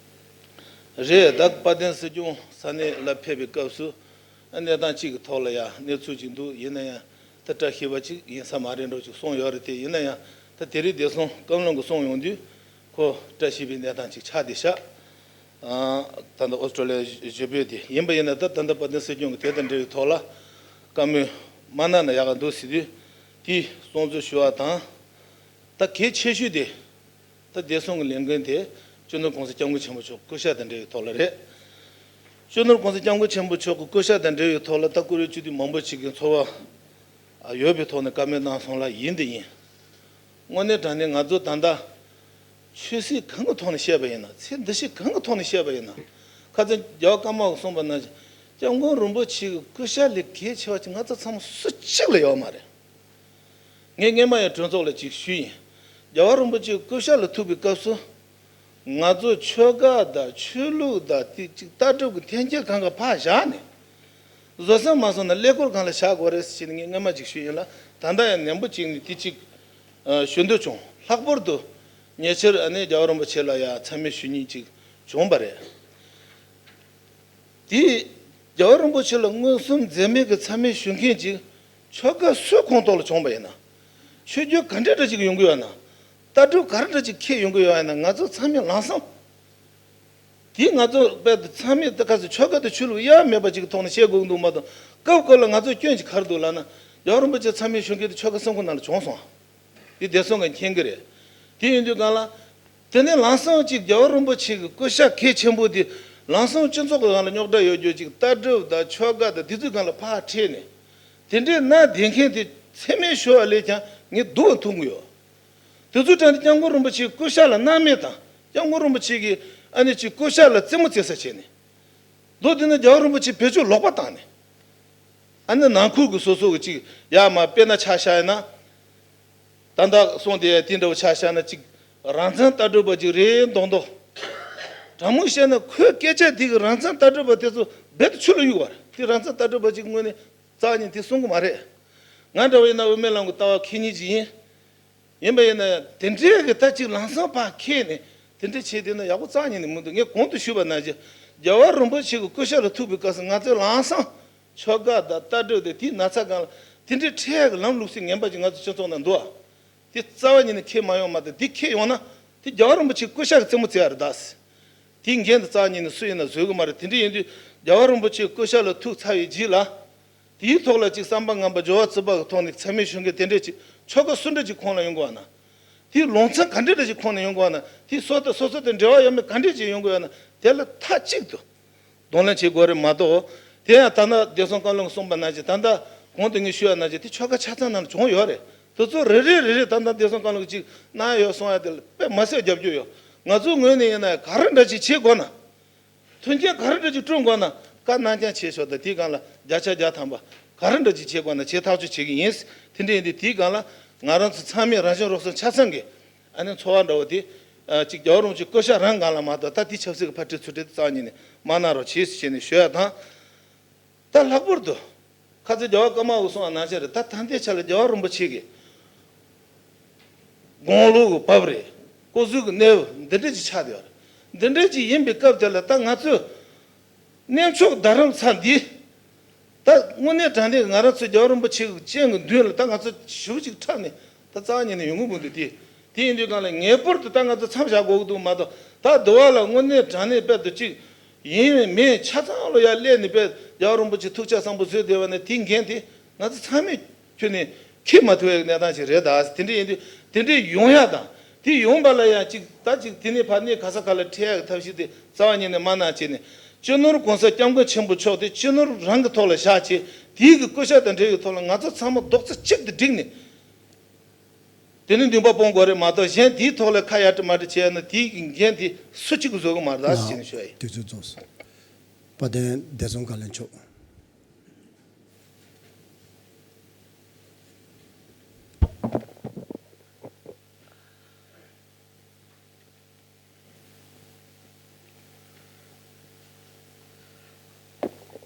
རེད། ད་དཔལ་ལྡན་སྲིད་སྐྱོང་ས་གནས་ལ་ཕེབས་པའི་སྐབས་སུ་ཨ་གནས་སྟངས་གཅིག་གི་ཐོག་ལ་ཡང་གནས་ཚུལ་ཅིག་འདུག་ཡིན་ན་ཡང་ད་བཀྲ་ཤིས་པ་ཅིག་ཡིན་ས་མ་རེད་འགྲོ་ཅིག་གསུངས་ཡོད་རེད། དེ་ཡིན་ན་ཡང་ད་དེ་རིང་བདེ་སྲུང་བཀའ་བློན་གྱི་གསུང་ཡོང་དུས་ཁོ་བཀྲ་ཤིས་པའི་གནས་སྟངས་ཅིག་ཆགས་བསྡད་ཤག་ཨ་ད་ལྟ་ཨོ་སི་ཀྲོ་ལི་ཡ་བཞུགས་བོད་དེ་ཡིན་པ་ཡིན་ན་ད་ད་ལྟ་དཔལ་ལྡན་སྲིད་སྐྱོང་གི་དེ་དང་འབྲེལ་བའི་ཐོག་ལ་བཀའ་མོལ་མ་གནང་ན་ཡག་ག་འདུག་ཟེར་དུས་དེ་གསུང་ཚུལ་ཞུ་བ་དང་། ད་གལ་ཆེ་ཤོས་དེ་ད་བདེ་སྲུང་གི་ལས་འགན་དེ་སྤྱི་ནོར་༸གོང་ས་༸སྐྱབས་མགོན་ཆེན་པོ་མཆོག་སྐུ་ཕྱྭ་དང་འབྲེལ་བའི་ཐོག་ལ་རེད། སྤྱི་ནོར་༸གོང་ས་༸སྐྱབས་མགོན་ཆེན་པོ་མཆོག་གི་སྐུ་ཕྱྭ་དང་འབྲེལ་བའི་ཐོག་ལ་ད་བཀུར་འོས་སྤྱི་འཐུས་མང་པོ་ཞིག་གིས་ཚོར་བ་ཡོད་པའི་ཐོག་ནས་བཀའ་མོལ་གནང་སོང་ལ་ཡིན་དེ་ཡིན། དངོས་གནས་དྲང་གནས་ང་ཚོ་ད་ལྟ་ཆོས་སྲིད་གང་གི་ཐོག་ནས་བཤད་པ་ཡིན་ན། ཚེ་འདི་ཕྱི་གང་གི་ཐོག་ནས་བཤད་པ་ཡིན་ན། ཁ་སང་རྒྱལ་བ་ཀརྨ་པས་གསུངས་པ་ནང་བཞིན་༸སྐྱབས་མགོན་རིན་པོ་ཆེ་གི་སྐུ་ཕྱྭ་ལས་གལ་ཆེ་བ་ཅིག་ང་ཚོ་ཚང་མ་སུ་གཅིག་ལ་ཡོད་མ་རེད། ངས་སྔོན་མ་ཡང་གྲོས་ཚོགས་ལ་ཅིག་ཞུས་ཡིན། རྒྱལ་བ་རིན་པོ་ཆེ་སྐུ་ཤ་ལ་ཐུག་པའི་སྐབས་སུ། ང་ཚོ་ཆོལ་ཁ་དང་ཆོས་ལུགས་དང་དེ་ཅིག་ལྟ་གྲུབ་ཀྱི་འཐེན་འཁྱེར་གང་ག་ཕར་བཞག་ནས། བཟོད་བསྲན་མ་སོང་ན་ཀླད་ཀོར་སྒང་ལ་བཞག་དགོས་རེད་ཟེར་ནས་ངས་སྔོན་མ་ཅིག་ཞུས་ཡིན་ལ། ད་ལྟ་ཡང་ནན་པོ་བྱས་ནས་དེ་ཅིག་ཨ་ཞུ་འདོད་བྱུང་། ལྷག་པར་དུ་ཉེ་ཆར་ཨ་ནི་རྒྱལ་བ་རིན་པོ་ཆེ་ལ་ཡང་མཚན་སྨད་ཞུ་མཁན་ཅིག་བྱུང་བ་རེད། དེས་རྒྱལ་བ་རིན་པོ་ཆེ་ལ་མངོན་སུམ་འཛེམ་མེད་ཀྱི་མཚན་སྨད་ཞུ་མཁན་ཅིག་ཆོལ་ཁ་སུའི་ཁོངས་གཏོགས་ལ་བྱུང་བ་ཡིན་ན། ཆོས་བརྒྱུད་ག་འདྲ་འདྲ་ཅིག་ཡོང་གི་ཡོད་ན། ལྟ་གྲུབ་ག་རེ་འདྲ་ཅིག་འཁྱེར་ཡོང་གི་ཡོད་ན། ང་ཚོ་ཚང་མས་ལམ་སང་། དེས་ང་ཚོ་དཔེ་དེ་ཚང་མས་ད་ག་ཚོད་ཆོལ་ཁ་དང་ཆོས་ལུགས་དབྱེ་བ་མེད་པ་ཅིག་གི་ཐོག་ནས་བཤད་དགོས་ཀྱི་འདུག་མ་གཏོགས། སྐབས་སྐབས་ལ་ང་ཚོ་སྐྱོན་ཅིག་ག་རེ་འདུག་ལབ་ན། རྒྱལ་བ་རིན་པོ་ཆེ་མཚན་སྨད་ཞུ་མཁན་དེ་ཆོལ་ཁ་གསུམ་ཀ་ནང་ལ་བྱུང་སོང་། དེ་བདེ་སྲུང་གིས་མཁྱེན་གྱི་རེད། དེ་ཡིན་དུས་སྒང་ལ། དེ་ནས་ལམ་སང་ཅིག་རྒྱལ་བ་རིན་པོ་ཆེ་གི་སྐུ་ཤ་གལ་ཆེན་པོ་དེ་ལམ་སང་སྤྱི་ཚོགས་ཀྱི་སྒང་ལ་རྙོག་དྲ་ཡོད་རྒྱུ་ཅིག་ལྟ་གྲུབ་དང་ཆོལ་ཁ་དང་དེ་ཚོའི་སྒང་ལ་ཕར་ཁྲིད་ནས། དེ་འདྲའི་གནང་བསྡད་མཁན་དེ་མཚན་སྨད་ཞུ་བ་ལས་ཀྱང་ངས་སྡུག་མཐོང་གི་ཡོད། དེ་ཚོའི་གྲས་དེ་སྐྱབས་མགོན་རིན་པོ་ཆེའི་སྐུ་ཤ་ལ་སྣང་མེད་དང་། སྐྱབས་མགོན་རིན་པོ་ཆེ་གི་ཨ་ནི་ཅིག་སྐུ་ཤ་ལ་རྩེད་མོ་རྩེ་ས་བྱས་ནས། མདོར་བསྡུས་ན་རྒྱལ་བ་རིན་པོ་ཆེ་བེད་སྤྱོད་ལོག་པ་བཏང་ནས། ཨ་ནི་ནང་ཁུལ་གྱི་སོ་སོ་གི་ཅིག་ཡར་མར་དཔེར་ན་ཆ་བཞག་ཡིན་ན། ད་ལྟ་གསུངས་དེ་དེ་འདྲ་བོ་ཆ་བཞག་ན་ཅིག་རང་བཙན་ལྟ་གྲུབ་པ་ཅིག་རེད་མདོག་མདོག་དྲང་མོ་བཤད་ན་ཁོའི་སྐད་ཆ་དེ་གི་རང་བཙན་ལྟ་གྲུབ་པ་དེ་ཚོ་རྦད་དེ་ཆུ་ལ་གཡུག་པ་རེད། དེ་རང་བཙན་ལྟ་གྲུབ་པ་ཅིག་ངོས་ནས་རྩ་བ་ཉིད་དེ་གསུང་གི་མ་རེད། ང་འདྲ་བ་ཡིན་ན་དབུ་མའི་ལམ་གྱི་ལྟ་བ་མཁས་མཁན་ཅིག་ཡིན། ཡིན་པ་ཡིན་ན་ཡང་དེ་འདྲའི་གི་ད་ཅིག་ལམ་སང་ཕར་འཁྱེར་ནས་དེ་འདྲ་བྱས་བསྡད་ན་ཡག་པོ་རྩ་བ་ཉིད་ནས་མི་འདུག་ངས་གོང་དུ་ཞུས་པ་ནང་བཞིན་རྒྱལ་བ་རིན་པོ་ཆེ་གི་སྐུ་ཤ་ལ་ཐུག་པའི་སྐབས་སུ་ང་ཚོས་ལམ་སང་ཆོལ་ཁ་དང་ལྟ་གྲུབ་དེ་དེའི་ན་ཚ་སྒང་ལ་དེ་འདྲའི་འཕྲད་ཡག་གི་ལམ་ལུགས་སྲོལ་ངན་པ་ཅིག་ང་ཚོ་སྤྱི་ཚོགས་ནང་འདུག་ཨ། དེ་རྩ་བ་ཉིད་ནས་འཁྱེར་མ་ཡོང་མ་གཏོགས། དེ་འཁྱེར་ཡོང་ན་དེ་རྒྱལ་བ་རིན་པོ་ཆེའི་སྐུ་ཤ་གི་རྩེད་མོ་རྩེ་ཡ་རེད་ད། དེའི་འགན་དེ་རྩ་བ་ཉིད་ནས་སུ་ཡིན་ན་བཟོད་གི་མ་རེད། དེ་འདྲ་ཡིན་དུས་རྒྱལ་བ་རིན་པོ་ཆེའི་སྐུ་ཤ་ལ་ཐུག་ཚར་བའི་རྗེས་ལ། དེའི་ཐོག་ལ་ཅིག་བསམ་པ་ངན་པ་སྦྱོར་བ་རྩུབ་པ་གི་ཐོག་ནས་མཚན་སྨད་ཞུ་མཁན་དེ་འདྲས་ཅིག་ཆོལ་ཁ་སུ་འདྲ་ཅིག་ཁོངས་ལ་ཡོང་དགོས་ན། དེའི་ལུང་ཚན་ག་འདྲས་འདྲ་ཅིག་ཁོངས་ནས་ཡོང་དགོས་ན། དེ་སོ་སོ་སོ་སོ་དང་འབྲེལ་བ་ཡོད་མེད་ག་འདྲས་ཅིག་ཡོང་དགོས་ན། དེ་ལ་མཐའ་གཅིག་ཏུ་གདོང་ལེན་བྱེད་དགོས་རེད་མ་གཏོགས། དེ་ཡང་ད་ལྟ་བདེ་སྲུང་བཀའ་བློན་གསུངས་པ་ནང་བཞིན། ད་ལྟ་གོང་དུ་ངས་ཞུས་པ་ནང་བཞིན་དེ་ཆོལ་ཁ་ཆ་ཚང་ནང་ལ་བྱུང་ཡོད་རེད། དེ་ཚོ་རེ་རེ་རེ་རེ་ད་ལྟ་བདེ་སྲུང་བཀའ་བློན་གྱིས་ཅིག་གནང་ཡོད་གསུང་ཡ་དེ་ལ་དཔེ་མ་སྲིད་རྒྱབ་སྐྱོར་ཡོད། ང་ཚོའི་ངོས་ནས་ཡིན་ན་ག་རེ་འདྲ་ཅིག་བྱེད་དགོས་ན། མཐུན་རྐྱེན་ག་རེ་འདྲ་ཅིག་བསྐྲུན་དགོས་ན་བཀའ་གནང་རྐྱང་བྱེད་ཆོག་ད་དེའི་སྒང་ལ་བརྒྱ་ཆ་བརྒྱ་ཐམ་པ་ག་རེ་འདྲ་ཅིག་བྱེད་དགོས་ན་བྱེད་ཐག་གཅོད་བྱེད་ཀྱི་ཡིན། དེ་འདྲ་ཡིན་དུས་དེའི་སྒང་ལ་ང་རང་ཚོ་ཚང་མས་རང་བྱུང་རོགས་ཟེར་ཆ་ཚང་གི་ཨ་ནི་ཚོར་བ་འདྲ་བོ་དེ། ཨ་ཅིག་རྒྱལ་བ་རིན་པོ་ཆེ་སྐུ་ཤ་རང་སྒང་ལ་མ་གཏོགས། ད་དེ་ཆབ་སྲིད་ཀྱི་ཕར་ཁྲིད་ཚུར་ཁྲིད་དེ་རྩ་བ་ཉིད་ནས་མ་གནང་རོགས་བྱེད་ཟེར་བྱས་ནས་ཞུ་ཡ་དང་། ད་ལྷག་པར་དུ་ཁ་ཚ་རྒྱལ་བ་ཀརྨ་པ་གསུངས་པ་ནང་བཞིན་རེད། ད་ད་ལྟའི་ཆ་ལ་རྒྱལ་བ་རིན་པོ་ཆེ་གི་དགུང་ལོ་གི་བབས་རེད། སྐུ་གཟུགས་ཀྱི་གནས་བབ་འདི་འདྲ་ཅིག་ཆགས་བསྡད་ཡོད་རེད། འདི་འདྲ་ཅིག་ཡིན་པའི་སྐབས་དེ་ལ་ད་ང་ཚོས་གནས་མཆོག་རྡ་རམ་ས་འདི། ད་དངོས་གནས་དྲང་གནས་ང་རང་ཚོ་རྒྱལ་བ་རིན་པོ་ཆེ་གི་སྤྱན་གྱི་མདུན་ལ་ད་ང་ཚོ་ཞེ་པོ་ཅིག་འཁྲབ་ནས་ད་རྩ་བ་ཉིད་ནས་ཡོང་གི་མི་འདུག་དེ། དེ་ཡིན་དུས་སྒང་ལ་ངེས་པར་དུ་ད་ང་ཚོ་མཚམས་བཞག་དགོས་ཀྱི་འདུག་མ་གཏོགས། ད་འདི་བ་ལ་དངོས་གནས་དྲང་གནས་དཔེ་དུ་ཅིག་ཡིན་མིན་ཆ་ཚང་ལ་ཡར་སླེབས་ནས་དཔེ་རྒྱལ་བ་རིན་པོ་ཆེ་ཐུགས་ལྕགས་བཟང་པོ་བཟོས་བསྡད་པ་ནི་དེའི་འགན་དེ་ང་ཚོ་ཚང་མས་ཁྱོན་ནས་འཁྱེར་མ་ཐུབ་པའི་གནས་སྟངས་ཤིག་རེད་ད། དེ་འདྲ་ཡིན་དུས་དེ་འདྲ་ཡོང་ཡ་དང་། དེ་ཡོང་པ་ལ་ཡང་ཅིག་ད་ཅིག་དེ་ནས་ཕར་གནས་ག་ས་ག་ལ་འཕྲད་ཡག་གི་ཐབས་ཤེས་དེ་རྩ་བ་ཉིད་ནས་མ་གནང་བྱས་ནས། སྤྱི་ནོར་༸གོང་ས་༸སྐྱབས་མགོན་ཆེན་པོ་མཆོག་དེ་སྤྱི་ནོར་རང་གི་ཐོག་ལ་བཞག་བྱས། དེའི་གི་སྐུ་ཤ་དང་འབྲེལ་བའི་ཐོག་ལ་ང་ཚོ་ཚང་མ་རྡོག་རྩ་གཅིག་ཏུ་བསྒྲིལ་ནས། དེ་ནི་འདུན་པ་སྤོང་དགོས་རེད་མ་གཏོགས། གཞན་དེའི་ཐོག་ལ་ཁ་ཡར་དྲི་མར་དྲི་བྱས་ན་དེའི་གི་འགན་དེ་སུ་གཅིག་གིས་བཟོ་གི་མ་རེད་ཟེར་ནས་ཞུ་ཡ་ཡིན། དུས་ཚོད་རྫོགས་སོང་། དཔལ་ལྡན་བདེ་སྲུང་བཀའ་བློན་མཆོག་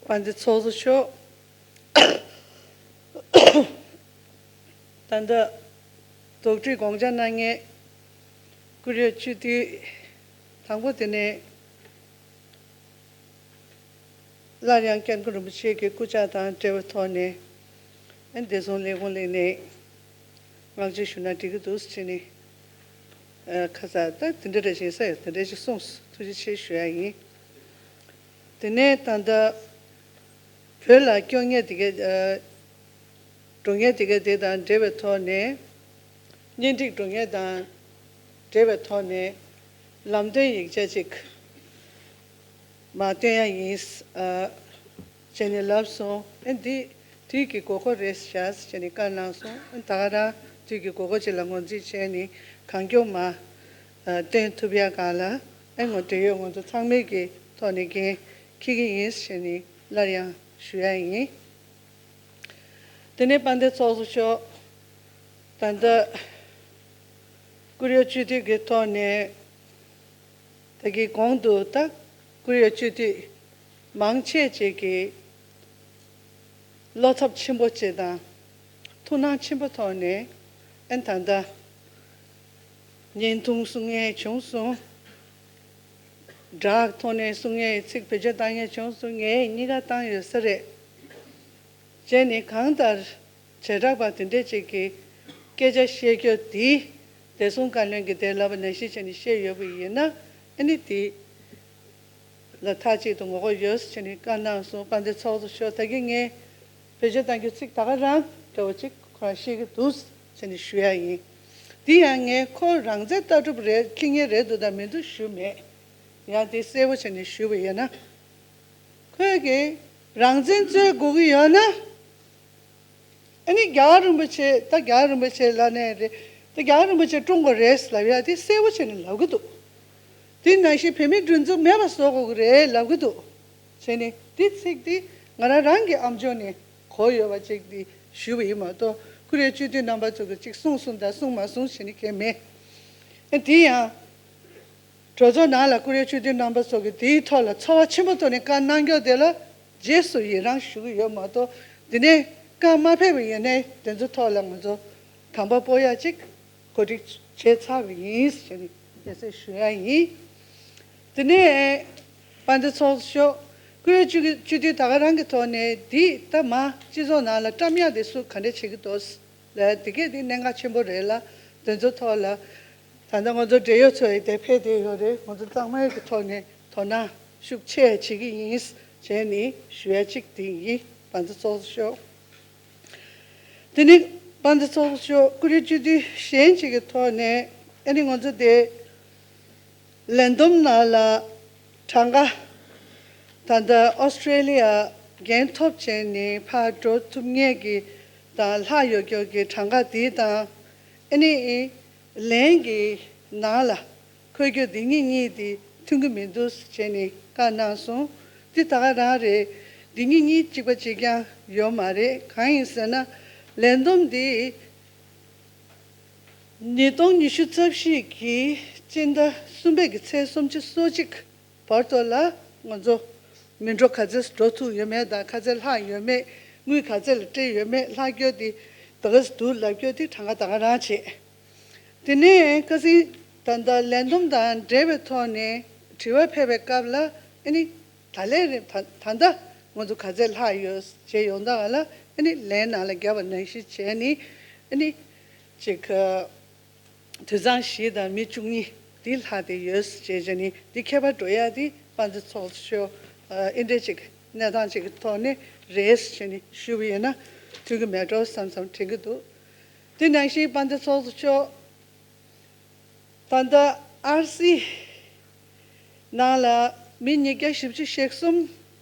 དཔལ་ལྡན་ཚོགས་གཙོ་མཆོག་ད་ལྟ་དོགས་འདྲི་དགོངས་འཇགས་གནང་མཁན་སྐུ་ཞབས་སྤྱི་འཐུས། དང་པོ་དེ་ནས་སླར་ཡང་སྐྱབས་མགོན་རིན་པོ་ཆེ་གི་སྐུ་ཕྱག་དང་འབྲེལ་བའི་ཐོག་ནས་ཨ་བདེ་སྲུང་ལས་ཁུངས་ལ་ནས་བསྔགས་བརྗོད་ཞུ་ན་འགྲིག་གི་འདུག་ཟེར་ནས། ཨ་ཁ་ས་ད་དེ་འདྲ་རེ་བཞིན་ས་ཡོད་དེ་འདྲ་ཞིག་གསུངས་སོང་། ཐུགས་རྗེ་ཆེ་ཞུ་ཡ་ཡིན། དེ་ནས་ད་ལྟ་བོད་ལ་སྐྱོ་ངལ་དེ་ག་ཨ་འགྲོ་ངལ་དེ་ག་དེ་དང་འབྲེལ་བའི་ཐོག་ནས། གཉེན་སྒྲིག་འགྲོ་ངལ་དང་འབྲེལ་བའི་ཐོག་ནས་ལམ་སྟོན་ཡིག་ཆ་ཅིག་མར་སྟོན་ཡ་ཡིན། ཨ་བྱས་ནས་ལབ་སོང་། ཨ་འདི་དུས་ཀྱི་དགོས་མཁོ་རེད་ཤག་ཟེར་ནས་བཀའ་གནང་སོང་། ཨ་ད་ག་རང་དུས་ཀྱི་དགོས་མཁོ་ཅིག་ལ་ངོས་འཛིན་བྱས་ནས་གང་མགྱོགས་མར་ཨ་སྟོན་ཐུབ་ཡ་སྒང་ལ་ཨ་ངོ་འབྲེལ་ཡོད་ང་ཚོ་ཚང་མས་ཀྱི་ཐོག་ནས་འགན་འཁྱེར་གྱི་ཡིན་ཟེར་ནས་སླར་ཡང་ཞུ་ཡ་ཡིན། དེ་ནས་དཔལ་ལྡན་ཚོགས་གཙོ་མཆོག་ད་ལྟ་ཀུ་རེ་སྤྱི་འཐུས་ཀྱི་ཐོག་ནས་ད་གིན་གོང་དུ་ད་ཀུ་རེ་སྤྱི་འཐུས་མང་ཆེ་ཅིག་གིས་བློ་འཚབ་ཆེན་པོ་བྱས་དང་ཐུགས་སྣང་ཆེན་པོ་ཐོག་ནས་ཨན་ད་ལྟ་བརྙན་ཐུང་གསུང་མཁན་བྱུང་སོང་། སྦྲག་ཐོག་ནས་གསུང་མཁན་ཚིག་བེད་སྤྱོད་བཏང་མཁན་བྱུང་སོང་། ངས་གཉིས་ཀ་བཏང་ཡོད་ས་རེད། བྱས་ནས་གང་ལྟར་བྱེ་བྲག་པ་དེ་འདྲས་ཅིག་གིས་སྐད་ཆ་བཤད་རྒྱུ་དེ་བདེ་སྲུང་བཀའ་བློན་གྱིས་དེ་ལབ་པ་ནང་བཞིན་བྱས་ནས་བཤད་ཡོད་པ་ཡིན་ན་ཨ་ནི་དེ་ལ་མཐའ་གཅིག་ཏུ་ངོ་རྒོལ་ཡོད་ཟེར་ནས་བཀའ་གནང་སོང་། དཔལ་ལྡན་ཚོགས་གཙོ་མཆོག་ད་གིན་ངས་བེད་སྤྱོད་གཏང་རྒྱུ་ཚིག་ད་ག་རང་འདྲ་བོ་ཅིག་ཁོ་རང་བཤད་ཀྱི་འདུག་ཟེར་ནས་ཞུ་ཡ་ཡིན། འདི་ཡང་ངས་ཁོ་རང་བཙན་ལྟ་གྲུབ་རེད་ཁྱི་ངན་རེད་འདུག་དང་མི་འདུག་ཞུ་མེད། ཡང་དེ་གསལ་པོ་བྱས་ནས་ཞུས་པ་ཡིན་ན། ཁོས་ཀྱིས་རང་བཙན་རྩོད་དགོས་ཀྱི་ཡོད་ན། ཨ་ནི་རྒྱལ་བ་རིན་པོ་ཆེ་ད་རྒྱལ་བ་རིན་པོ་ཆེ་ལབ་ནའི་རེད། ད་རྒྱལ་བ་རིན་པོ་ཆེ་བཀྲོངས་དགོས་རེད་ལབ་ཡ་དེ་གསལ་པོ་བྱས་ནས་ལབ་གི་འདུག་དེ་ནང་བཞིན་བོད་མིའི་སྒྲིག་འཛུགས་མེད་པ་བཟོ་དགོས་ཀྱི་རེད་ལབ་གི་འདུག་བྱས་ནས་དེ་ཚིག་དེ་ང་རང་རང་གི་ཨམ་ཅོག་ནས་གོ་ཡོད་པ་ཅིག་དེ་ཞུས་པ་ཡིན་མ་གཏོགས་ཀུ་རེ་སྤྱི་འཐུས་རྣམ་པ་ཚོ་གིས་ཅིག་གསུངས་སོང་དང་གསུངས་མ་སོང་བྱས་ནས་གང་ཡང་མེད། ཨ་དེ་ཡང་གྲོས་ཚོགས་ནང་ལ་ཀུ་རེ་སྤྱི་འཐུས་རྣམ་པ་ཚོ་གིས་དེའི་ཐོག་ལ་ཚོར་བ་ཆེན་པོ་ཐོག་ནས་བཀའ་གནང་རྒྱུ་དེ་ལ་རྗེས་སུ་ཡི་རང་ཞུ་གི་ཡོད་མ་གཏོགས་འདི་ནས་བཀའ་མ་ཕེབས་པ་ཡིན་ནའི་དེ་ཚོ་ཐོག་ལ་ང་ཚོ་དམ་པ་སྤོ་ཡ་ཅིག་གོ་སྒྲིག་བྱས་ཚར་བ་ཡིན་ཟེར་ནས་སྙན་སེང་ཞུ་ཡ་ཡིན། དེ་ནས་དཔལ་ལྡན་ཚོགས་གཙོ་མཆོག་ཀུ་རེ་སྤྱི་འཐུས་ད་ག་རང་གི་ཐོག་ནས་འདི་ལྟ་མ་སྤྱི་ཚོགས་ནང་ལ་བཀྲམ་ཡ་དེ་སུ་ག་འདྲ་བྱེད་ཀྱི་འདུག་ལ་དེ་གས་དེ་གནད་འགག་ཆེན་པོ་རེད་ལ་དེ་ཚོ་ཐོག་ལ་ད་ལྟ་ང་ཚོ་འབྲེལ་ཡོད་ཚོ་ཡི་དེ་ཕེབས་བསྡད་ཡོད་རེད། ང་ཚོ་ཚང་མའི་གི་ཐོག་ནས་དོ་སྣང་ཤུགས་ཆེ་བྱེད་ཀྱི་ཡིན་བྱས་ནས་ཞུ་ཡ་གཅིག་དེ་ཡིན། དཔལ་ལྡན་ཚོགས་གཙོ་མཆོག་དེ་ནི་དཔལ་ལྡན་ཚོགས་གཙོ་མཆོག་ཀུ་རེ་སྤྱི་འཐུས་གཞན་ཞིག་གི་ཐོག་ནས་ཨ་ནི་ང་ཚོ་དེ་ལས་བསྡོམས་ནང་ལ་གྲངས་ཀ་ད་ལྟ་ཨོ་སི་ཀྲེ་ལི་ཡ་འགན་ཐོབ་བྱས་ནས་ཕར་འགྲོ་ཐུབ་མཁན་གྱི་དང་ལྷག་ཡོད་རྒྱུ་གི་གྲངས་ཀ་དེ་དང་ཨ་ནི་ལན་གྱི་ནང་ལ་འཁོད་རྒྱུ་དེ་གཉིས་གཉིས་དེ་མཐུན་གྱི་མི་འདུག་ཟེར་ནས་བཀའ་གནང་སོང་། དེ་ད་ག་རང་རེད། དེ་གཉིས་གཉིས་གཅིག་པ་གཅིག་རྐྱང་ཡོད་མ་རེད། གང་ཡིན་ཟེར་ན་ལས་བསྡོམས་དེ་ཉིས་སྟོང་ཉི་ཤུ་རྩ་བཞི་གི་སྤྱི་ཟླ་གསུམ་པའི་གི་ཚེས་སུམ་ཅུ་སོ་གཅིག་བར་དུ་ལ་ང་ཚོ་མི་འགྲོ་ག་ཚད་འགྲོ་ཐུབ་ཡོད་མེད་དང་ག་ཚད་ལྷག་ཡོད་མེད་དངུལ་ག་ཚད་ལ་སྤྲད་ཡོད་མེད་ལྷག་རྒྱུ་དེ་ད་ག་ཚོད་འདུག་ལབ་རྒྱུ་དེ་གྲངས་ཀ་ད་ག་རང་བྱེད། དེ་ནས་ཁ་སང་ད་ལྟ་ལས་བསྡོམས་དང་འབྲེལ་བའི་ཐོག་ནས་དྲི་བ་ཕེབས་པའི་སྐབས་ལ་ཨ་ནི་ད་ལན་རེ་ད་ད་ལྟ་ང་ཚོ་ག་ཚད་ལྷག་ཡོད་ཅེས་ཡོང་ད་ག་ལ་ཨ་ནི་ལན་ནང་ལ་བརྒྱབ་པ་ནང་བཞིན་བྱས་ནས་ཨ་ནི་ཅིག་དུད་ཚང་བཞི་དང་མི་བཅུ་གཉིས་འདི་ལྷག་བསྡད་ཡོད་ཅེས་བྱས་ནས་འདི་ཁྱད་པར་འགྲོ་ཡ་འདི་དཔལ་ལྡན་ཚོགས་གཙོ་མཆོག་ཨ་འདྲས་ཅིག་གནས་སྟངས་ཅིག་གི་ཐོག་ནས་རེད་ཅེས་ནས་ཞུས་པ་ཡིན་ན་མཐུན་གྱི་མེད་འགྲོ་བསམ་བསམ་དྲན་གྱི་འདུག་དེ་ནང་བཞིན་དཔལ་ལྡན་ཚོགས་གཙོ་མཆོག་ད་ལྟ་ཨར་སི་ནང་ལ་མི་ཉིས་བརྒྱ་བཞི་བཅུ་ཞེ་གསུམ་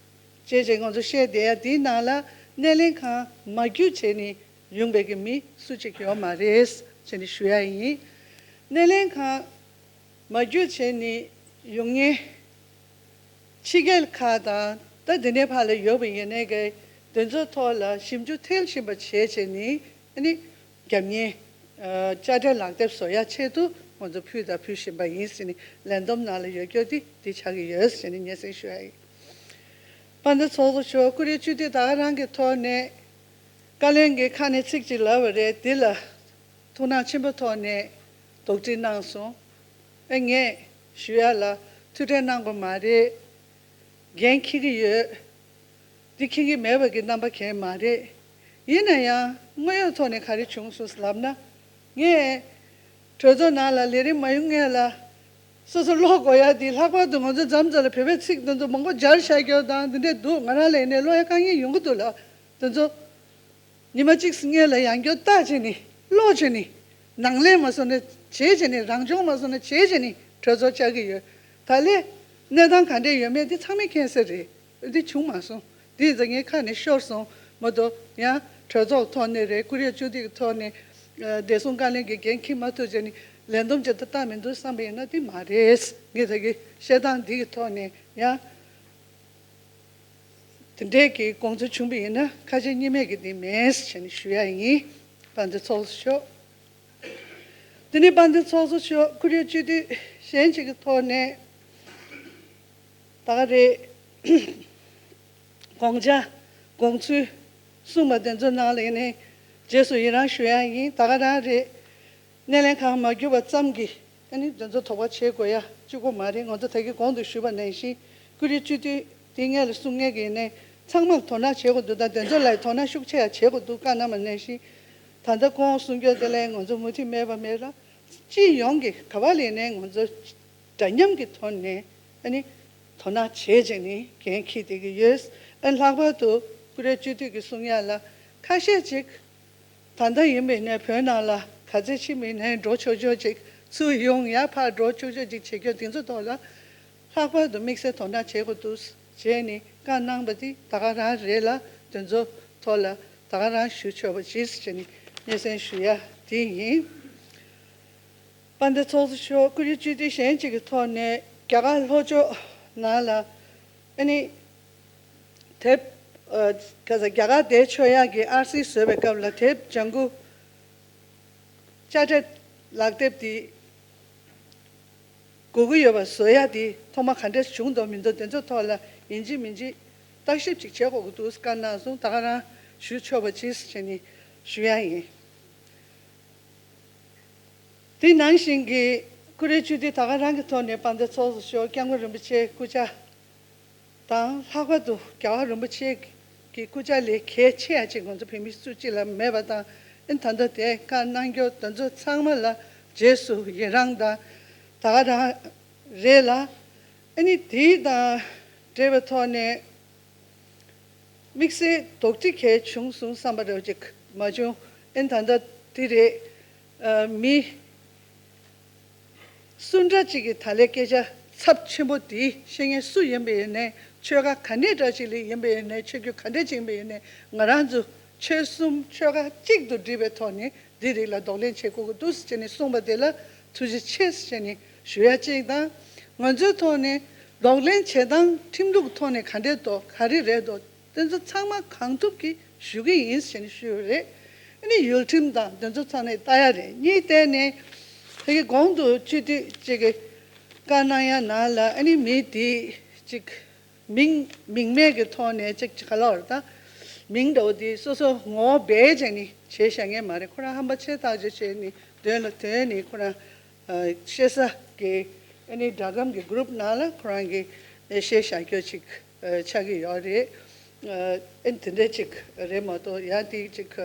བྱས་རྗེས་ང་ཚོ་བཤད་བསྡད་ཡ་དེའི་ནང་ལ་སྣེ་ལེན་ཁང་མ་བརྒྱུད་བྱས་ནས་ཡོང་བའི་གི་མི་སུ་གཅིག་ཡོད་མ་རེད་ཅེས་ནས་ཞུ་ཡ་ཡིན། སྣེ་ལེན་ཁང་མ་བརྒྱུད་བྱས་ནས་ཡོང་མཁན་ཕྱི་རྒྱལ་ཁག་དང་ད་འདི་ནས་ཕར་ལ་ཡོད་པ་ཡིན་ནའི་གི་དེ་ཚོའི་ཐོག་ལ་ཞིབ་འཇུག་མཐིལ་ཕྱིན་པ་བྱས་བྱས་ནས་ཨ་ནི། རྒྱབ་གཉེར། དཔྱ་ཁྲལ་ལག་དེབ་བཟོ་ཡ་ཆེད་དུ་ང་ཚོ་ཕུལ་དང་ཕུལ་བཞིན་པ་ཡིན་ཟེར་ནས་ལས་བསྡོམས་ནང་ལ་ཡོད་རྒྱུ་དེ་དེ་ཆགས་ཀྱི་ཡོད་ཟེར་ནས་སྙན་སེང་ཞུ་ཡ་ཡིན། དཔལ་ལྡན་ཚོགས་གཙོ་མཆོག་ཀུ་རེ་སྤྱི་འཐུས་ད་ག་རང་གི་ཐོག་ནས་བཀའ་བློན་གྱི་ཁ་ནས་ཚིག་ཅིག་ལབ་པ་རེད། དེ་ལ་ཐུགས་སྣང་ཆེན་པོ་ཐོག་ནས་དོགས་འདྲི་གནང་སོང་། ཨེ་ངས་ཞུ་ཡ་ལ་ཐུགས་ཁྲལ་གནང་དགོས་མ་རེད། འགན་འཁྱེར་གྱི་ཡོད། འདི་འཁྱེར་གྱི་མེད་པ་གི་རྣམ་པ་གང་ཡང་མ་རེད། ཡིན་ན་ཡང་དངོས་ཡོད་ཐོག་ནས་ག་རེ་བྱུང་སོང་ལབ་ན། ངས་གྲོས་ཚོགས་ནང་ལ་ལས་རིམ་མ་ཡོང་སྔོན་ལ་སོ་སོ་ཀློག་དགོས་ཡ་འདི་ལྷག་པར་དུ་ང་ཚོ་མཚམས་མཚམས་ལ་བོད་པའི་ཚིག་འདི་ཚོ་མང་པོ་སྦྱར་བཞག་རྒྱུ་དང་འདི་འདྲས་འདུག་ང་རང་ལ་ཡིན་ནའི་ཀློག་ཡ་དཀའ་ངལ་ཡོང་གི་འདུག་ལ། འདི་ཚོ་ཉི་མ་གཅིག་སྔོན་ལ་ཡང་བསྐྱར་བལྟས་བྱས་ནས་ཀློག་བྱས་ནས་ནང་ལས་མ་སོང་ན་བྱས་བྱས་ནས་རང་སྦྱོང་མ་སོང་ན་བྱས་བྱས་ནས་གྲོས་ཚོགས་བཅར་གྱི་ཡོད། ད་ལས་གནས་སྟངས་ག་འདྲས་ཡོད་མེད་འདི་ཚང་མས་མཁྱེན་གསལ་རེད། འདི་བྱུང་མ་སོང་། འདི་ཡིན་ཙང་ངའི་ཁ་ནས་ཤོར་སོང་མ་གཏོགས་ཡང་གྲོས་ཚོགས་ཐོག་ནས་རེད། ཀུ་རེ་སྤྱི་འཐུས་ཀྱི་ཐོག་ནས་བདེ་སྲུང་བཀའ་བློན་གྱི་འགན་འཁྱེར་མ་ཐུབ་བྱས་ནས་ལས་བསྡོམས་བྱེད་ཐབས་ལྟ་མི་འདུག་བསམ་པ་ཡིན་ན་འདི་མ་རེད། ངས་ད་གི་བཤད་སྟངས་འདི་གི་ཐོག་ནས་ཡང་དེ་འདྲས་ཀྱི་དགོངས་ཚུལ་བྱུང་བ་ཡིན་ན་ཁ་ཞེ་གཉིས་མེད་ཀྱི་འདི་མེད་ཟེར་ནས་ཞུ་ཡ་ཡིན། དཔལ་ལྡན་ཚོགས་གཙོ་མཆོག་དེ་ནས་དཔལ་ལྡན་ཚོགས་གཙོ་མཆོག་ཁོར་ཡུག་སྤྱི་འཐུས་གཞན་གཅིག་གི་ཐོག་ནས་ད་ག་རེད། དགོངས་འཆར་དགོངས་ཚུལ་གསུངས་པ་དེ་ཚོ་ནང་ལ་ཡིན་ནའི་རྗེས་སུ་ཡི་རང་ཞུ་ཡ་ཡིན། ད་ག་རང་རེད། སྣེ་ལེན་གང་མ་གྱུར་པ་ཙམ་གྱིས་ཨ་ནི་དེ་ཚོ་དོགས་པ་བྱེད་དགོས་ཡ་གཅིག་པོ་མ་རེད། ང་ཚོ་ད་གིན་གོང་དུ་ཞུས་པ་ནང་བཞིན་ཁོར་ཡུག་སྤྱི་འཐུས་དེ་སྔོན་ལ་གསུང་མཁན་གྱི་ཡིན་ནའི་ཚང་མར་དོ་སྣང་བྱེད་དགོས་འདུག་ད་དེ་ཚོ་ལ་དོ་སྣང་ཤུགས་ཆེ་ཡ་བྱེད་དགོས་འདུག་བཀའ་གནང་བ་ནང་བཞིན་ད་ལྟ་ཁོང་གསུང་རྒྱུ་དེ་ལ་ང་ཚོ་མུ་མཐུད་མེད་པ་མེད་ལ་སྤྱི་ཡོངས་ཀྱི་ག་བ་ལས་ནའི་ང་ཚོ་འདྲ་མཉམ་གྱི་ཐོག་ནས་ཨ་ནི་དོ་སྣང་བྱེད་ཅིག་ནི་འགན་འཁྱེར་བསྡད་ཀྱི་ཡོད། ཨ་ནི་ལྷག་པར་དུ་ཁོར་ཡུག་སྤྱི་འཐུས་ཀྱི་གསུང་ཡ་ལ་ཁ་ཤས་ཅིག་ད་ལྟ་ཡིན་པའི་ནས་བོད་ནང་ལ་ག་ཚོད་ཕྱིན་པའི་ནས་འགྲོ་ཆོག་ཆོག་ཅིག་ཚུར་ཡོང་ཡ་ཕར་འགྲོ་ཆོག་ཆོག་ཅིག་བྱེད་རྒྱུ་དེ་ཚོ་ཐོག་ལ་ལྷག་པར་དུ་དམིགས་བསལ་དོ་སྣང་བྱེད་དགོས་འདུག་བྱས་ནས་བཀའ་གནང་པ་དེ་ད་ག་རང་རེད་ལ་དེ་ཚོ་ཐོག་ལ་ད་ག་རང་ཞུ་ཆོག་པ་ཅིག་བྱས་ནས་སྙན་སེང་ཞུ་ཡ་དེ་ཡིན། དཔལ་ལྡན་ཚོགས་གཙོ་མཆོག་ཁོར་ཡུག་སྤྱི་འཐུས་གཞན་གཅིག་གི་ཐོག་ནས་རྒྱ་གར་ལྷོ་ཕྱོགས་ནང་ལ་ཨ་ནི་དེབ་ཨ་ག་ས་རྒྱ་གར་བསྡད་ཆོག་ཡག་གི་ཨར་སི་བཟོས་པའི་སྐབས་ལ་དེབ་ལྗང་གུ་དཔྱ་ཁྲལ་ལག་དེབ་དེ་དགོས་ཀྱི་ཡོད་པ་བཟོ་ཡག་དེ་ཐོག་མ་ག་འདྲས་བྱུང་འདུག་མི་འདུག་དེ་ཚོ་ཐོག་ལ་ཡིན་གཅིག་མིན་གཅིག་བརྟག་ཞིབ་ཅིག་བྱེད་དགོས་ཀྱི་འདུག་བཀའ་གནང་སོང་། ད་ག་རང་ཞུ་ཆོག་པ་ཅིག་བྱས་ནས་ཞུ་ཡག་ཡིན། དེ་ནང་བཞིན་གྱི་ཁོར་ཡུག་སྤྱི་འཐུས་ད་ག་རང་གི་ཐོག་ནས་དཔལ་ལྡན་ཚོགས་གཙོ་མཆོག་སྐྱབས་མགོན་རིན་པོ་ཆེའི་སྐུ་ཕྱྭ་དང་ལྷག་པར་དུ་རྒྱལ་བ་རིན་པོ་ཆེ་གི་སྐུ་ཕྱྭ་ལས་གལ་ཆེ་ཡ་ཅིག་ང་ཚོ་བོད་མི་སུ་གཅིག་ལ་མེད་པ་དང་ཨ་ནི་ད་ལྟ་དེ་བཀའ་གནང་རྒྱུ་དེ་ཚོ་ཚང་མ་ལ་རྗེས་སུ་ཡི་རང་དང་ད་ག་རང་རེད་ལ་ཨ་ནི་དེ་དང་འབྲེལ་བའི་ཐོག་ནས། དམིགས་བསལ་དོགས་འདྲི་གལ་བྱུང་སོང་བསམ་པ་རེ་ཅིག་མ་བྱུང་། ཨེ་ད་ལྟ་འདི་རེད། ཨ་མི་སུ་འདྲ་ཅིག་གིས་ད་ལས་སྐད་ཆ་ཚབས་ཆེན་པོ་འདི་བཤད་མཁན་སུ་ཡིན་པ་ཡིན་ནའི་ཆོལ་ཁ་ག་འདྲས་འདྲ་ཅིག་ལ་ཡིན་པ་ཡིན་ནའི་ཆོས་བརྒྱུད་ག་འདྲས་ཅིག་ཡིན་པ་ཡིན་ནའི་ང་རང་ཚོ་ཆོལ་གསུམ་ཆོལ་ཁ་གཅིག་ཏུ་སྒྲིལ་བའི་ཐོག་ནས་འདི་རིགས་ལ་གདོང་ལེན་བྱེད་དགོས་ཀྱི་འདུག་ཟེར་ནས་གསུངས་པ་དེ་ལ་ཐུགས་རྗེ་ཆེ་ཟེར་ནས་ཞུ་ཡ་གཅིག་དང་། ང་ཚོའི་ཐོག་ནས་གདོང་ལེན་བྱེད་སྟངས་ཁྲིམས་ལུགས་ཐོག་ནས་ག་འདྲས་འདུག་ག་རེ་རེད་འདུག་དེ་ཚོ་ཚང་མ་གང་ཐུབ་ཀྱིས་ཞུ་གི་ཡིན་ཟེར་ནས་ཞུས་པ་རེད། ཨ་ནི་ཡུལ་ཁྲིམས་དང་དེ་ཚོ་ཚང་ནས་ལྟ་ཡ་རེད། གཉིས་བལྟས་ནས་དེ་གི་གོང་དུ་སྤྱི་འཐུས་གཅིག་གིས་བཀའ་གནང་ཡ་ནང་ལ་ཨ་ནི་མི་དེ་གཅིག་མིང་མིང་མེད་ཀྱི་ཐོག་ནས་ཅིག་ཅིག་ག་ལ་བར་དང་མིང་འདྲ་བོ་དེ་སོ་སོ་ངོ་བོ་སྦས་བྱས་ནས་བྱས་བཞག་མཁན་མ་རེད། ཁོ་རང་ཧམ་པ་ཆེ་ཐག་ཆོད་བྱས་ནས་དོན་ལ་དོན་ནས་ཁོ་རང་ཨ་བཤད་ས་གི་ཨ་ནི་སྒྲ་སྒམ་གྱི་གུ་རུབ་ནང་ལ་ཁོ་རང་གི་ཨ་བཤད་བཞག་རྒྱུ་ཅིག་ཨ་ཆགས་ཀྱི་ཡོད་རེད། ཨ་ཨ་ནི་དེ་འདྲ་ཅིག་རེད་མ་གཏོགས་ཡང་དེ་ཅིག་ག་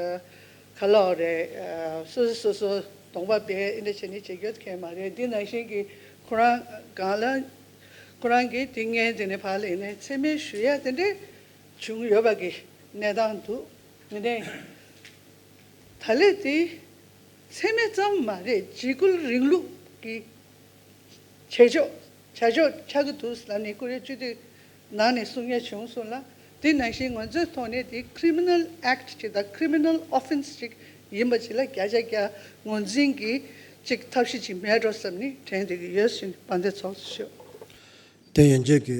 ལ་བར་རེད། ཨ་སོ་སོ་སོ་སོ་གདོང་པ་སྦས་ཨ་འདྲ་བྱས་ནས་བྱེད་རྒྱུ་གང་ཡང་མ་རེད། འདི་ནང་བཞིན་གྱི་ཁོ་རང་སྒང་ལ། ཁོ་རང་གིས་དེ་སྔོན་དེ་ནས་ཕར་ལ་ཡིན་ནའི་མཚན་སྨད་ཞུ་ཡ་དེ་འདྲས་བྱུང་ཡོད་པ་གི་གནས་སྟངས་འདུག་ཡིན་ནའི་ད་ལས་དེ་མཚན་སྨད་ཙམ་མ་རེད། འཇིགས་སྐུལ་རིང་ལུགས་ཀྱི་བྱེད་ཕྱོགས་བྱ་ཕྱོགས་ཆགས་ཀྱི་འདུག་ལབ་ནས་ཁོ་རའི་སྤྱི་འཐུས་ནང་ནས་གསུང་ཡ་བྱུང་སོང་ལ། དེ་ནང་བཞིན་ང་ཚོའི་ཐོག་ནས་དེ་Criminal Act ཅིག་དང་Criminal Offence ཅིག་ཡིན་པ་ཅིག་ལ་བརྒྱ་ཆ་བརྒྱ་ངོས་འཛིན་གྱིས་ཅིག་ཐབས་ཤེས་ཅིག་མེད་འགྲོ་བསམ་ནས་དྲན་བསྡད་ཀྱི་ཡོད་ཟེར་ནས་དཔལ་ལྡན་ཚོགས་གཙོ་མཆོག་དེ་ཡན་ཆད་ཀྱི་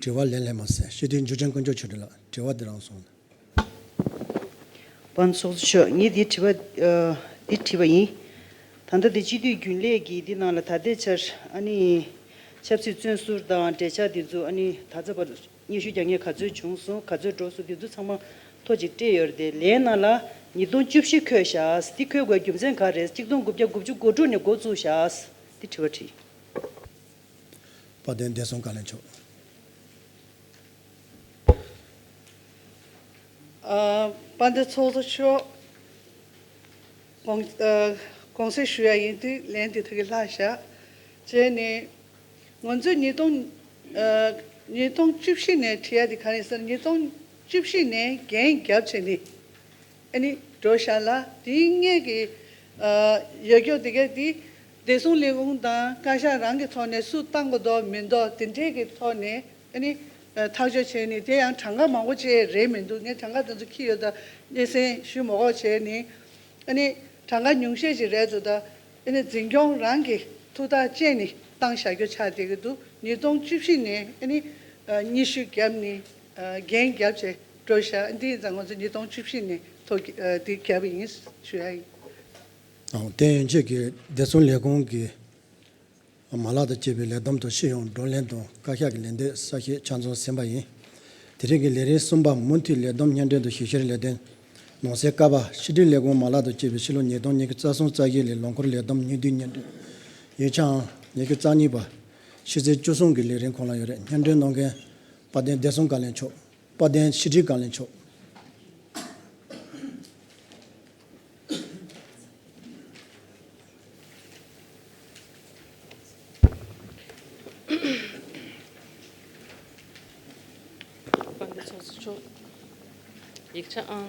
དྲི་བ་ལན་ལེན་མ་ཟད་སྤྱི་འཐུས་འཇུ་ཆེན་དཀོན་མཆོག་ཆོས་སྒྲོན་ལགས་དྲི་བ་འདི་རང་སོང་ལ། དཔལ་ཚོགས་གཙོ་མཆོག་ངས་འདི་དྲི་བ་ཨ་འདི་དྲིས་པ་ཡིན། ད་ལྟ་འདི་སྤྱི་འཐུས་རྒྱུན་ལས་ཀྱིས་འདི་ནང་ལ་ད་ལྟའི་ཆར་ཨ་ནི་ཆབ་སྲིད་བཙོན་ཟུར་དང་འབྲེལ་ཆགས་འདི་ཚོ་ཨ་ནི་ད་ལྟ་བར་སྙན་ཞུ་རྒྱག་མཁན་ག་ཚོད་བྱུང་སོང་ག་ཚོད་འགྲོ་སོང་འདི་ཚོ་ཚང་མ་ཐོ་གཅིག་སྤྲད་ཡོད་རེད་དེ་ལན་ནང་ལ་ཉིས་སྟོང་བཅུ་བཞི་འཁོད་བཞག་འདི་འཁོད་དགོས་རྒྱུ་མཚན་ག་རེ་རེད། གཅིག་སྟོང་དགུ་བརྒྱ་དགུ་བཅུ་གོ་དྲུག་ནས་འགོ་བཙུགས་བཞག་འདི་དྲི་བ་དྲིས། དཔལ་ལྡན་བདེ་སྲུང་བཀའ་བློན་མཆོག་ཨ་དཔལ་ལྡན་ཚོགས་གཙོ་མཆོག་དགོངས་ཨ་དགོངས་སེལ་ཞུ་ཡ་ཡིན་དུས་ལན་དེ་ད་གིན་ལྷག་བཞག་བྱས་ནས་ང་ཚོས་ཉིས་སྟོང་ཨ་ཉིས་སྟོང་བཅུ་བཞི་ནས་བྲིས་ཡ་དེ་ག་རེ་ཟེར་ན་ཉིས་སྟོང་བཅུ་བཞི་ནས་འགན་བརྒྱབ་བྱས་ནས། ཨ་ནི་འགྲོ་བཞག་ལ་དེའི་སྔོན་གྱི་ཨ་ཡོད་རྒྱུ་དེ་གས་དེ་བདེ་སྲུང་ལས་ཁུངས་དང་བཀའ་ཤག་རང་གི་ཐོག་ནས་སུ་བཏང་དགོས་འདུག་མི་འདུག་དེ་འདྲས་ཀྱི་ཐོག་ནས་ཨ་ནི་ཨ་ཐག་གཅོད་བྱས་ནས་དེ་ཡང་གྲངས་ཀ་མང་པོ་ཅིག་རེད་མི་འདུག་ངས་གྲངས་ཀ་དེ་ཚོ་འཁྱེར་ཡོད་ད་སྙན་སེང་ཞུ་མ་དགོས་བྱས་ནས་ཨ་ནི་གྲངས་ཀ་ཉུང་ཤས་ཅིག་རེད་འདུག་ད་ཨ་ནི་འཛིན་སྐྱོང་རང་གི་ཐུགས་ཐག་བཅད་ནས་བཏང་བཞག་རྒྱུ་ཆགས་བསྡད་ཀྱི་འདུག་ཉིས་སྟོང་བཅུ་བཞི་ནས་ཨ་ནི་ཨ་ཉི་ཤུ་བརྒྱབ་ནས། ཨ་འགན་བརྒྱབ་བྱས་འགྲོ་ཤག་འདི་ཡིན་ཙང་ང་ཚོ་ཉིས་སྟོང་བཅུ་བཞི་ནས་ཐོ་ཨ་འདི་བརྒྱབ་ཡིན་ཞུ་ཡ་ཡིན། དང་། དེ་ཡན་ཆད་ཀྱི་བདེ་སྲུང་ལས་ཁུངས་ཀྱི་མ་ལག་དང་བཅས་པའི་ལས་བསྡོམས་དང་སྤྱི་ཡོངས་བགྲོ་གླེང་དང་བཀའ་ཤག་གི་ལན་འདེབས་གསལ་བཤད་ཆ་ཚང་ཟིན་པ་ཡིན། དེ་རིང་གི་ལས་རིམ་གསུམ་པ་མུ་མཐུད་ལས་བསྡོམས་སྙན་སྒྲོན་དང་ཞིབ་བཤེར་ལས་དོན། ནང་གསེས་ཀ་པ། ཕྱི་དྲིལ་ལས་ཁུངས་མ་ལག་དང་བཅས་པའི་ཕྱི་ལོ་ཉིས་སྟོང་ཉི་ཤུ་རྩ་གསུམ་རྩ་བཞི་ལོའི་ལོ་འཁོར་ལས་བསྡོམས་སྙིང་བསྡུས་སྙན་སྒྲོན། ཡིག་ཆའང་ཉི་ཤུ་རྩ་གཉིས་པ། ཕྱི་ཚེས་བཅུ་གསུམ་གྱི་ལས་རིམ་ཁོངས་ལ་ཡོད་རེད། སྙན་སྒྲོན་གནང་མཁན་དཔལ་ལྡན་བདེ་སྲུང་བཀའ་བློན་མཆོག་དཔལ་ལྡན་ཕྱི་དྲིལ་བཀའ་བློན་མཆོག་དཔལ་ལྡན་ཚོགས་གཙོ་མཆོག་ཡིག་ཆ་ཨང་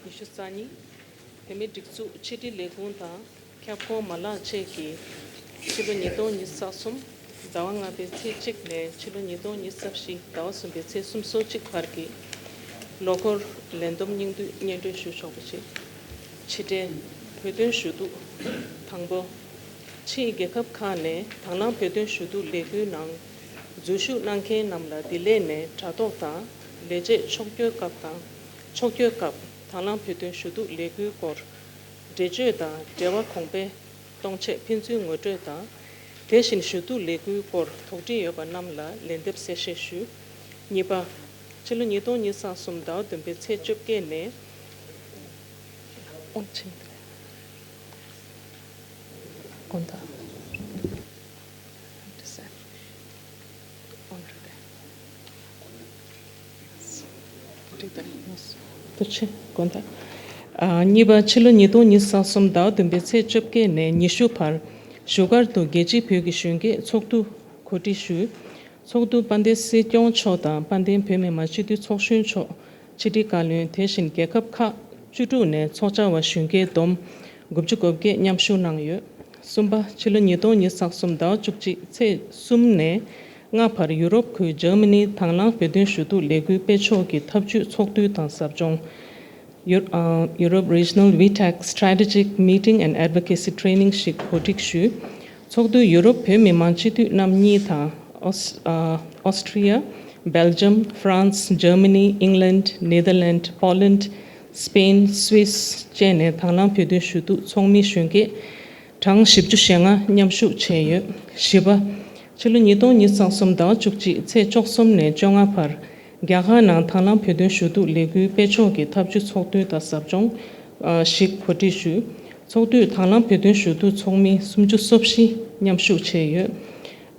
ཉི་ཤུ་རྩ་གཉིས། བོད་མིའི་སྒྲིག་འཛུགས་ཕྱི་དྲིལ་ལས་ཁུངས་དང་ཁྱབ་ཁོངས་མ་ལག་བཅས་ཀྱིས་ཕྱི་ལོ་ཉིས་སྟོང་ཉི་ཤུ་རྩ་གསུམ་ཟླ་བ་ལྔ་པའི་ཚེས་གཅིག་ནས་ཕྱི་ལོ་ཉིས་སྟོང་ཉི་ཤུ་རྩ་བཞི་ཟླ་བ་གསུམ་པའི་ཚེས་སུམ་ཅུ་སོ་གཅིག་བར་གྱི་ལོ་འཁོར་ལས་བསྡོམས་སྙིང་བསྡུས་སྙན་སྒྲོན་ཞུ་ཆོག་པ་བཅས། ཕྱི་དྲིལ། བོད་དོན་ཞུ་གཏུག་དང་པོ། ཕྱིའི་རྒྱལ་ཁབ་ཁག་ནས་དང་བླངས་བོད་དོན་ཞུ་གཏུག་ལས་འགུལ་ནང་འཛུལ་ཞུགས་གནང་མཁན་རྣམས་ལ་བདེ་ལེགས་ནས་དྲ་ཐོག་དང་ལས་བྱེད་ཕྱོགས་བསྐྱོད་སྐབས་དང་ཕྱོགས་བསྐྱོད་སྐབས་དང་བླངས་བོད་དོན་ཞུ་གཏུག་ལས་འགུལ་སྐོར་འགྲེལ་བརྗོད་དང་འབྲེལ་བ་གོང་འཕེལ་གཏོང་ཆེད་ཕན་ཚུན་ངོ་སྤྲོད་དང་། དེ་བཞིན་ཞུ་གཏུག་ལས་འགུལ་སྐོར་དོགས་འདྲི་ཡོད་པ་རྣམས་ལ་ལན་འདེབས་གསལ་བཤད་ཞུ། གཉིས་པ། ཕྱི་ལོ་ཉིས་སྟོང་ཉི་ཤུ་རྩ་གསུམ་ཟླ་བ་བདུན་པའི་ཚེས་བཅོ་བརྒྱད་ནས། དགོངས་དག་གཉིས་པ། ཕྱི་ལོ་ཉིས་སྟོང་ཉི་ཤུ་རྩ་གསུམ་ཟླ་བ་བདུན་པའི་ཚེས་བཅོ་བརྒྱད་ནས་ཉི་ཤུ་བར་བཞུགས་སྒར་དུ་རྒྱལ་སྤྱིའི་བོད་ཀྱི་གཞོན་སྐྱེས་ཚོགས་འདུ་གོ་སྒྲིག་ཞུས། ཚོགས་འདུ་དཔལ་ལྡན་སྲིད་སྐྱོང་མཆོག་དང་དཔལ་ལྡན་བོད་མི་མང་སྤྱི་འཐུས་ཚོགས་གཞོན་མཆོག་ཕྱི་དྲིལ་བཀའ་བློན། དེ་བཞིན་རྒྱལ་ཁབ་ཁག་བཅུ་དྲུག་ནས་ཚོགས་བཅར་བ་གཞོན་སྐྱེས་བསྡོམས་དགུ་བཅུ་གོ་བརྒྱད་མཉམ་ཞུགས་གནང་ཡོད། གསུམ་པ། ཕྱི་ལོ་ཉིས་སྟོང་ཉི་ཤུ་རྩ་གསུམ་ཟླ་བ་བཅུ་གཅིག་ཚེས་གསུམ་ནས་ལྔ་བར་ཡུ་རོབ་ཁུལ་འཇར་མ་ནིའི་དང་བླངས་བོད་དོན་ཞུ་གཏུག་ལས་འགུལ་སྤེལ་ཕྱོགས་ཀྱི་ཐབས་ཇུས་ཚོགས་འདུ་དང་ཟབ་སྦྱོང་། Europe Regional VTAC Strategic Meeting and Advocacy Training ཞིག་གོ་སྒྲིག་ཞུས། ཚོགས་འདུར་ཡུ་རོབ་བོད་མི་མང་སྤྱི་འཐུས་རྣམ་གཉིས་དང་། Austria, Belgium, France, Germany, England, Netherlands, Poland, Spain, Swiss བཅས་ནས་དང་བླངས་བོད་དོན་ཞུ་གཏུག་ཚོགས་མི་གཞོན་སྐྱེས་གྲངས་བཞི་བཅུ་ཞེ་ལྔ་མཉམ་ཞུགས་བྱས་ཡོད། བཞི་པ། ཕྱི་ལོ་ཉིས་སྟོང་ཉི་ཤུ་རྩ་གསུམ་ཟླ་བ་བཅུ་གཅིག་ཚེས་བཅུ་གསུམ་ནས་བཅོ་ལྔ་བར་རྒྱ་གར་ནང་དང་བླངས་བོད་དོན་ཞུ་གཏུག་ལས་འགུལ་སྤེལ་ཕྱོགས་ཀྱི་ཐབས་ཇུས་ཚོགས་འདུ་དང་ཟབ་སྦྱོང་ཞིག་གོ་སྒྲིག་ཞུས། ཚོགས་འདུར་དང་བླངས་བོད་དོན་ཞུ་གཏུག་ཚོགས་མི་སུམ་ཅུ་སོ་བཞི་མཉམ་ཞུགས་བྱས་ཡོད།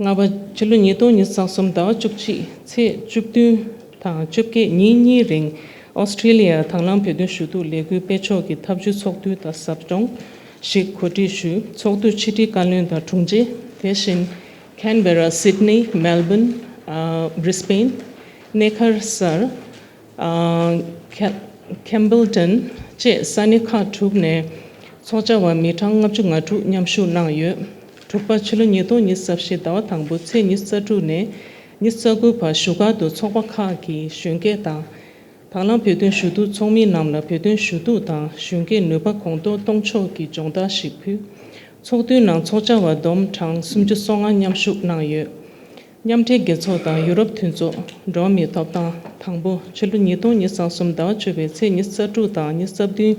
ལྔ་པ། ཕྱི་ལོ་ཉིས་སྟོང་ཉི་ཤུ་རྩ་གསུམ་ཟླ་བ་བཅུ་གཅིག་ཚེས་བཅུ་བདུན་དང་བཅོ་བརྒྱད་ཉིན་གཉིས་རིང་ཨོ་སི་ཀྲི་ལི་ཡར་དང་བླངས་བོད་དོན་ཞུ་གཏུག་ལས་འགུལ་སྤེལ་ཕྱོགས་ཀྱི་ཐབས་ཇུས་ཚོགས་འདུ་དང་ཟབ་སྦྱོང་ཞིག་གོ་སྒྲིག་ཞུས། ཚོགས་འདུར་ཕྱི་དྲིལ་བཀའ་བློན་དང་དྲུང་ཆེ། དེ་བཞིན་ཁན་བེ་ར། སིད་ནི། མེལ་བོན། ཨ། བྷི་རི་སི་བེན། གནས་མཁར་གསར། ཨ། ཁེ། ཁེམ་བྷལ་ཊོན་བཅས་ས་གནས་ཁག་དྲུག་ནས་ཚོགས་བཅར་བ་མི་གྲངས་ལྔ་བཅུ་ང་དྲུག་མཉམ་ཞུགས་གནང་ཡོད། དྲུག་པ། ཕྱི་ལོ་ཉིས་སྟོང་ཉི་ཤུ་རྩ་བཞི་ཟླ་བ་དང་པོ་ཚེས་ཉི་ཤུ་རྩ་དྲུག་ནས་ཉི་ཤུ་རྩ་དགུ་བར་བཞུགས་སྒར་དུ་ཚོགས་པ་ཁག་གི་གཞོན་སྐྱེས་དང་། དང་བླངས་བོད་དོན་ཞུ་གཏུག་ཚོགས་མི་རྣམས་ལ་བོད་དོན་ཞུ་གཏུག་དང་གཞོན་སྐྱེས་ནུས་པ་གོང་མཐོར་གཏོང་ཕྱོགས་ཀྱི་སྦྱོང་བརྡར་ཞིག་ཕུལ། ཚོགས་འདུའི་ནང་ཚོགས་བཅར་བ་བསྡོམས་གྲངས་སུམ་ཅུ་སོ་ལྔ་མཉམ་ཞུགས་གནང་ཡོད། མཉམ་འབྲེལ་རྒྱལ་ཚོགས་དང་ཡུ་རོབ་མཐུན་ཚོགས་འགྲོ་བ་མིའི་ཐོབ་ཐང་དང་པོ། ཕྱི་ལོ་ཉིས་སྟོང་ཉི་ཤུ་རྩ་གསུམ་ཟླ་བ་བཅུ་པའི་ཚེས་ཉི་ཤུ་རྩ་དྲུག་དང་ཉི་ཤུ་རྩ་བདུན་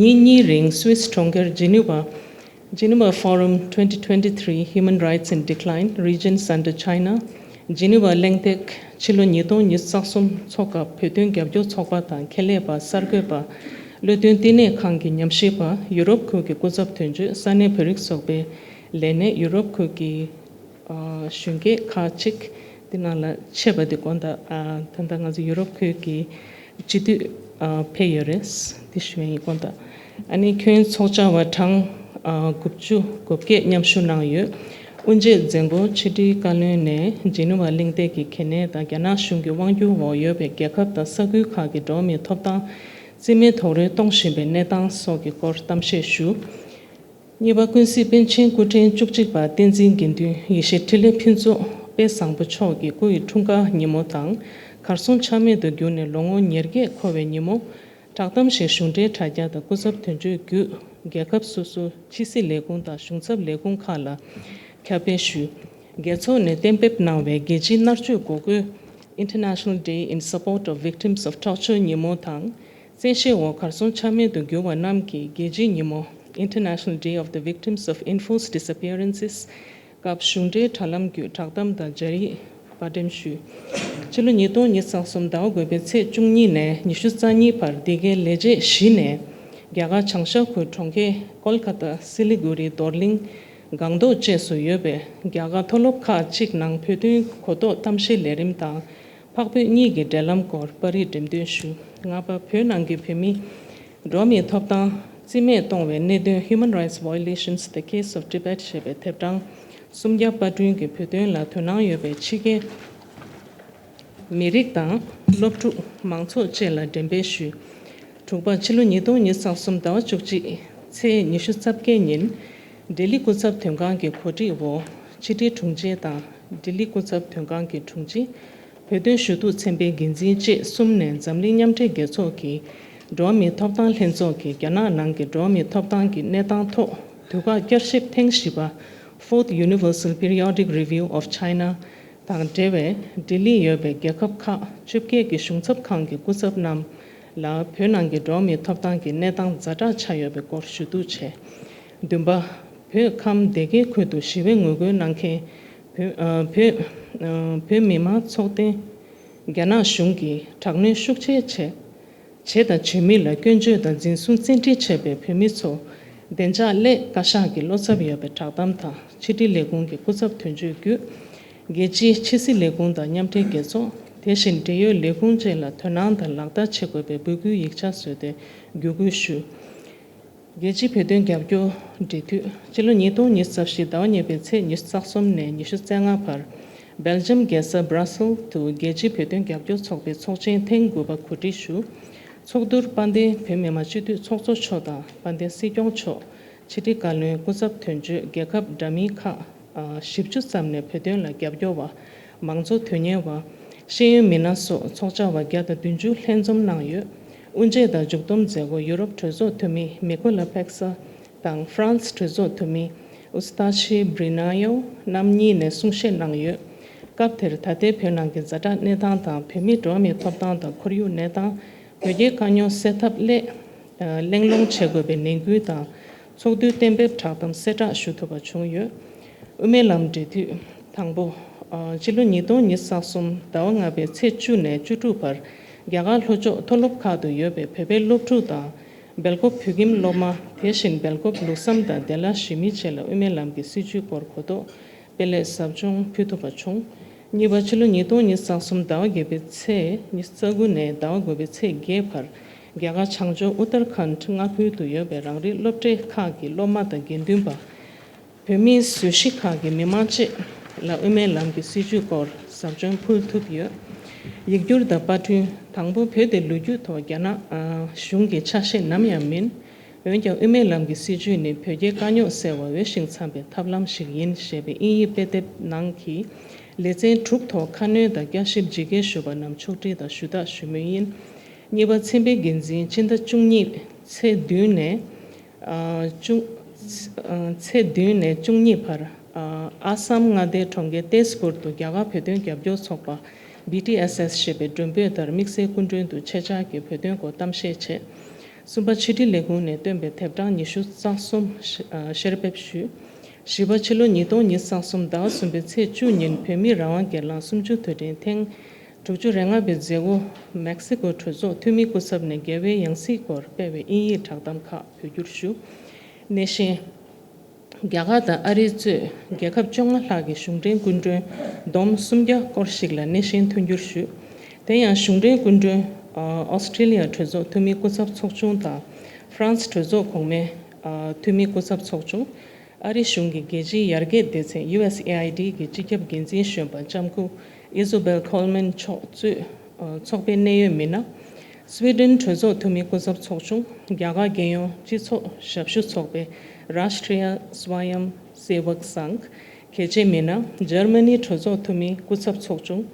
ཉིན་གཉིས་རིང་སུད་སི་གྲོང་ཁྱེར་ཇི་ནི་ཝ། Geneva Forum twenty twenty-three Human Rights in Decline, Regions Under China, Geneva གླེང་སྟེགས་ཕྱི་ལོ་ཉིས་སྟོང་ཉི་ཤུ་རྩ་གསུམ་ཚོགས་སྐབས་བོད་དོན་རྒྱབ་སྐྱོར་ཚོགས་པ་དང་ཁྱད་ལས་པ། གསར་འགོད་པ། བློ་འདོན་བསྟི་གནས་ཁང་གི་ཉམས་ཞིབ་པ། ཡུ་རོབ་ཁུལ་གྱི་སྐུ་ཚབ་དོན་གཅོད། ས་གནས་བོད་རིགས་ཚོགས་པའི་ལས་སྣེ། ཡུ་རོབ་ཁུལ་གྱི་གཞོན་སྐྱེས་ཁག་ཅིག་དེ་ནང་ལ་ཆད་པ་དེ་དགོངས་དག་ད་ལྟ་ང་ཚོ་ཡུ་རོབ་ཁུལ་གྱི་སྤྱི་འཐུས་ཕེབས་ཡོད་རེད། དེ་ཞུ་ཡ་ཡིན། དགོངས་དག་ཨ་ནི་ཁྱོན་ཚོགས་བཅར་བ་གྲངས་དགུ་བཅུ་གོ་བརྒྱད་མཉམ་ཞུགས་གནང་ཡོད། དབུ་འབྱེད་མཛད་སྒོ་ཕྱི་དྲིལ་བཀའ་བློན་ནས་ཇི་ནི་ཝ་གླེང་སྟེགས་ཀྱི་གལ་གནད་དང་རྒྱ་ནག་གཞུང་གི་དབང་སྒྱུར་འོག་ཡོད་པའི་རྒྱལ་ཁབ་དང་ས་ཁུལ་ཁག་གི་འགྲོ་བ་མིའི་ཐོབ་ཐང་རྩིས་མེད་རྡོག་རོལ་གཏོང་བཞིན་པའི་གནས་སྟངས་སོགས་ཀྱི་སྐོར་གཏམ་བཤད་ཞུ། གཉིས་པ། ཀུན་གཟིགས་པཎ་ཆེན་སྐུ་ཕྲེང་བཅུ་གཅིག་པ་བསྟན་འཛིན་དགེ་འདུན་ཡེ་ཤེས་འཕྲིན་ལས་ཕུན་ཚོགས་དཔལ་བཟང་པོ་མཆོག་གི་སྐུ་ཡི་འཁྲུངས་སྐར་ཉིན་མོ་དང་། གར་སོང་ཆ་མེད་དུ་གྱུར་ནས་ལོ་ངོ་ཉེར་བརྒྱད་འཁོར་བའི་ཉིན་མོ། བསྒྲགས་གཏམ་ཞིག་གཞུང་འབྲེལ་དྲ་རྒྱ་དང་སྐུ་ཚབ་དོན་གཅོད་བརྒྱུད་རྒྱལ་ཁབ་སོ་སོའི་ཕྱི་སྲིད་ལས་ཁུངས་དང་གཞུང་ཚབ་ལས་ཁུངས་ཁག་ལ་ཁྱབ་སྤེལ་ཞུས། རྒྱལ་ཚོགས་ནས་གཏན་འབེབས་གནང་བའི་རྒྱལ་སྤྱིའི་མནར་གཅོད་འགོག་རྒོལ། International Day in Support of Victims of Torture ཉིན་མོ་དང་། བཙན་ཤེད་འོག་གར་སོང་ཆ་མེད་དུ་གྱུར་བ་རྣམས་ཀྱི་རྒྱལ་སྤྱིའི་ཉིན་མོ། International Day of the Victims of Enforced Disappearances སྐབས་གཞུང་འབྲེལ་དྲ་ལམ་བརྒྱུད་བསྒྲགས་གཏམ་དང་སྦྱར་ཡིག་པར་འགྲེམས་ཞུས། ཕྱི་ལོ་ཉིས་སྟོང་ཉི་ཤུ་རྩ་གསུམ་ཟླ་བ་དགུ་པའི་ཚེས་བཅུ་གཉིས་ནས་ཉི་ཤུ་རྩ་གཉིས་བར་འདི་གའི་ལས་བྱེད་བཞི་ནས་རྒྱ་གར་བྱང་ཤར་ཁུལ་གྲོང་ཁྱེར་ཀོལ་ཀ་ཏ། སི་ལི་གུ་རི། རྡོར་གླིང་། སྒང་ཏོག་བཅས་སུ་ཡོད་པའི་རྒྱ་གར་མཐོ་སློབ་ཁག་ཅིག་ནང་བོད་དོན་གོ་རྟོགས་གཏམ་བཤད་ལས་རིམ་དང་། འཕགས་བོད་གཉིས་ཀྱི་འབྲེལ་ལམ་སྐོར་པར་རིས་འགྲེམས་སྟོན་ཞུས། ལྔ་པ། བོད་ནང་གི་བོད་མིའི་འགྲོ་བ་མིའི་ཐོབ་ཐང་རྩིས་མེད་གཏོང་བའི་གནད་དོན། Human Rights Violations: The Case of Tibet ཞེས་པའི་དེབ་གྲངས་སུམ་བརྒྱ་པར་སྐྲུན་གྱིས་བོད་དོན་ལ་དོ་སྣང་ཡོད་པའི་ཕྱི་རྒྱལ་མི་རིགས་དང་སློབ་ཕྲུག་མང་ཚོགས་བཅས་ལ་འགྲེམས་སྤེལ་ཞུས། དྲུག་པ། ཕྱི་ལོ་ཉིས་སྟོང་ཉི་ཤུ་རྩ་གསུམ་ཟླ་བ་བཅུ་གཅིག་ཚེས་ཉི་ཤུ་རྩ་བརྒྱད་ཉིན་ལྡི་ལི་སྐུ་ཚབ་དོན་ཁང་གི་གོ་སྒྲིག་འོག་ཕྱི་དྲིལ་དྲུང་ཆེ་དང་ལྡི་ལི་སྐུ་ཚབ་དོན་ཁང་གི་དྲུང་ཆེ། བོད་དོན་ཞུ་གཏུག་ཚན་པའི་འགན་འཛིན་བཅས་གསུམ་ནས་འཛམ་གླིང་མཉམ་འབྲེལ་རྒྱལ་ཚོགས་ཀྱི་འགྲོ་བ་མིའི་ཐོབ་ཐང་ལྷན་ཚོགས་ཀྱི་རྒྱ་ནག་ནང་གི་འགྲོ་བ་མིའི་ཐོབ་ཐང་གི་གནས་སྟངས་ཐོག་དུས་བཀག་བསྐྱར་ཞིབ་ཐེངས་བཞི་པ། Fourth Universal Periodic Review of China དང་འབྲེལ་བའི་ལྡི་ལི་ཡོད་པའི་རྒྱལ་ཁབ་ཁག་བཅོ་བརྒྱད་ཀྱི་གཞུང་ཚབ་ཁང་གི་སྐུ་ཚབ་རྣམས་ལ་བོད་ནང་གི་འགྲོ་བ་མིའི་ཐོབ་ཐང་གི་གནས་སྟངས་ཛ་དྲག་ཆགས་ཡོད་པའི་སྐོར་ཞུ་གཏུག་བྱས། བདུན་པ། བོད་ཁམས་སྡེ་དགེ་ཁུལ་དུ་ཞི་བའི་ངོ་རྒོལ་གནང་མཁན་བོད་ཨ་བོད་ཨ་བོད་མི་མང་ཚོགས་སྡེ། རྒྱ་ནག་གཞུང་གིས་དྲག་གནོན་ཤུགས་ཆེ་བྱས། བྱས་དང་བྱེད་མུས་ལ་སྐྱོན་བརྗོད་དང་འཛིན་བཟུང་བཙན་ཁྲིད་བྱས་པའི་བོད་མི་ཚོ་བདེ་འཇགས་སླད་བཀའ་ཤག་གི་བློ་འཚབ་ཡོད་པའི་བསྒྲགས་གཏམ་དང་ཕྱི་དྲིལ་ལས་ཁུངས་ཀྱི་སྐུ་ཚབ་དོན་གཅོད་བརྒྱུད། རྒྱལ་སྤྱིའི་ཕྱི་སྲིད་ལས་ཁུངས་དང་མཉམ་འབྲེལ་རྒྱལ་ཚོགས། དེ་བཞིན་འབྲེལ་ཡོད་ལས་ཁུངས་བཅས་ལ་དོ་སྣང་དང་ལག་བསྟར་བྱེད་དགོས་པའི་འབོད་སྐུལ་ཡིག་ཆ་བཟོས་ཏེ་བརྒྱུད་སྐུལ་ཞུས། རྒྱལ་སྤྱིའི་བོད་དོན་རྒྱབ་སྐྱོར་འབྲེལ་མཐུད། ཕྱི་ལོ་ཉིས་སྟོང་ཉི་ཤུ་རྩ་བཞི་ཟླ་བ་གཉིས་པའི་ཚེས་ཉི་ཤུ་རྩ་གསུམ་ནས་ཉི་ཤུ་རྩ་ལྔ་བར་སྦེལ་ཇམ་རྒྱལ་ས་སྦྲ་སེལ་དུ་རྒྱལ་སྤྱིའི་བོད་དོན་རྒྱབ་སྐྱོར་ཚོགས་པའི་ཚོགས་ཆེན་ཐེངས་དགུ་པ་གོ་སྒྲིག་ཞུ། ཚོགས་འདུར་དཔལ་ལྡན་བོད་མི་མང་སྤྱི་འཐུས་ཚོགས་གཙོ་མཆོག་དང་དཔལ་ལྡན་སྲིད་སྐྱོང་མཆོག་ཕྱི་དྲིལ་བཀའ་བློན། སྐུ་ཚབ་དོན་གཅོད། རྒྱལ་ཁབ་འདྲ་མིན་ཁག་བཞི་བཅུ་ཙམ་ནས་བོད་དོན་ལ་རྒྱབ་སྐྱོར་བ། མང་གཙོ་དོན་གཉེར་བ། ཤེས་ཡོན་མི་སྣ་སོགས་ཚོགས་བཅར་བ་བརྒྱ་དང་བདུན་ཅུ་ལྷན་འཛོམས་གནང་ཡོད། དབུ་འབྱེད་དང་མཇུག་བསྡོམས་མཛད་སྒོ་ཡུ་རོབ་གྲོས་ཚོགས་འཐུས་མི་མི་ཀོ་ལ་ཕེག་ས་དང་ཧྥ་རན་སི་གྲོས་ཚོགས་འཐུས་མི་ཨུ་སྟ་ཆི་བྷི་རི་ན་ཡོ་རྣམ་གཉིས་ནས་གསུང་བཤད་གནང་ཡོད། སྐབས་དེར་ད་ལྟའི་བོད་ནང་གི་ཛ་དྲག་གནས་སྟངས་དང་བོད་མིའི་འགྲོ་བ་མིའི་ཐོབ་ཐང་དང་ཁོར་ཡུག་གནས་སྟངས། བོད་རྒྱའི་དཀའ་རྙོག་སེལ་ཐབས་སླད། གླེང་སློང་བྱེད་དགོས་པའི་ནན་སྐུལ་དང་། ཚོགས་འདུའི་གཏན་འབེབས་བསྒྲགས་གཏམ་གསལ་བསྒྲགས་ཞུ་ཐུབ་པ་བྱུང་ཡོད། དབུ་མའི་ལམ་འབྲེལ་མཐུད། དང་པོ། ཕྱི་ལོ་ཉིས་སྟོང་ཉི་ཤུ་རྩ་གསུམ་ཟླ་བ་ལྔ་པའི་ཚེས་བཅུ་ནས་བཅུ་དྲུག་བར་རྒྱ་གར་ལྷོ་ཕྱོགས་མཐོ་སློབ་ཁག་ཏུ་ཡོད་པའི་བོད་པའི་སློབ་ཕྲུག་དང་སྦེལ་ཀོབ་བོད་ཁྱིམ་སློབ་མ། དེ་བཞིན་སྦེལ་ཀོབ་ལུགས་བསམ་དང་བདེ་བླག་ཞི་མི་བཅས་ལ་དབུ་མའི་ལམ་གྱི་སྲིད་བྱུས་སྐོར་གོ་རྟོགས་སྤེལ་སླད་ཟབ་སྦྱོང་ཕུལ་ཐུབ་པ་བྱུང་། གཉིས་པ། ཕྱི་ལོ་ཉིས་སྟོང་ཉི་ཤུ་རྩ་གསུམ་ཟླ་བ་བརྒྱད་པའི་ཚེས་ཉི་ཤུ་རྩ་དགུ་ནས་ཟླ་བ་དགུ་པའི་ཚེས་བརྒྱད་བར་རྒྱ་གར་བྱང་ཕྱོགས་ཨུ་ཏར་ཁཱན་མངའ་ཁུལ་དུ་ཡོད་པའི་རང་རེའི་སློབ་གྲྭའི་ཁག་གི་སློབ་མ་དང་དགེ་འདུན་པ། བོད་མིའི་བཟོ་གཞིས་ཁག་གི་མི་མང་བཅས་ལ་དབུ་མའི་ལམ་གྱི་སྲིད་བྱུས་སྐོར་ཟབ་སྦྱོང་ཕུལ་ཐུབ་ཡོད། ཡིག་སྒྱུར་དང་པར་སྐྲུན། དང་པོ། བོད་དེ་ལོ་རྒྱུས་ཐོག་རྒྱ་ནག་གཞུང་གི་ཆ་ཤས་ནམ་ཡང་མིན། འོན་ཀྱང་དབུ་མའི་ལམ་གྱི་སྲིད་བྱུས་ནི་བོད་རྒྱའི་དཀའ་རྙོག་སེལ་བར་འོས་ཤིང་འཚམ་པའི་ཐབས་ལམ་ཞིག་ཡིན་ཞེས་པའི་དབྱིན་ཡིག་དཔེ་དེབ་ནང་གི་ལེ་ཚན་དྲུག་ཐོག་ཁ་སྣོན་དང་བསྐྱར་ཞིབ་ཇི་དགེ་ཞུས་པ་རྣམས་ཕྱོགས་སྒྲིག་དང་ཞུ་དག་ཞུ་མུས་ཡིན། གཉིས་པ། ཚན་པའི་འགན་འཛིན། སྤྱི་ཟླ་བཅུ་གཉིས་ཚེས་བདུན་ནས། ཨ་བཅུ། ཨ་ཚེས་བདུན་ནས་བཅུ་གཉིས་བར། ཨ་ཨ་སམ་མངའ་སྡེའི་གྲོང་ཁྱེར་ཏེས་པུར་དུ་རྒྱ་གར་བོད་དོན་རྒྱབ་སྐྱོར་ཚོགས་པ། བི་ཊི་ཨེས་ཨེས་ཞེས་པའི་མགྲོན་འབོད་ལྟར་དམིགས་བསལ་སྐུ་མགྲོན་དུ་ཆེད་བཅར་གྱིས་བོད་དོན་སྐོར་གཏམ་བཤད་བྱས། གསུམ་པ། ཕྱི་དྲིལ་ལས་ཁུངས་ནས་བཏོན་པའི་དེབ་གྲངས་ཉི་ཤུ་རྩ་གསུམ་ཨ་བསྐྱར་ཕབ་ཞུས། བཞི་པ། ཕྱི་ལོ་ཉིས་སྟོང་ཉི་ཤུ་རྩ་གསུམ་ཟླ་བ་གསུམ་པའི་ཚེས་བཅུ་ཉིན་བོད་མིའི་རང་དབང་སྒེར་ལངས་གསུམ་བཅུ་དུས་དྲན་ཐེངས་དྲུག་ཅུ་རེ་ལྔ་པའི་མཛད་སྒོ་མེག་སི་ཀོ་གྲོས་ཚོགས་འཐུས་མི་སྐུ་ཚབ་ནས་རྒྱལ་བའི་ཡང་སྲིད་སྐོར་སྤེལ་བའི་དབྱིན་ཡིག་བསྒྲགས་གཏམ་ཁག་བོད་བསྒྱུར་ཞུ། སྣེ་ཤན། རྒྱ་གར་དང་ཨ་རི་གཙོས་རྒྱལ་ཁབ་བཅོ་ལྔ་ལྷག་གི་གཞུང་འབྲེལ་སྐུ་མགྲོན་བསྡོམས་སུམ་བརྒྱ་སྐོར་ཞིག་ལ་སྣེ་ཤན་མཐུན་འགྱུར་ཞུས། དེ་ཡང་གཞུང་འབྲེལ་སྐུ་མགྲོན་ཨོ་སི་ཀྲི་ལི་ཡ་གྲོས་ཚོགས་འཐུས་མི་སྐུ་ཚབ་ཚོགས་ཆུང་དང་ཧྥ་རན་སི་གྲོས་ཚོགས་གོང་མའི་འཐུས་མི་སྐུ་ཚབ་ཚོགས་ཆུང་། ཨ་རི་གཞུང་གི་རྒྱལ་སྤྱིའི་ཡར་རྒྱས་སྡེ་ཚན་ཡུ་ཨེས་ཨེ་ཨའི་ཌི་གི་སྤྱི་ཁྱབ་འགན་འཛིན་གཞོན་པ་ལྕམ་སྐུ་ཨི་ཟོ་བེལ་ཁོལ་མན་མཆོག་གཙོས་ཚོགས་པའི་གནད་ཡོད་མི་སྣ། སི་ཝི་ཌེན་གྲོས་ཚོགས་འཐུས་མི་སྐུ་ཚབ་ཚོགས་ཆུང་། རྒྱ་གར་རྒྱལ་ཡོངས་སྤྱི་ཚོགས་ཞབས་ཞུ་ཚོགས་པའི་Rashtriya Swayamsevak Sangh གལ་ཆེའི་མི་སྣ། འཇར་མ་ནི་གྲོས་ཚོགས་འཐུས་མི་སྐུ་ཚབ་ཚོགས་ཆུང་།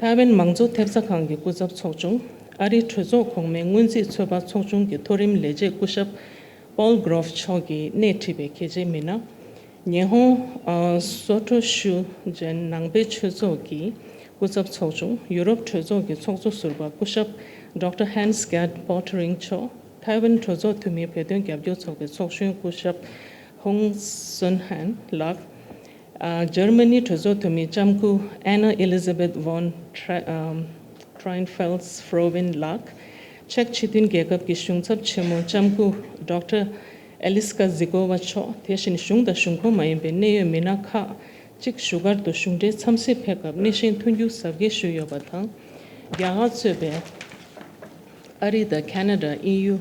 ཐའེ་ཝན་མང་གཙོ་ཐེབས་རྩ་ཁང་གི་སྐུ་ཚབ་ཚོགས་ཆུང་། ཨ་རིའི་གྲོས་ཚོགས་གོང་མའི་སྔོན་རྩིས་ཚོད་དཔག་ཚོགས་ཆུང་གི་མཐོ་རིམ་ལས་བྱེད་སྐུ་ཞབས་Paul Grove མཆོག་གིས་སྣེ་ཁྲིད་པའི་གལ་ཆེའི་མི་སྣ། ཉི་ཧོང་ཨ་སོ་ཊོ་ཤུ་ཇན་ནང་པའི་ཆོས་ཚོགས་ཀྱི་སྐུ་ཚབ་ཚོགས་ཆུང་། ཡུ་རོབ་གྲོས་ཚོགས་ཀྱི་ཚོགས་གཙོ་ཟུར་པ་སྐུ་ཞབས་Doctor Hans Gerd Pöttering མཆོག་ཐའེ་ཝན་གྲོས་ཚོགས་འཐུས་མི་བོད་དོན་རྒྱབ་སྐྱོར་ཚོགས་པའི་ཚོགས་གཞོན་སྐུ་ཞབས་ཧུང་སུན་ཧན་ལགས། ཨ། འཇར་མ་ནི་གྲོས་ཚོགས་འཐུས་མི་ལྕམ་སྐུ་Anna Elisabeth von Tra- ཨམ། Traunfels-Frohwin ལགས། ཅེཀ་སྤྱི་མཐུན་རྒྱལ་ཁབ་ཀྱི་གཞུང་ཚབ་ཆེན་མོ་ལྕམ་སྐུ་Doctor Eliska Zykova མཆོག་དེ་བཞིན་གཞུང་དང་གཞུང་ཁོངས་མ་ཡིན་པའི་གནད་ཡོད་མི་སྣ་ཁག་ཅིག་བཞུགས་སྒར་དུ་གཞུང་འབྲེལ་འཚམས་གཟིགས་ཕེབས་སྐབས་སྣེ་ཤན་མཐུན་འགྱུར་གཟབ་རྒྱས་ཞུས་ཡོད་པ་དང་། རྒྱ་གར་གཙོས་པའི་ཨ་རི་དང་ཁ་ན་ཌ། ཨི་ཡུ།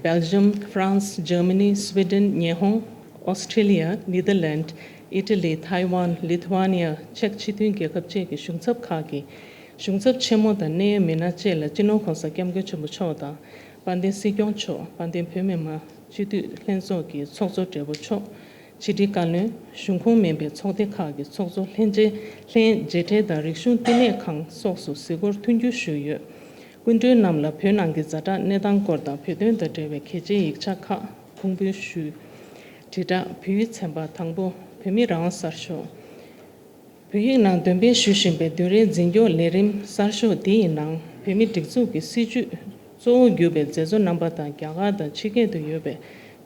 སྦེལ་ཇམ། ཧྥ་རན་སི། འཇར་མ་ནི། སུའེ་ཌེན། ཉི་ཧོང་། ཨོ་སི་ཁྲེ་ལི་ཡ། ནེ་དར་ལེནྜ། ཨི་ཊ་ལི། ཐའེ་ཝན། ལི་ཐུ་ཝེ་ནི་ཡ། ཅེཀ་སྤྱི་མཐུན་རྒྱལ་ཁབ་བཅས་ཀྱི་གཞུང་ཚབ་ཁག་གི་གཞུང་ཚབ་ཆེན་མོ་དང་གནད་ཡོད་མི་སྣ་བཅས་ལ་སྤྱི་ནོར་༸གོང་ས་༸སྐྱབས་མགོན་ཆེན་པོ་མཆོག་དང་། དཔལ་ལྡན་སྲིད་སྐྱོང་མཆོག་དཔལ་ལྡན་བོད་མི་མང་སྤྱི་འཐུས་ལྷན་ཚོགས་ཀྱི་ཚོགས་གཙོ་སྦྲེལ་པོ་མཆོག་ཕྱི་དྲིལ་བཀའ་བློན། གཞུང་ཁོངས་མིན་པའི་ཚོགས་སྡེ་ཁག་གི་ཚོགས་གཙོ། ལྷན་རྒྱས། ལྷན་རྒྱས་གྲས་དང་རིག་གཞུང་བསྟི་གནས་ཁང་སོགས་སུ་གཟིགས་སྐོར་མཐུན་འགྱུར་ཞུས་ཡོད། སྐུ་མགྲོན་རྣམས་ལ་བོད་ནང་གི་ཛ་དྲག་གནས་སྟངས་སྐོར་དང་བོད་དོན་དང་འབྲེལ་བའི་གལ་ཆེའི་ཡིག་ཆ་ཁག་ཁུངས་འབུལ་ཞུས། དྲིལ་བསྒྲགས། བོད་ཡིག་ཚན་པ་དང་པོ། བོད་མི་རང་དབང་གསར་ཤོག་བོད་ཡིག་ནང་འདོན་སྤེལ་ཞུ་བཞིན་པའི་བདུན་རེའི་འཛིན་སྐྱོང་ལས་རིམ་གསར་ཤོག་འདི་ཡི་ནང་བོད་མིའི་སྒྲིག་འཛུགས་ཀྱི་སྲིད་བྱུས་གཙོ་བོ་གྱུར་པའི་མཛད་གཙོ་རྣམ་པ་དང་རྒྱ་གར་དང་ཕྱི་རྒྱལ་དུ་ཡོད་པའི་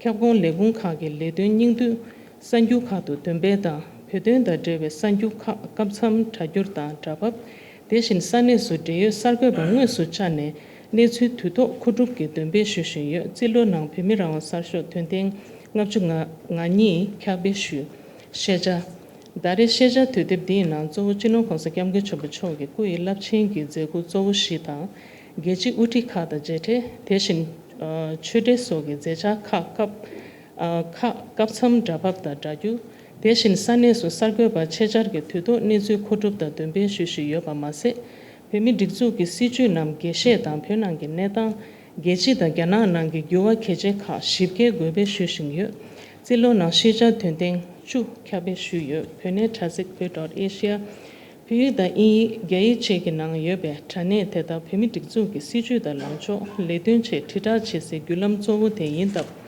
ཁྱབ་ཁོངས་ལས་ཁུངས་ཁག་གི་ལས་དོན་སྙིང་བསྡུས་གསར་འགྱུར་ཁག་ཏུ་འདོན་སྤེལ་དང་། བོད་དོན་དང་འབྲེལ་བའི་གསར་འགྱུར་ཁག་སྐབས་མཚམས་སྒྲ་སྒྱུར་དང་སྒྲ་ཕབ། དེ་བཞིན་ས་གནས་སུ་འབྲེལ་ཡོད་གསར་འགོད་པ་དངོས་སུ་བཅར་ནས་གནས་ཚུལ་དུས་ཐོག་མཁོ་སྒྲུབ་ཀྱིས་འདོན་སྤེལ་ཞུ་བཞིན་ཡོད། རྩིས་ལོ་ནང་བོད་མི་རང་དབང་གསར་ཤོག་དོན་ལྡན་ལྔ་བཅུ་ང་གཉིས་ཁྱབ་སྤེལ་ཞུས། ཤེས་བྱ། ད་རེས་ཤེས་བྱ་དུས་དེབ་འདིའི་ནང་གཙོ་བོ་སྤྱི་ནོར་༸གོང་ས་༸སྐྱབས་མགོན་ཆེན་པོ་མཆོག་གི་སྐུ་ཡི་རླབས་ཆེན་གྱི་མཛད་ཁུར་གཙོ་བོ་བཞི་དང་། རྒྱལ་སྤྱིའི་དབུ་ཁྲིད་ཁག་དང་མཇལ་འཕྲད། དེ་བཞིན་ཆོས་འབྲེལ་སོགས་ཀྱི་མཛད་འཆར་ཁག་སྐབས་ཁག་སྐབས་མཚམས་སྒྲ་ཕབ་དང་སྒྲ་སྒྱུར། དེ་བཞིན་ས་གནས་སུ་གསར་འགོད་པ་ཆེད་བཅར་གྱིས་དུས་ཐོག་གནས་ཚུལ་མཁོ་སྒྲུབ་དང་འདོན་སྤེལ་ཞུ་བཞིན་ཡོད་པ་མ་ཟད། བོད་མིའི་སྒྲིག་འཛུགས་ཀྱི་སྲིད་བྱུས་རྣམས་རྒྱས་བཤད་དང་བོད་ནང་གི་གནས་སྟངས། རྒྱལ་སྤྱི་དང་རྒྱ་ནག་ནང་གི་འགྱུར་བ་གལ་ཆེ་ཁག་ཞིབ་བརྒྱས་འགོད་སྤེལ་ཞུ་བཞིན་ཡོད། རྩིས་ལོ་ནང་ཤེས་བྱ་དོན་ལྡན་བཅུ་ཁྱབ་སྤེལ་ཞུས་ཡོད། བོད་གནས་དྲ་ཚིགས་བོད་ཌོཊ་ཨེ་ཤི་ཡ། བོད་ཡིག་དང་དབྱིན་ཡིག་རྒྱ་ཡིག་བཅས་ཀྱི་ནང་ཡོད་པའི་དྲ་གནས་དེ་དག་བོད་མིའི་སྒྲིག་འཛུགས་ཀྱི་སྲིད་བྱུས་དང་ལངས་ཕྱོགས། ལས་དོན་བཅས་དྲིལ་བསྒྲགས་བྱེད་སའི་བརྒྱུད་ལམ་གཙོ་བོ་དེ་ཡིན་སྟབས།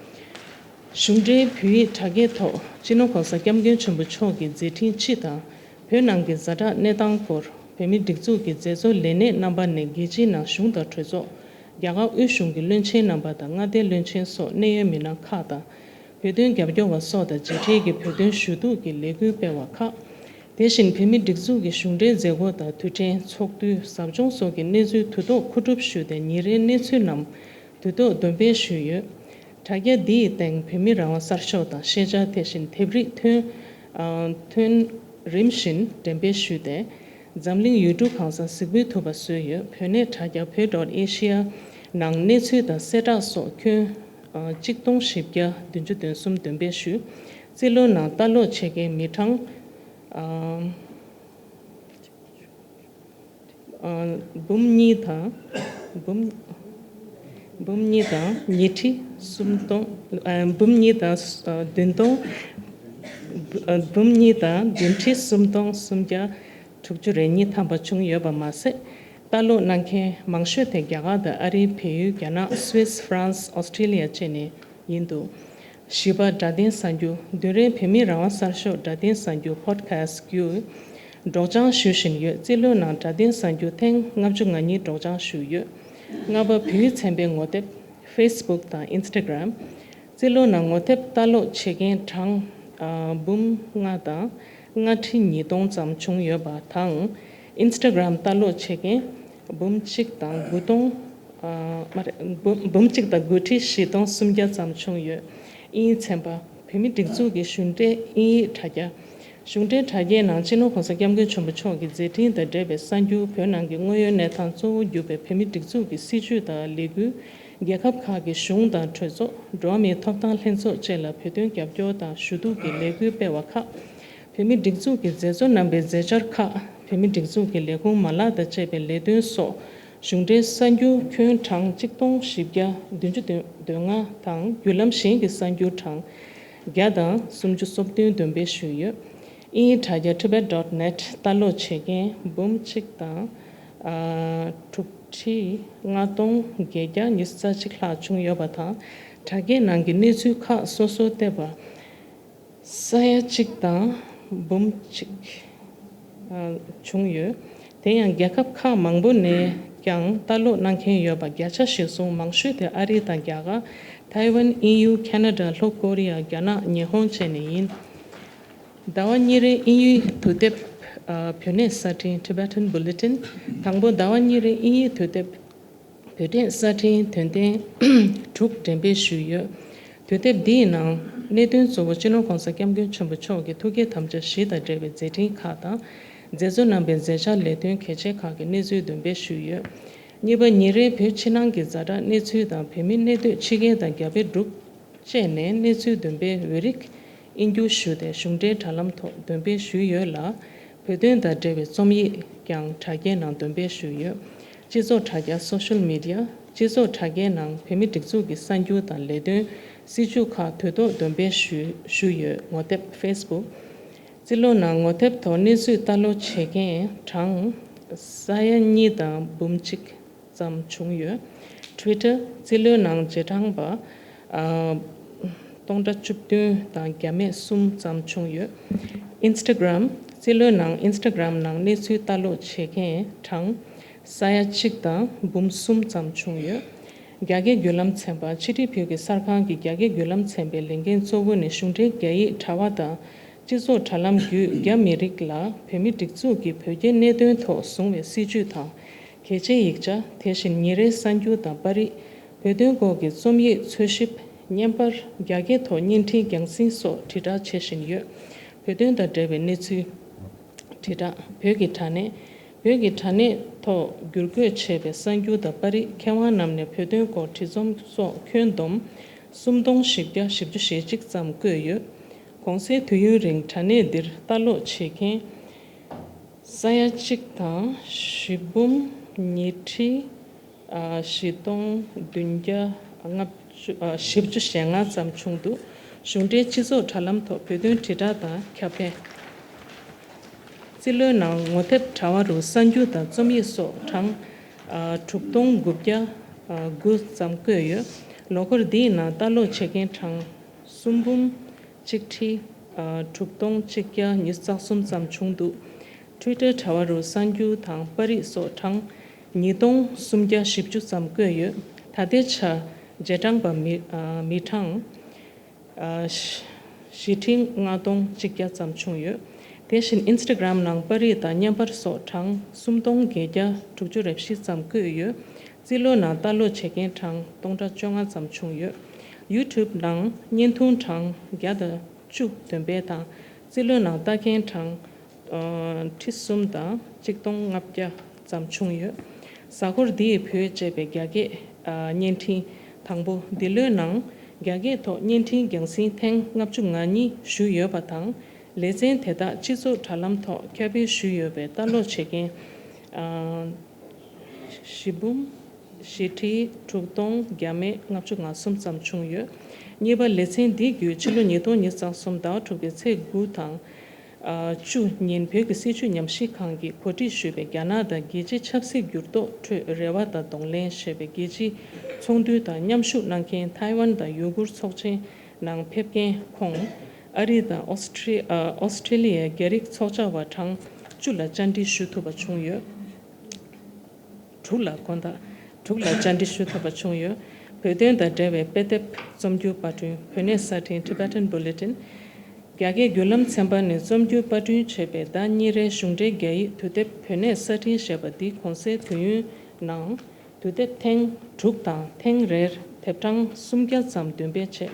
གཞུང་འབྲེལ་བོད་ཡིག་དྲ་རྒྱའི་ཐོག་སྤྱི་ནོར་༸གོང་ས་༸སྐྱབས་མགོན་ཆེན་པོ་མཆོག་གི་མཛད་འཕྲིན་སྤྱི་དང་། བོད་ནང་གི་ཛ་དྲག་གནས་སྟངས་སྐོར། བོད་མིའི་སྒྲིག་འཛུགས་ཀྱི་མཛད་གཙོ་ལས་སྣེ་རྣམ་པ་ནས་རྒྱལ་སྤྱིའི་ནང་གཞུང་དང་གྲོས་ཚོགས། རྒྱ་གར་དབུས་གཞུང་གི་བློན་ཆེན་རྣམ་པ་དང་མངའ་སྡེའི་བློན་ཆེན་སོགས་གནད་ཡོད་མི་སྣ་ཁག་དང་། བོད་དོན་རྒྱབ་སྐྱོར་བ་སོགས་དང་མཇལ་འཕྲད་ཀྱིས་བོད་དོན་ཞུ་གཏུག་གི་ལས་འགུལ་སྤེལ་བ་ཁག། དེ་བཞིན་བོད་མིའི་སྒྲིག་འཛུགས་ཀྱི་གཞུང་འབྲེལ་མཛད་སྒོ་དང་དུས་དྲན། ཚོགས་འདུ། ཟབ་སྦྱོང་སོགས་ཀྱི་གནས་ཚུལ་དུས་ཐོག་མཁོ་སྒྲུབ་ཞུས་ཏེ་ཉིན་རེའི་གནས་ཚུལ་རྣམས་དུས་ཐོག་འདོན་སྤེལ་ཞུས་ཡོད། དྲ་རྒྱ་འདི་ཡི་སྟེང་བོད་མི་རང་དབང་གསར་ཤོག་དང་ཤེས་བྱ། དེ་བཞིན་དེབ་རིགས་ཐོན་ཨ། ཐོན་རིམ་བཞིན་འགྲེམས་སྤེལ་ཞུས་ཏེ། འཛམ་གླིང་ཡུལ་གྲུ་གང་སར་གཟིགས་འབུལ་ཐུབ་པ་བཟོས་ཡོད། བོད་གནས་དྲ་རྒྱ་བོད་ཌོཊ་ཨེ་ཤི་ཡ་ནང་གནས་ཚུལ་དང་གསལ་བསྒྲགས་སོགས་ཁྱོན་ཨ། གཅིག་སྟོང་བཞི་བརྒྱ་བདུན་ཅུ་དོན་གསུམ་འདོན་སྤེལ་ཞུས། རྩིས་ལོ་ནང་ལྟ་ཀློག་བྱེད་མཁན་མི་གྲངས་ཨ། ཨ། འབུམ་གཉིས་དང་། འབུམ། འབུམ་གཉིས་དང་ཉི་ཁྲི་སུམ་སྟོང་། ཨ། འབུམ་གཉིས་དང་། ཨ། བདུན་སྟོང་། ཨ། འབུམ་གཉིས་དང་བདུན་ཁྲི་སུམ་སྟོང་སུམ་བརྒྱ་དྲུག་ཅུ་རེ་གཉིས་ཐམ་པ་བྱུང་ཡོད་པ་མ་ཟད། ལྟ་ཀློག་གནང་མཁན་མང་ཤོས་དེ་རྒྱ་གར་དང་ཨ་རིའི་བལ་ཡུལ། རྒྱ་ནག་སུད་སི། ཧྥ་རན་སི། ཨོ་སི་ཁྲེ་ལི་ཡ་བཅས་ནས་ཡིན་འདུག་བཞི་པ། སྒྲ་ལྡན་གསར་འགྱུར། བདུན་རེའི་བོད་མི་རང་དབང་གསར་ཤོག་སྒྲ་ལྡན་གསར་འགྱུར་པོ་ཌི་ཁ་སི་ཊི་བརྒྱུད་སྒྲོག་སྦྱང་ཞུ་བཞིན་ཡོད། རྩིས་ལོའི་ནང་སྒྲ་ལྡན་གསར་འགྱུར་ཐེངས་ལྔ་བཅུ་ང་གཉིས་སྒྲོག་སྦྱང་ཞུས་ཡོད། ལྔ་པ། བོད་ཡིག་ཚན་པའི་ངོ་དེབ། ཕེ་སི་བུག་དང་ཨིན་སི་ཊ་གྷི་རམ། རྩིས་ལོའི་ནང་ངོ་དེབ་ལྟ་ཀློག་བྱེད་མཁན་གྲངས་ཨ། འབུམ་ལྔ་དང་ལྔ་ཁྲི་ཉིས་སྟོང་ཙམ་བྱུང་ཡོད་པ་དང་། ཨིན་སི་ཊ་གྷི་རམ་ལྟ་ཀློག་བྱེད་མཁན་འབུམ་གཅིག་དང་དགུ་སྟོང་། ཨ། མ་རེད། འབུམ་འབུམ་གཅིག་དང་དགུ་ཁྲི་བཞི་སྟོང་སུམ་བརྒྱ་ཙམ་བྱུང་ཡོད། དབྱིན་ཡིག་ཚན་པ། བོད་མིའི་སྒྲིག་འཛུགས་ཀྱི་གཞུང་འབྲེལ་དབྱིན་ཡིག་དྲ་རྒྱ། གཞུང་འབྲེལ་དྲ་རྒྱའི་ནང་སྤྱི་ནོར་༸གོང་ས་༸སྐྱབས་མགོན་ཆེན་པོ་མཆོག་གི་མཛད་འཕྲིན་དང་འབྲེལ་བའི་གསར་འགྱུར། བོད་ནང་གི་དངོས་ཡོད་གནས་སྟངས་གཙོ་བོ་གྱུར་པའི་བོད་མིའི་སྒྲིག་འཛུགས་ཀྱི་སྲིད་བྱུས་དང་ལས་འགུལ། རྒྱལ་ཁབ་ཁག་གི་གཞུང་དང་གྲོས་ཚོགས། འགྲོ་བ་མིའི་ཐོབ་ཐང་ལྷན་ཚོགས་བཅས་ལ་བོད་དོན་རྒྱབ་སྐྱོར་དང་ཞུ་གཏུག་གི་ལས་འགུལ་སྤེལ་བ་ཁག་བོད་མིའི་སྒྲིག་འཛུགས་ཀྱི་མཛད་གཙོ་རྣམ་པའི་མཛད་འཆར་ཁག་བོད་མིའི་སྒྲིག་འཛུགས་ཀྱི་ལས་ཁུངས་མ་ལག་དང་བཅས་པའི་ལས་དོན་སོགས། གཞུང་འབྲེལ་གསར་འགྱུར་ཁྱོན་གྲངས་གཅིག་སྟོང་བཞི་བརྒྱ་བདུན་ཅུ་དོན་ལྔ་དང་། བརྒྱུད་ལམ་གཞན་གྱི་གསར་འགྱུར་གྲངས་བརྒྱ་དང་སུམ་ཅུ་སོ་བདུན་འདོན་སྤེལ་ཞུས་ཡོད། དབྱིན་ཡིག་དྲ་རྒྱ་ཊི་བེཊ་ཌོཊ་ནེཊ་ལྟ་ཀློག་བྱེད་མཁན་འབུམ་གཅིག་དང་། ཨ། དྲུག་ཁྲི་ལྔ་སྟོང་བརྒྱད་བརྒྱ་ཉི་ཤུ་རྩ་གཅིག་ལྷག་བྱུང་ཡོད་པ་དང་། དྲ་རྒྱའི་ནང་གི་གནས་ཚུལ་ཁག་སོ་སོར་བལྟས་པ། ས་ཡ་གཅིག་དང་འབུམ་གཅིག་ཨ། བྱུང་ཡོད། དེ་ཡང་རྒྱལ་ཁབ་ཁག་མང་པོ་ནས་ ཀྱང་ལྟ་ཀློག་གནང་མཁན་ཡོད་པ་བརྒྱ་ཆ་ཞིག་སོང་། མང་ཤོས་དེ་ཨ་རི་དང་རྒྱ་གར། ཐའེ་ཝན། དབྱིན་ཡུལ། ཁ་ན་ཌ། ལྷོ་ཀོ་རི་ཡ། རྒྱ་ནག་ཉི་ཧོང་བཅས་ནས་ཡིན། ཟླ་བ་གཉིས་རེའི་དབྱིན་ཡིག་དུས་དེབ། ཨ། བོད་གནས་གསར་འཕྲིན། Tibetan Bulletin། དང་པོ་ཟླ་བ་གཉིས་རེའི་དབྱིན་ཡིག་དུས་དེབ་བོད་གནས་གསར་འཕྲིན་དོན་ཚན་དྲུག་འགྲེམས་སྤེལ་ཞུས་ཡོད། དུས་དེབ་འདིའི་ནང་གནད་དོན་གཙོ་བོ་སྤྱི་ནོར་༸གོང་ས་༸སྐྱབས་མགོན་ཆེན་པོ་མཆོག་གི་ཐུགས་བསྐྱེད་དམ་བཅའ་བཞི་དང་འབྲེལ་བའི་མཛད་འཕྲིན་ཁག་དང་། མཛད་གཙོ་རྣམ་པའི་མཛད་འཆར་ལས་དོན་གལ་ཆེ་ཁག་གི་གནས་ཚུལ་འདོན་སྤེལ་ཞུས་ཡོད། གཉིས་པ་ཉིན་རེའི་བོད་ཕྱི་ནང་གི་ཛ་དྲག་གནས་ཚུལ་དང་བོད་མིའི་གནས་སྡོད་ཕྱི་རྒྱལ་དང་རྒྱ་བལ་འབྲུག་བཅས་ནས་གནས་ཚུལ་འདོན་སྤེལ་འོས་རིགས་དབྱིན་བསྒྱུར་ཞུས་ཏེ་གཞུང་འབྲེལ་དྲ་ལམ་ཐོག་འདོན་སྤེལ་ཞུས་ཡོད་ལ། བོད་དོན་དང་འབྲེལ་བའི་རྩོམ་ཡིག་ཀྱང་དྲ་རྒྱའི་ནང་འདོན་སྤེལ་ཞུས་ཡོད། སྤྱི་ཚོགས་དྲ་རྒྱ། Social Media། སྤྱི་ཚོགས་དྲ་རྒྱའི་ནང་བོད་མིའི་སྒྲིག་འཛུགས་ཀྱི་གསར་འགྱུར་དང་ལས་དོན་སྲིད་བྱུས་ཁག་དུས་ཐོག་འདོན་སྤེལ་ཞུ་ཞུས་ཡོད། ངོ་དེབ། Facebook། རྩིས་ལོ་ནང་ངོ་དེབ་ཐོག་གནས་ཚུལ་ལྟ་ཀློག་བྱེད་མཁན་གྲངས་ས་ཡ་གཉིས་དང་འབུམ་གཅིག་ཙམ་བྱུང་ཡོད། Twitter། རྩིས་ལོའི་ནང་རྗེས་འབྲང་པ། ཨ། སྟོང་ཕྲག་བཅུ་བདུན་དང་བརྒྱ་མེད་གསུམ་ཙམ་བྱུང་ཡོད། Instagram། རྩིས་ལོའི་ནང་Instagram་ནང་གནས་ཚུལ་ལྟ་ཀློག་བྱེད་མཁན་གྲངས་ས་ཡ་གཅིག་དང་འབུམ་གསུམ་ཙམ་བྱུང་ཡོད། རྒྱ་སྐད་བརྒྱུད་ལམ་ཚན་པ། ཕྱི་དྲིལ་བོད་ཀྱི་གསར་ཁང་གི་རྒྱ་སྐད་བརྒྱུད་ལམ་ཚན་པའི་ལས་འགན་གཙོ་བོ་ནི་གཞུང་འབྲེལ་རྒྱ་ཡིག་དྲ་བ་དང་། སྤྱི་ཚོགས་དྲ་ལམ་བརྒྱུད་རྒྱ་མི་རིགས་ལ་བོད་མིའི་སྒྲིག་འཛུགས་ཀྱི་བོད་རྒྱའི་གནད་དོན་ཐོག་བཟུང་བའི་སྲིད་བྱུས་དང་། གལ་ཆེའི་ཡིག་ཆ། དེ་བཞིན་ཉིན་རེའི་གསར་འགྱུར་དང་པར་རིས། བོད་དོན་སྐོར་གྱི་རྩོམ་ཡིག། འཚོལ་ཞིབ། བརྙན་པར། རྒྱ་སྐད་ཐོག་བརྙན་འཕྲིན་རྒྱང་སྲིང་སོགས་དྲིལ་བསྒྲགས་བྱེད་བཞིན་ཡོད། བོད་དོན་དང་འབྲེལ་བའི་གནས་ཚུལ། དྲིལ་བསྒྲགས། བོད་ཀྱི་དྲ་གནས། བོད་ཀྱི་དྲ་གནས་ཐོག་བསྒྱུར་བཀོད་བྱས་པའི་གསར་འགྱུར་དང་པར་རིས། མཁས་དབང་རྣམས་ནས་བོད་དོན་སྐོར་བྲིས་རྩོམ་སོགས་ཁྱོན་བསྡོམས་སུམ་སྟོང་བཞི་བརྒྱ་བཞི་བཅུ་ཞེ་གཅིག་ཙམ་བཀོད་ཡོད། གོང་གསལ་དུས་ཡུན་རིང་དྲ་གནས་འདིར་ལྟ་ཀློག་བྱེད་མཁན་ས་ཡ་གཅིག་དང་བཞི་འབུམ་ཉི་ཁྲི་ཨ་བཞི་སྟོང་བདུན་བརྒྱ་ལྔ་བཅུ་ཨ་བཞི་བཅུ་ཞེ་ལྔ་ཙམ་བྱུང་འདུག་གཞུང་འབྲེལ་སྤྱི་ཚོགས་དྲ་ལམ་ཐོག་བོད་དོན་དྲིལ་བསྒྲགས་དང་ཁྱབ་སྤེལ། རྩིས་ལོའི་ནང་ངོ་དེབ་དྲ་བ་རུ་གསར་འགྱུར་དང་རྩོམ་ཡིག་སོགས་གྲངས་ཨ་དྲུག་སྟོང་དགུ་བརྒྱ་ཨ་དགུ་ཙམ་བཀོད་ཡོད། ལོ་འཁོར་འདིའི་ནང་ལྟ་ཀློག་བྱེད་མཁན་གྲངས་སུམ་འབུམ་གཅིག་ཁྲི་ཨ་དྲུག་སྟོང་གཅིག་བརྒྱ་ཉི་ཤུ་རྩ་གསུམ་ཙམ་བྱུང་འདུག Twitter་དྲ་བ་རུ་གསར་འགྱུར་དང་པར་རིས་སོགས་གྲངས་ཉིས་སྟོང་སུམ་བརྒྱ་བཞི་བཅུ་ཙམ་བཀོད་ཡོད། ད་ལྟའི་ཆར་རྗེས་འབྲང་པ་མི་ཨ་མི་གྲངས་ཨ་བཞི་ཁྲི་ལྔ་སྟོང་གཅིག་བརྒྱ་ཙམ་བྱུང་ཡོད། དེ་བཞིན་Instagram་ནང་པར་རིས་དང་བརྙན་པར་སོགས་གྲངས་སུམ་སྟོང་བརྒྱད་བརྒྱ་དྲུག་ཅུ་རེ་བཞི་ཙམ་བཀོད་ཡོད། རྩིས་ལོ་ནང་ལྟ་ཀློག་བྱེད་མཁན་གྲངས་སྟོང་ཕྲག་བཅོ་ལྔ་ཙམ་བྱུང་ཡོད། YouTube་ནང་བརྙན་ཐུང་གྲངས་བརྒྱ་དང་བཅུ་འདོན་སྤེལ་དང་། རྩིས་ལོའི་ནང་ལྟ་མཁན་གྲངས་ཨ་ཁྲི་གསུམ་དང་གཅིག་སྟོང་ལྔ་བརྒྱ་ཙམ་བྱུང་ཡོད། གཟའ་འཁོར་འདིའི་བོད་ཅེས་པའི་རྒྱ་སྐད་ཨ་བརྙན་འཕྲིན་དང་པོ་འདི་ལོའི་ནང་རྒྱ་སྐད་ཐོག་བརྙན་འཕྲིན་རྒྱང་སྲིང་ཐེངས་ལྔ་བཅུ་ང་གཉིས་ཞུས་ཡོད་པ་དང་། ལེ་ཚན་དེ་དག་སྤྱི་ཚོགས་དྲ་ལམ་ཐོག་ཁྱབ་སྤེལ་ཞུས་ཡོད་པས་ལྟ་ཀློག་བྱེད་མཁན་ཨ་བཞི་འབུམ་བཞི་ཁྲི་དྲུག་སྟོང་བརྒྱ་མེད་ལྔ་བཅུ་ང་གསུམ་ཙམ་བྱུང་ཡོད། གཉིས་པ། ལེ་ཚན་འདི་བརྒྱུད་ཕྱི་ལོ་ཉིས་སྟོང་ཉི་ཤུ་རྩ་གསུམ་ཟླ་བ་དྲུག་པའི་ཚེས་དགུ་དང་ཨ་བཅུ་ཉིན་བོད་ཀྱི་སྲིད་བྱུས་ཉམས་ཞིབ་ཁང་གིས་གོ་སྒྲིག་ཞུས་པའི་རྒྱ་ནག་དང་རྒྱལ་སྤྱིའི་ཆབ་སྲིད་འགྱུར་ལྡོག་ཁྲོད་རེ་བ་དང་གདོང་ལེན་ཞེས་པའི་རྒྱལ་སྤྱིའི་ཚོགས་འདུ་དང་མཉམ་ཞུགས་གནང་མཁན་ཐའེ་ཝན་དང་ཡུ་གུར་ཚོགས་ཆེན་ནང་ཕེབས་མཁན་ཁོང་། ཨ་རི་དང་ཨོ་སི་ཁྲི་ཨ་ཨོ་སི་ཁྲི་ལི་ཡའི་རྒྱ་རིགས་ཚོགས་བཅར་བ་གྲངས་བཅུ་ལ་བཅར་འདྲི་ཞུ་ཐུབ་པ་བྱུང་ཡོད། དྲུག་ལ་དགོངས་དག་དྲུག་ལ་བཅར་འདྲི་ཞུ་ཐུབ་པ་བྱུང་ཡོད། བོད་དོན་དང་འབྲེལ་བའི་དཔེ་དེབ། རྩོམ་སྒྱུར་པར་སྐྲུན། བོད་གནས་གསར་འཕྲིན། Tibetan Bulletin། རྒྱ་སྐད་བརྒྱུད་ལམ་ཚན་པ་ནས་རྩོམ་སྒྱུར་པར་སྐྲུན་བྱས་པའི་ཟླ་གཉིས་རེའི་གཞུང་འབྲེལ་རྒྱ་ཡིག་དུས་དེབ་བོད་གནས་གསར་འཕྲིན་ཞེས་པ་འདི་གོང་གསལ་དུས་ཡུན་ནང་དུས་དེབ་ཐེངས་དྲུག་དང་ཐེངས་རེར་དེབ་གྲངས་སུམ་བརྒྱ་ཙམ་འདོན་སྤེལ་བྱས།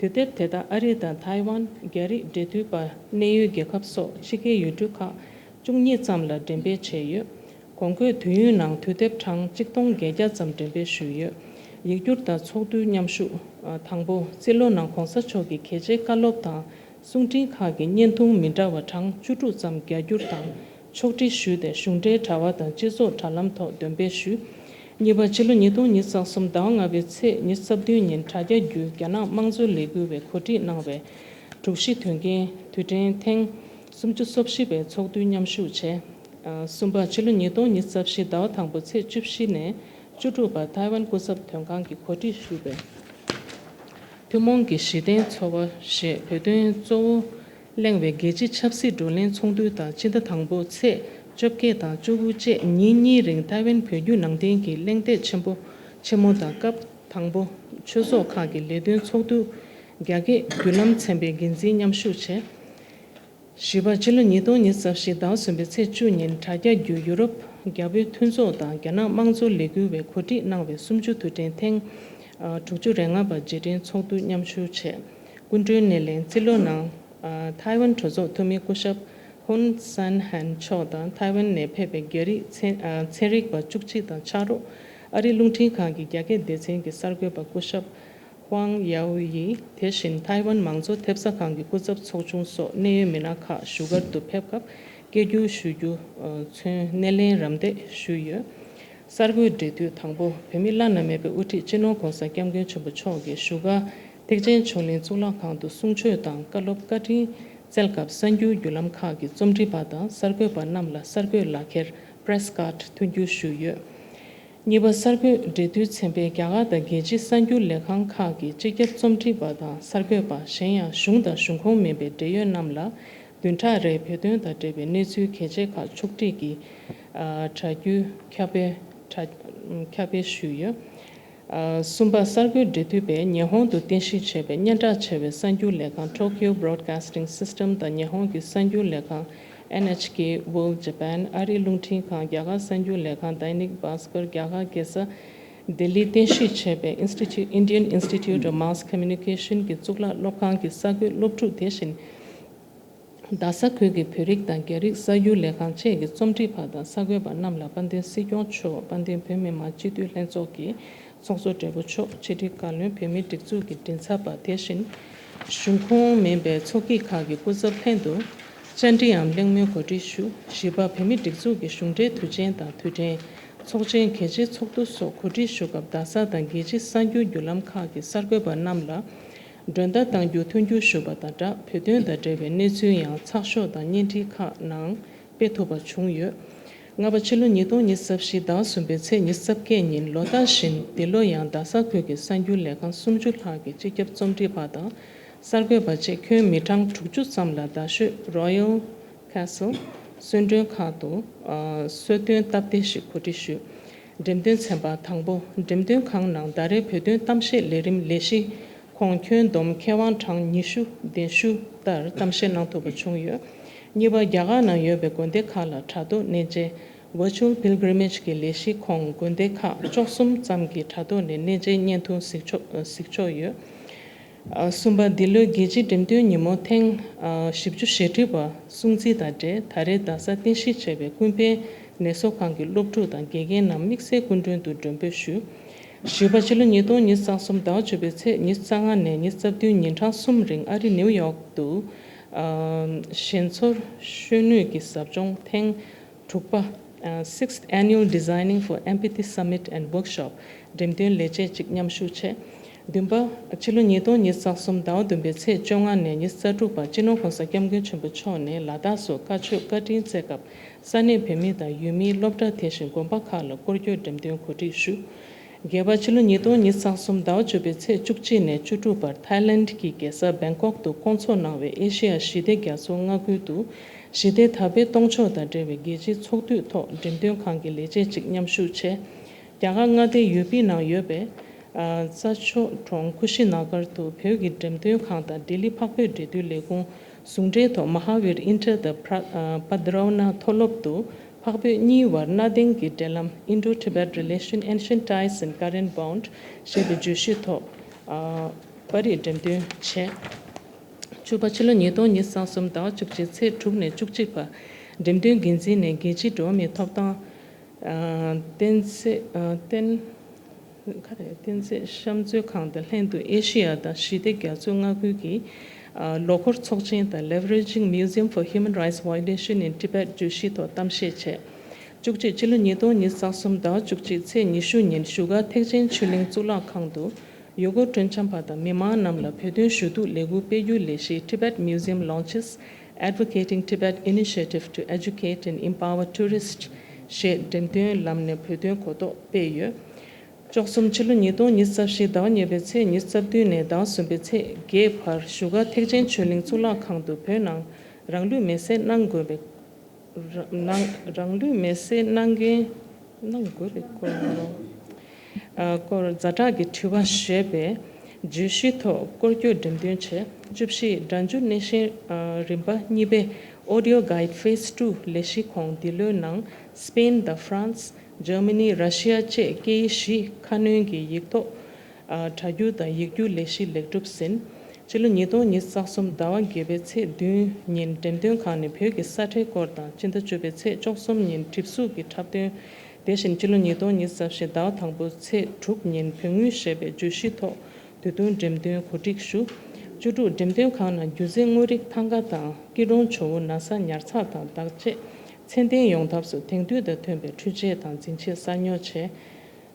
དུས་དེབ་དེ་དག་ཨ་རི་དང་ཐའེ་ཝན། རྒྱ་རིགས་འབྲེལ་མཐུད་པ། གནད་ཡོད་རྒྱལ་ཁབ་སོགས་ཕྱི་རྒྱལ་ཡུལ་གྲུ་ཁག་བཅུ་གཉིས་ཙམ་ལ་འགྲེམས་སྤེལ་བྱས་ཡོད། གོང་འཁོད་དུས་ཡུན་ནང་དུས་དེབ་གྲངས་གཅིག་སྟོང་བརྒྱད་བརྒྱ་ཙམ་འགྲེམས་སྤེལ་ཞུས་ཡོད། ཡིག་སྒྱུར་དང་ཚོགས་འདུའི་མཉམ་ཞུགས། ཨ། དང་པོ། རྩིས་ལོ་ནང་གོང་ས་མཆོག་གི་གལ་ཆེའི་བཀའ་སློབ་དང་གསུང་འཕྲིན་ཁག་གི་བརྙན་ཐུང་མི་འདྲ་བ་གྲངས་བཅུ་དྲུག་ཙམ་རྒྱ་སྒྱུར་དང་ཕྱོགས་སྒྲིག་ཞུས་ཏེ་གཞུང་འབྲེལ་དྲ་བ་དང་སྤྱི་ཚོགས་དྲ་ལམ་ཐོག་འདོན་སྤེལ་ཞུས། གཉིས་པ། ཕྱི་ལོ་ཉིས་སྟོང་ཉི་ཤུ་རྩ་གསུམ་ཟླ་བ་ལྔ་པའི་ཚེས་ཉི་ཤུ་རྩ་བདུན་ཉིན་དྲ་རྒྱ་བརྒྱུད་རྒྱ་ནག་དམངས་གཙོ་ལས་འགུལ་བས་གོ་སྒྲིག་གནང་བའི་དྲུག་བཞི་དོན་རྐྱེན་དུས་དྲན་ཐེངས་སུམ་ཅུ་སོ་བཞི་པའི་ཚོགས་འདུའི་མཉམ་ཞུགས་བྱས། ཨ། གསུམ་པ། ཕྱི་ལོ་ཉིས་སྟོང་ཉི་ཤུ་རྩ་བཞི་ཟླ་བ་དང་པོ་ཚེས་བཅུ་བཞི་ནས་བཅུ་དྲུག་བར་ཐའེ་ཝན་སྐུ་ཚབ་དོན་ཁང་གིས་གོ་སྒྲིག་ཞུས་པའི་ཐུན་མོང་གི་གཞི་རྟེན་འཚོ་བ་ཞེས་བོད་དོན་གཙོ་བོ་གླེང་བའི་རྒྱལ་སྤྱིའི་ཆབ་སྲིད་བགྲོ་གླེང་ཚོགས་འདུ་དང་སྤྱི་ཟླ་དང་པོ་ཚེས་ བཅོ་བརྒྱད་དང་བཅུ་དགུ་བཅས་ཉིན་གཉིས་རིང་ཐའེ་ཝན་བོད་བརྒྱུད་ནང་བསྟན་གྱི་གླེང་སྟེགས་ཆེན་པོ་ཆེན་མོ་དང་། སྐབས་དང་པོ་ཆོས་ཚོགས་ཁག་གི་ལས་དོན་ཚོགས་འདུ་རྒྱ་སྐད་བརྒྱུད་ལམ་ཚན་པའི་འགན་འཛིན་མཉམ་ཞུགས་བྱས། བཞི་པ། ཕྱི་ལོ་ཉིས་སྟོང་ཉི་ཤུ་རྩ་བཞི་ཟླ་བ་གསུམ་པའི་ཚེས་བཅུ་ཉིན་དྲ་རྒྱ་བརྒྱུད་ཡུ་རོབ་རྒྱ་བོད་མཐུན་ཚོགས་དང་རྒྱ་ནག་དམངས་གཙོ་ལས་འགུལ་བས་གོ་སྒྲིག་གནང་བའི་གསུམ་བཅུ་དུས་དྲན་ཐེངས་དྲུག་ཅུ་རེ་ལྔ་པ་རྗེས་དྲན་ཚོགས་འདུ་མཉམ་ཞུགས་བྱས། སྐུ་མགྲོན་སྣེ་ལེན་རྩིས་ལོ་ནང་ཐའེ་ཝན་གྲོས་ཚོགས་འཐུས་མི་སྐུ་ཞབས་ཧུན་སན་ཧན་མཆོག་དང་། ཐའེ་ཝན་ནས་ཕེབས་པའི་རྒྱ་རིགས་ཚན་ཚན་རིག་པ་བཅུ་གཅིག་དང་ཕྱག་རོགས། ཨ་རིའི་རླུང་འཕྲིན་ཁང་གི་རྒྱ་སྐད་སྡེ་ཚན་གྱི་གསར་འགོད་པ་སྐུ་ཞབས་ཧུང་ཡའོ་ཡི། དེ་བཞིན་ཐའེ་ཝན་མང་གཙོ་ཐེབས་རྩ་ཁང་གི་སྐུ་ཚབ་ཚོགས་ཆུང་སོགས་གནད་ཡོད་མི་སྣ་ཁག་བཞུགས་སྒར་དུ་ཕེབས་སྐབས་སྐད་སྒྱུར་ཞུ་རྒྱུ་ཚུན་སྣེ་ལེན་རམ་འདེགས་ཞུས་ཡོད། གསར་འགོད་འབྲེལ་མཐུད་དང་པོ། བོད་མི་བླ་ན་མེད་པའི་དབུ་ཁྲིད་སྤྱི་ནོར་༧གོང་ས་༧སྐྱབས་མགོན་ཆེན་པོ་མཆོག་གིས་བཞུགས་སྒར་ཐེག་ཆེན་ཆོས་གླིང་གཙུག་ལག་ཁང་དུ་གསུང་ཆོས་དང་བཀའ་སློབ་བཀའ་དྲིན་སྩལ་སྐབས། གསར་འགྱུར་བརྒྱུད་ལམ་ཁག་གི་རྩོམ་སྒྲིག་པ་དང་གསར་འགོད་པ་རྣམས་ལ་གསར་འགོད་ལག་འཁྱེར་Press Card་མཐུན་འགྱུར་ཞུས་ཡོད། གཉིས་པ། གསར་འགོད་འབྲེལ་མཐུད་ཚན་པས་རྒྱ་གར་དང་རྒྱལ་སྤྱིའི་གསར་འགྱུར་ལས་ཁང་ཁག་གི་སྤྱི་ཁྱབ་རྩོམ་སྒྲིག་པ་དང་གསར་འགོད་པ། གཞན་ཡང་གཞུང་དང་གཞུང་ཁོངས་མིན་པའི་འབྲེལ་ཡོད་རྣམས་ལ་བདུན་ཕྲག་རེའི་བོད་དོན་དང་འབྲེལ་བའི་གནས་ཚུལ་གལ་ཆེ་ཁག་ཕྱོགས་སྒྲིག་གིས་དྲ་བརྒྱུད་ཁྱབ་སྤེལ་དྲ་ཁྱབ་སྤེལ་ཞུས་ཡོད། གསུམ་པ། གསར་འགོད་འབྲེལ་མཐུད་པས་ཉི་ཧོང་དུ་རྟེན་གཞི་བྱས་པའི་སྙན་གྲགས་ཆེ་བའི་གསར་འགྱུར་ལས་ཁང་Tokyo Broadcasting System་དང་ཉི་ཧོང་གི་གསར་འགྱུར་ལས་ཁང་NHK World Japan། ཨ་རིའི་རླུང་འཕྲིན་ཁང་། རྒྱ་གར་གསར་འགྱུར་ལས་ཁང་Dainik Bhaskar། རྒྱ་གར་རྒྱལ་ས་ལྡི་ལིར་རྟེན་གཞི་བྱས་པའི་Institute Indian Institute of Mass Communication་གྱི་གཙུག་ལག་སློབ་ཁང་གི་གསར་འགོད་སློབ་ཕྲུག། དེ་བཞིན་རྡ་ས་ཁུལ་གྱི་བོད་རིགས་དང་རྒྱ་རིགས་གསར་འགྱུར་ལས་ཁང་བཅས་ཀྱི་རྩོམ་སྒྲིག་པ་དང་གསར་འགོད་པ་རྣམས་ལ་དཔལ་ལྡན་སྲིད་སྐྱོང་མཆོག་དཔལ་ལྡན་བོད་མི་མང་སྤྱི་འཐུས་ལྷན་ཚོགས་ཀྱི་ཚོགས་གཙོ་སྦྲེལ་པོ་མཆོག་ཕྱི་དྲིལ་བཀའ་བློན། བོད་མིའི་སྒྲིག་འཛུགས་ཀྱི་མགྲིན་ཚབ་པ། དེ་བཞིན་གཞུང་ཁོངས་མིན་པའི་ཚོགས་སྐྱིད་ཁག་གི་སྐུ་ཚབ་ལྷན་དུ་བཅར་འདྲིའམ་གླེང་མོལ་གོ་སྒྲིག་ཞུ། བཞི་པ། བོད་མིའི་སྒྲིག་འཛུགས་ཀྱི་གཞུང་འབྲེལ་དུས་ཆེན་དང་དུས་དྲན་ཚོགས་ཆེན་གལ་ཆེའི་ཚོགས་འདུ་སོགས་གོ་སྒྲིག་ཞུ་སྐབས། རྡ་ས་དང་རྒྱལ་སྤྱིའི་གསར་འགྱུར་བརྒྱུད་ལམ་ཁག་གི་གསར་འགོད་པ་རྣམས་ལ་མགྲོན་བརྡ་གཏང་རྒྱུ་མཐུན་འགྱུར་ཞུས་པ་དང་སྦྲགས། བོད་དོན་དང་འབྲེལ་བའི་གནས་ཚུལ་ཡང་ཚགས་ཤོག་དང་བརྙན་འཕྲིན་ཁག་ནང་སྤེལ་ཐུབ་པ་བྱུང་ཡོད། ལྔ་པ། ཕྱི་ལོ་ཉིས་སྟོང་ཉི་ཤུ་རྩ་བཞི་ཟླ་བ་གསུམ་པའི་ཚེས་ཉི་ཤུ་རྩ་བརྒྱད་ཉིན་ལོ་ལྟར་བཞིན་འདི་ལོ་ཡང་རྡ་ས་ཁུལ་གྱི་གསར་འགྱུར་ལས་ཁང་སུམ་ཅུ་ལྷག་གི་སྤྱི་ཁྱབ་རྩོམ་སྒྲིག་པ་དང་གསར་འགོད་པ་བཅས་ཁྱོན་མི་གྲངས་དྲུག་ཅུ་ཙམ་ལ་རྡ་ཤོད་Royal Castle་གསོལ་མགྲོན་ཁང་དུ་གསོལ་སྟོན་སྟབས་བདེ་ཞིག་གོ་སྒྲིག་ཞུས། འགྲེམས་སྟོན་ཚན་པ། དང་པོ། འགྲེམས་སྟོན་ཁང་ནང་ཟླ་རེའི་བོད་དོན་གཏམ་བཤད་ལས་རིམ་ལས་གཞི་ཁོངས་ཁྱོན་བསྡོམས་མཁས་དབང་གྲངས་ཉི་ཤུ་གདན་ཞུ་ལྟར་གཏམ་བཤད་གནང་ཐུབ་པ་བྱུང་ཡོད། གཉིས་པ། རྒྱ་གར་ནང་ཡོད་པའི་དགོན་སྡེ་ཁག་ལ་དྲ་ཐོག་གནས་མཇལ། Virtual Pilgrimage་གི་ལས་གཞི་ཁོངས་དགོན་སྡེ་ཁག་བཅུ་གསུམ་ཙམ་གྱི་དྲ་ཐོག་ནས་གནས་མཇལ་བརྙན་ཐུང་གཟིགས་ཆོག་གཟིགས་ཆོག་ཡོད། གསུམ་པ། འདི་ལོའི་རྒྱལ་སྤྱིའི་འགྲེམས་སྟོན་ཉིན་མོ་ཐེངས་བཞི་བཅུ་ཞེ་དྲུག་པ་སྲུང་བརྩི་དང་འབྲེལ། ད་རེས་རྡ་སར་རྟེན་གཞི་བྱས་པའི་ཀུན་ཕན་ནད་གསོ་ཁང་གི་སློབ་ཕྲུག་དང་དགེ་རྒན་རྣམས་དམིགས་བསལ་སྐུ་མགྲོན་དུ་མགྲོན་འབོད་ཞུས། བཞི་པ། ཕྱི་ལོ་ཉིས་སྟོང་ཉི་ཤུ་རྩ་གསུམ་ཟླ་བ་བཅུ་པའི་ཚེས་ཉི་ཤུ་རྩ་ལྔ་ནས་ཉི་ཤུ་རྩ་བདུན་ཉིན་གྲངས་གསུམ་རིང་ཨ་རི་ནིའུ་ཡོག་ཏུ་ཞན་ཚོར་གཞོན་ནུ་གི་ཟབ་སྦྱོང་ཐེངས་དྲུག་པ། Sixth Annual Designing for Empathy Summit and Workshop་འགྲེམས་སྟོན་ལས་བྱེད་ཅིག་མཉམ་ཞུགས་བྱས། བདུན་པ། ཕྱི་ལོ་ཉིས་སྟོང་ཉི་ཤུ་རྩ་གསུམ་ཟླ་བ་བདུན་པའི་ཚེས་བཅོ་ལྔ་ནས་ཉི་ཤུ་རྩ་དྲུག་བར་སྤྱི་ནོར་༧གོང་ས་༧སྐྱབས་མགོན་ཆེན་པོ་མཆོག་ནས་ལ་དྭགས་སུ་བཀའ་ཆོས་བཀའ་དྲིན་སྩལ་སྐབས། ས་གནས་བོད་མི་དང་ཡུལ་མིའི་སློབ་གྲྭ། དེ་བཞིན་དགོན་པ་ཁག་ལ་སྐོར་སྐྱོད་འགྲེམས་སྟོན་གོ་སྒྲིག་ཞུ། བརྒྱད་པ། ཕྱི་ལོ་ཉིས་སྟོང་ཉི་ཤུ་རྩ་གསུམ་ཟླ་བ་བཅུ་པའི་ཚེས་བཅུ་གཅིག་ནས་བཅུ་དྲུག་བར་ཐའི་ལེནྜ་གི་རྒྱལ་ས་བེང་ཀོག་ཏུ་བསྐོང་ཚོགས་གནང་བའི་ཨེ་ཤེ་ཡ་ཞི་བདེ་རྒྱ་མཚོ་མངའ་ཁུལ་དུ་ཞི་བདེ་དར་སྤེལ་གཏོང་ཕྱོགས་དང་འབྲེལ་བའི་རྒྱལ་སྤྱིའི་ཚོགས་འདུའི་ཐོག་འགྲེམས་སྟོན་ཁང་གི་ལས་བྱེད་ཅིག་མཉམ་ཞུགས་བྱས། རྒྱ་གར་མངའ་སྡེ་ཡུ་པི་ནང་ཡོད་པའི་རྩྭ་མཆོག་གྲོང་ཀུ་ཤི་ན་གར་དུ་བོད་ཀྱི་འགྲེམས་སྟོན་ཁང་དང་ལྡི་ལི་འཕགས་བོད་འབྲེལ་མཐུད་ལས་ཁུངས་ཟུང་འབྲེལ་ཐོག་Mahavir Inter the Pra- Padharona མཐོ་སློབ་ཏུ་འཕགས་བོད་གཉིས་བར་གནའ་དེང་གི་འབྲེལ་ལམ། Indo-Tibet Relation, Ancient Ties and Current Bond ཞེས་པའི་བརྗོད་གཞི་ཐོག་པར་རིས་འགྲེམས་སྟོན་བྱས། བཅུ་པ། ཕྱི་ལོ་ཉིས་སྟོང་ཉི་ཤུ་རྩ་གསུམ་ཟླ་བ་བཅུ་གཅིག་ཚེས་དྲུག་ནས་བཅུ་གཅིག་བར་འགྲེམས་སྟོན་འགན་འཛིན་ནས་རྒྱལ་སྤྱིའི་འགྲོ་བ་མིའི་ཐོབ་ཐང་། ཨ། བསྟན་ཚེ། ཨ། བསྟན། ག་རེ། བསྟན་འཛིན་བཤམས་མཛོད་ཁང་དང་ལྷན་དུ་ཨེ་ཤེ་ཡ་དང་ཞི་བདེ་རྒྱ་མཚོའི་མངའ་ཁུལ་གྱི། ཨ། ལོ་འཁོར་ཚོགས་ཆེན་དང་Leveraging Museum for Human Rights Violation in Tibet བརྗོད་གཞི་ཐོག་གཏམ་བཤད་བྱས། བཅུ་གཅིག། ཕྱི་ལོ་ཉིས་སྟོང་ཉི་ཤུ་རྩ་གསུམ་ཟླ་བ་བཅུ་གཅིག་ཚེས་ཉི་ཤུ་ཉིན་བཞུགས་སྒར་ཐེག་ཆེན་ཆོས་གླིང་གཙུག་ལག་ཁང་དུ། ཡུལ་སྐོར་མགྲོན་འཆམ་པ་དང་མི་མང་རྣམས་ལ་བོད་དོན་ཞུ་གཏུག་ལས་འགུལ་སྤེལ་རྒྱུའི་ལས་གཞི་Tibet Museum Launches Advocating Tibet Initiative to Educate and Empower Tourists ཞེས་འགྲེམས་སྟོན་ལམ་ནས་བོད་དོན་གོ་རྟོགས་སྤེལ་ཡོད། བཅུ་གསུམ། ཕྱི་ལོ་ཉིས་སྟོང་ཉི་ཤུ་རྩ་བཞི་ཟླ་བ་གཉིས་པའི་ཚེས་ཉི་ཤུ་རྩ་བདུན་ནས་ཟླ་བ་གསུམ་པའི་ཚེས་བརྒྱད་བར་བཞུགས་སྒར་ཐེག་ཆེན་ཆོས་གླིང་གཙུག་ལག་ཁང་དུ་བོད་ནང་རང་ལུས་མེར་སྲེག་གནང་དགོས་པའི་ རང་རང་ལུས་མེར་སྲེག་གནང་མཁན་གནང་དགོས་རེད་སྐོར་ལ། ཨ། སྐོར་ཛ་དྲག་གི་དྲི་བ་ཞེས་པའི་བརྗོད་གཞིའི་ཐོག་སྐོར་སྐྱོད་འགྲེམས་སྟོན་བྱས། བཅུ་བཞི། སྒྲ་འཇུག་སྣེ་ཤན་རིམ་པ་གཉིས་པའི་Audio Guide Phase Two ལས་གཞི་ཁོངས་འདི་ལོའི་ནང་སི་པེན་དང་ཧྥ་རན་སི། འཇར་མ་ནི། ར་ཤི་ཡ་བཅས་སྐད་ཡིག་བཞིའི་ཁ་སྣོན་གྱི་ཡིག་ཐོག་ཨ། སྒྲ་སྒྱུར་དང་ཡིག་སྒྱུར་ལས་གཞི་ལེགས་གྲུབ་ཟིན། ཕྱི་ལོ་ཉིས་སྟོང་ཉི་ཤུ་རྩ་གསུམ་ཟླ་བ་བརྒྱད་པའི་ཚེས་བདུན་ཉིན་འགྲེམས་སྟོན་ཁང་ནས་བོད་ཀྱི་ས་ཁྲའི་སྐོར་དང་སྤྱི་ཟླ་བཅུ་པའི་ཚེས་བཅུ་གསུམ་ཉིན་གྲིབ་གཟུགས་ཀྱི་འཁྲབ་སྟོན། དེ་བཞིན་ཕྱི་ལོ་ཉིས་སྟོང་ཉི་ཤུ་རྩ་བཞི་ཟླ་བ་དང་པོའི་ཚེས་དྲུག་ཉིན་བོད་དངུལ་ཞེས་པའི་བརྗོད་གཞིའི་ཐོག་དུས་ཐུང་འགྲེམས་སྟོན་གོ་སྒྲིག་ཞུ། བཅུ་དྲུག་འགྲེམས་སྟོན་ཁང་ནང་རྒྱུ་རྫས་དངོས་རིགས་ཐང་ག་དང་སྐྱིད་གྲོང་ཇོ་བོ་ན་བཟའ་ཉར་ཚགས་དང་བདག་གཅེས་ཚད་ལྡན་ཡོང་ཐབས་སུ་དེང་དུས་དང་མཐུན་པའི་འཕྲུལ་ཆས་དང་འཛིན་ཆས་གསར་ཉོ་བྱས།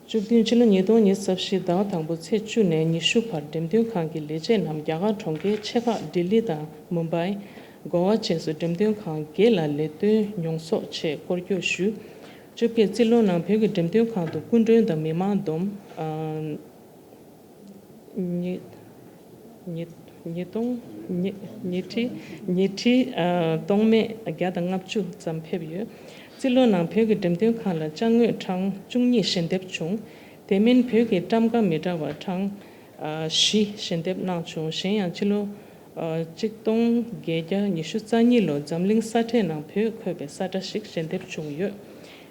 བཅུ་བདུན་ཕྱི་ལོ་ཉིས་སྟོང་ཉི་ཤུ་རྩ་བཞི་ཟླ་བ་དང་པོ་ཚེས་བཅུ་ནས་ཉི་ཤུ་བར་འགྲེམས་སྟོན་ཁང་གི་ལས་བྱེད་རྣམས་རྒྱ་གར་གྲོང་ཁྱེར་ཆེ་ཁག་ལྡི་ལི་དང་མུམ་བྷའི། གོ་བ་བཅས་སུ་འགྲེམས་སྟོན་ཁང་བརྒྱད་ལ་ལས་དོན་མྱོང་ཚོར་ཆེད་སྐོར་སྐྱོད་ཞུས། བཅོ་བརྒྱད་རྩིས་ལོ་ནང་བོད་ཀྱི་འགྲེམས་སྟོན་ཁང་དུ་སྐུ་མགྲོན་དང་མི་མང་བསྡོམས། ཨ། ཉིས་ཉིས་ཉིས་སྟོང་ཉིས་ཉིས་ཁྲི་ཉིས་ཁྲི་ཨ། སྟོང་མེད་བརྒྱ་དང་ལྔ་བཅུ་ཙམ་ཕེབས་ཡོད། རྩིས་ལོ་ནང་བོད་ཀྱི་འགྲེམས་སྟོན་ཁང་ལ་ཅ་དངོས་གྲངས་བཅུ་གཉིས་ཞལ་འདེབས་བྱུང་། དེ་མིན་བོད་ཀྱི་ཊམ་ཀ་མི་འདྲ་བ་གྲངས་ཨ། བཞི་ཞལ་འདེབས་གནང་བྱུང་། གཞན་ཡང་ཕྱི་ལོ་ཨ། གཅིག་སྟོང་བརྒྱད་བརྒྱ་ཉི་ཤུ་རྩ་གཉིས་ལོར་འཛམ་གླིང་ས་ཁྲའི་ནང་བོད་འཁོད་པའི་ས་ཁྲ་ཞིག་ཞལ་འདེབས་བྱུང་ཡོད།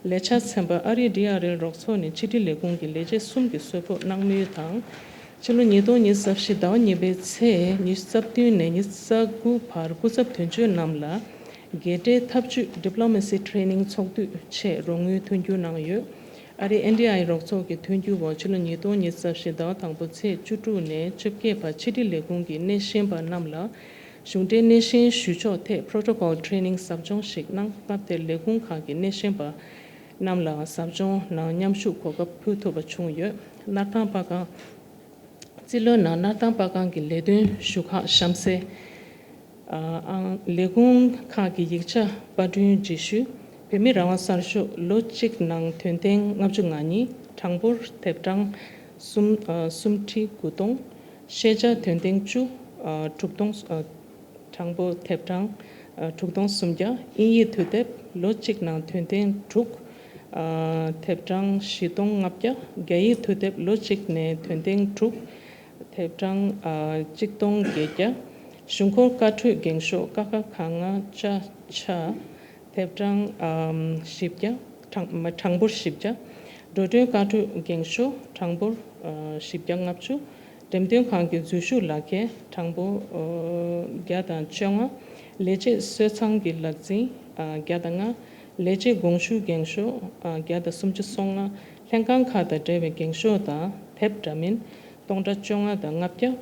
ལས་འཆར་ཚན་པ་ཨ་རིའི་ཌི་ཨར་ཨེལ་རོགས་ཚོགས་ནས་ཕྱི་དྲིལ་ལས་ཁུངས་ཀྱི་ལས་བྱེད་གསུམ་གྱིས་གསོལ་ཕོགས་གནང་མུས་དང་། ཕྱི་ལོ་ཉིས་སྟོང་ཉི་ཤུ་རྩ་བཞི་ཟླ་བ་གཉིས་པའི་ཚེས་ཉི་ཤུ་རྩ་བདུན་ནས་ཉི་ཤུ་རྩ་དགུ་བར་སྐུ་ཚབ་དོན་གཅོད་རྣམས་ལ་རྒྱལ་འབྲེལ་འཐབ་ཇུས་Diplomacy Training ཚོགས་འདུ་ཆེད་རོགས་དངུལ་མཐུན་འགྱུར་གནང་ཡོད། ཨ་རིའི་ཨེན་ཌི་ཨའི་རོགས་ཚོགས་ཀྱི་མཐུན་འགྱུར་འོག་ཕྱི་ལོ་ཉིས་སྟོང་ཉི་ཤུ་རྩ་བཞི་ཟླ་བ་དང་པོ་ཚེས་བཅུ་དྲུག་ནས་བཅོ་བརྒྱད་བར་ཕྱི་དྲིལ་ལས་ཁུངས་ཀྱི་སྣེ་ཤན་པ་རྣམས་ལ་གཞུང་འབྲེལ་སྣེ་ཤན་ཞུ་ཕྱོགས་ཐད་Protocol Training ཟབ་སྦྱོང་ཞིག་གནང་། སྐབས་དེར་ལས་ཁུངས་ཁག་གི་སྣེ་ཤན་པ་རྣམས་ལའང་ཟབ་སྦྱོང་ནང་མཉམ་ཞུགས་གོ་སྐབས་ཕུལ་ཐུབ་པ་བྱུང་ཡོད། སྣར་ཐང་པ་སྒང་། རྩིས་ལོའི་ནང་སྣར་ཐང་པ་སྒང་གི་ལས་དོན་ཞུ་ཁག་གཤམ་གསལ། ཨང་། ལས་ཁུངས་ཁག་གི་ཡིག་ཆ་པར་སྐྲུན་རྗེས་ཤུལ། བོད་མི་རང་དབང་གསར་ཤོག་ལོ་གཅིག་ནང་དོན་ཐེངས་ལྔ་བཅུ་ང་གཉིས། གྲངས་འབོར་དེབ་གྲངས་གསུམ། ཨ། སུམ་ཁྲི་དགུ་སྟོང་། ཤེས་བྱ་དོན་ཐེངས་བཅུ། ཨ། དྲུག་སྟོང་། ཨ། གྲངས་འབོར་དེབ་གྲངས་དྲུག་སྟོང་སུམ་བརྒྱ། དབྱིན་ཡིག་དུས་དེབ་ལོ་གཅིག་ནང་དོན་ཐེངས་དྲུག་དེབ་གྲངས་བཞི་སྟོང་ལྔ་བརྒྱ། རྒྱ་ཡིག་དུས་དེབ་ལོ་གཅིག་ནས་དོན་ཐེངས་དྲུག་དེབ་གྲངས་གཅིག་སྟོང་བརྒྱད་བརྒྱ། གཞུང་འཁོར་བཀའ་འཁྲོལ་འགེངས་ཤོག་ཀ་ཁ་ག་ང་ཅ་ཆ། དེབ་གྲངས་ཨམ་བཞི་བརྒྱ། གྲངས་མ་གྲངས་འབོར་བཞི་བརྒྱ། འགྲོ་གྲོན་བཀའ་འཁྲོལ་འགེངས་ཤོག་གྲངས་འབོར་ཨ་བཞི་བརྒྱ་ལྔ་བཅུ། འགྲེམས་སྟོན་ཁང་གི་འཛུལ་ཞུགས་ལག་ཁྱེར་གྲངས་འབོར་ཨ་བརྒྱ་དང་བཅོ་ལྔ། ལས་བྱེད་གསོལ་ཚང་གི་ལག་འཛིན་ཨ་བརྒྱ་དང་ལྔ། ལས་བྱེད་དགོངས་ཞུ་འགེངས་ཤོག་ཨ་བརྒྱ་དང་སུམ་ཅུ་སོ་ལྔ། ལྷན་ཁང་ཁག་དང་འབྲེལ་བའི་འགེངས་ཤོག་དང་དེབ་འདྲ་མིན་སྟོང་ཕྲག་བཅོ་ལྔ་དང་ལྔ་བརྒྱ།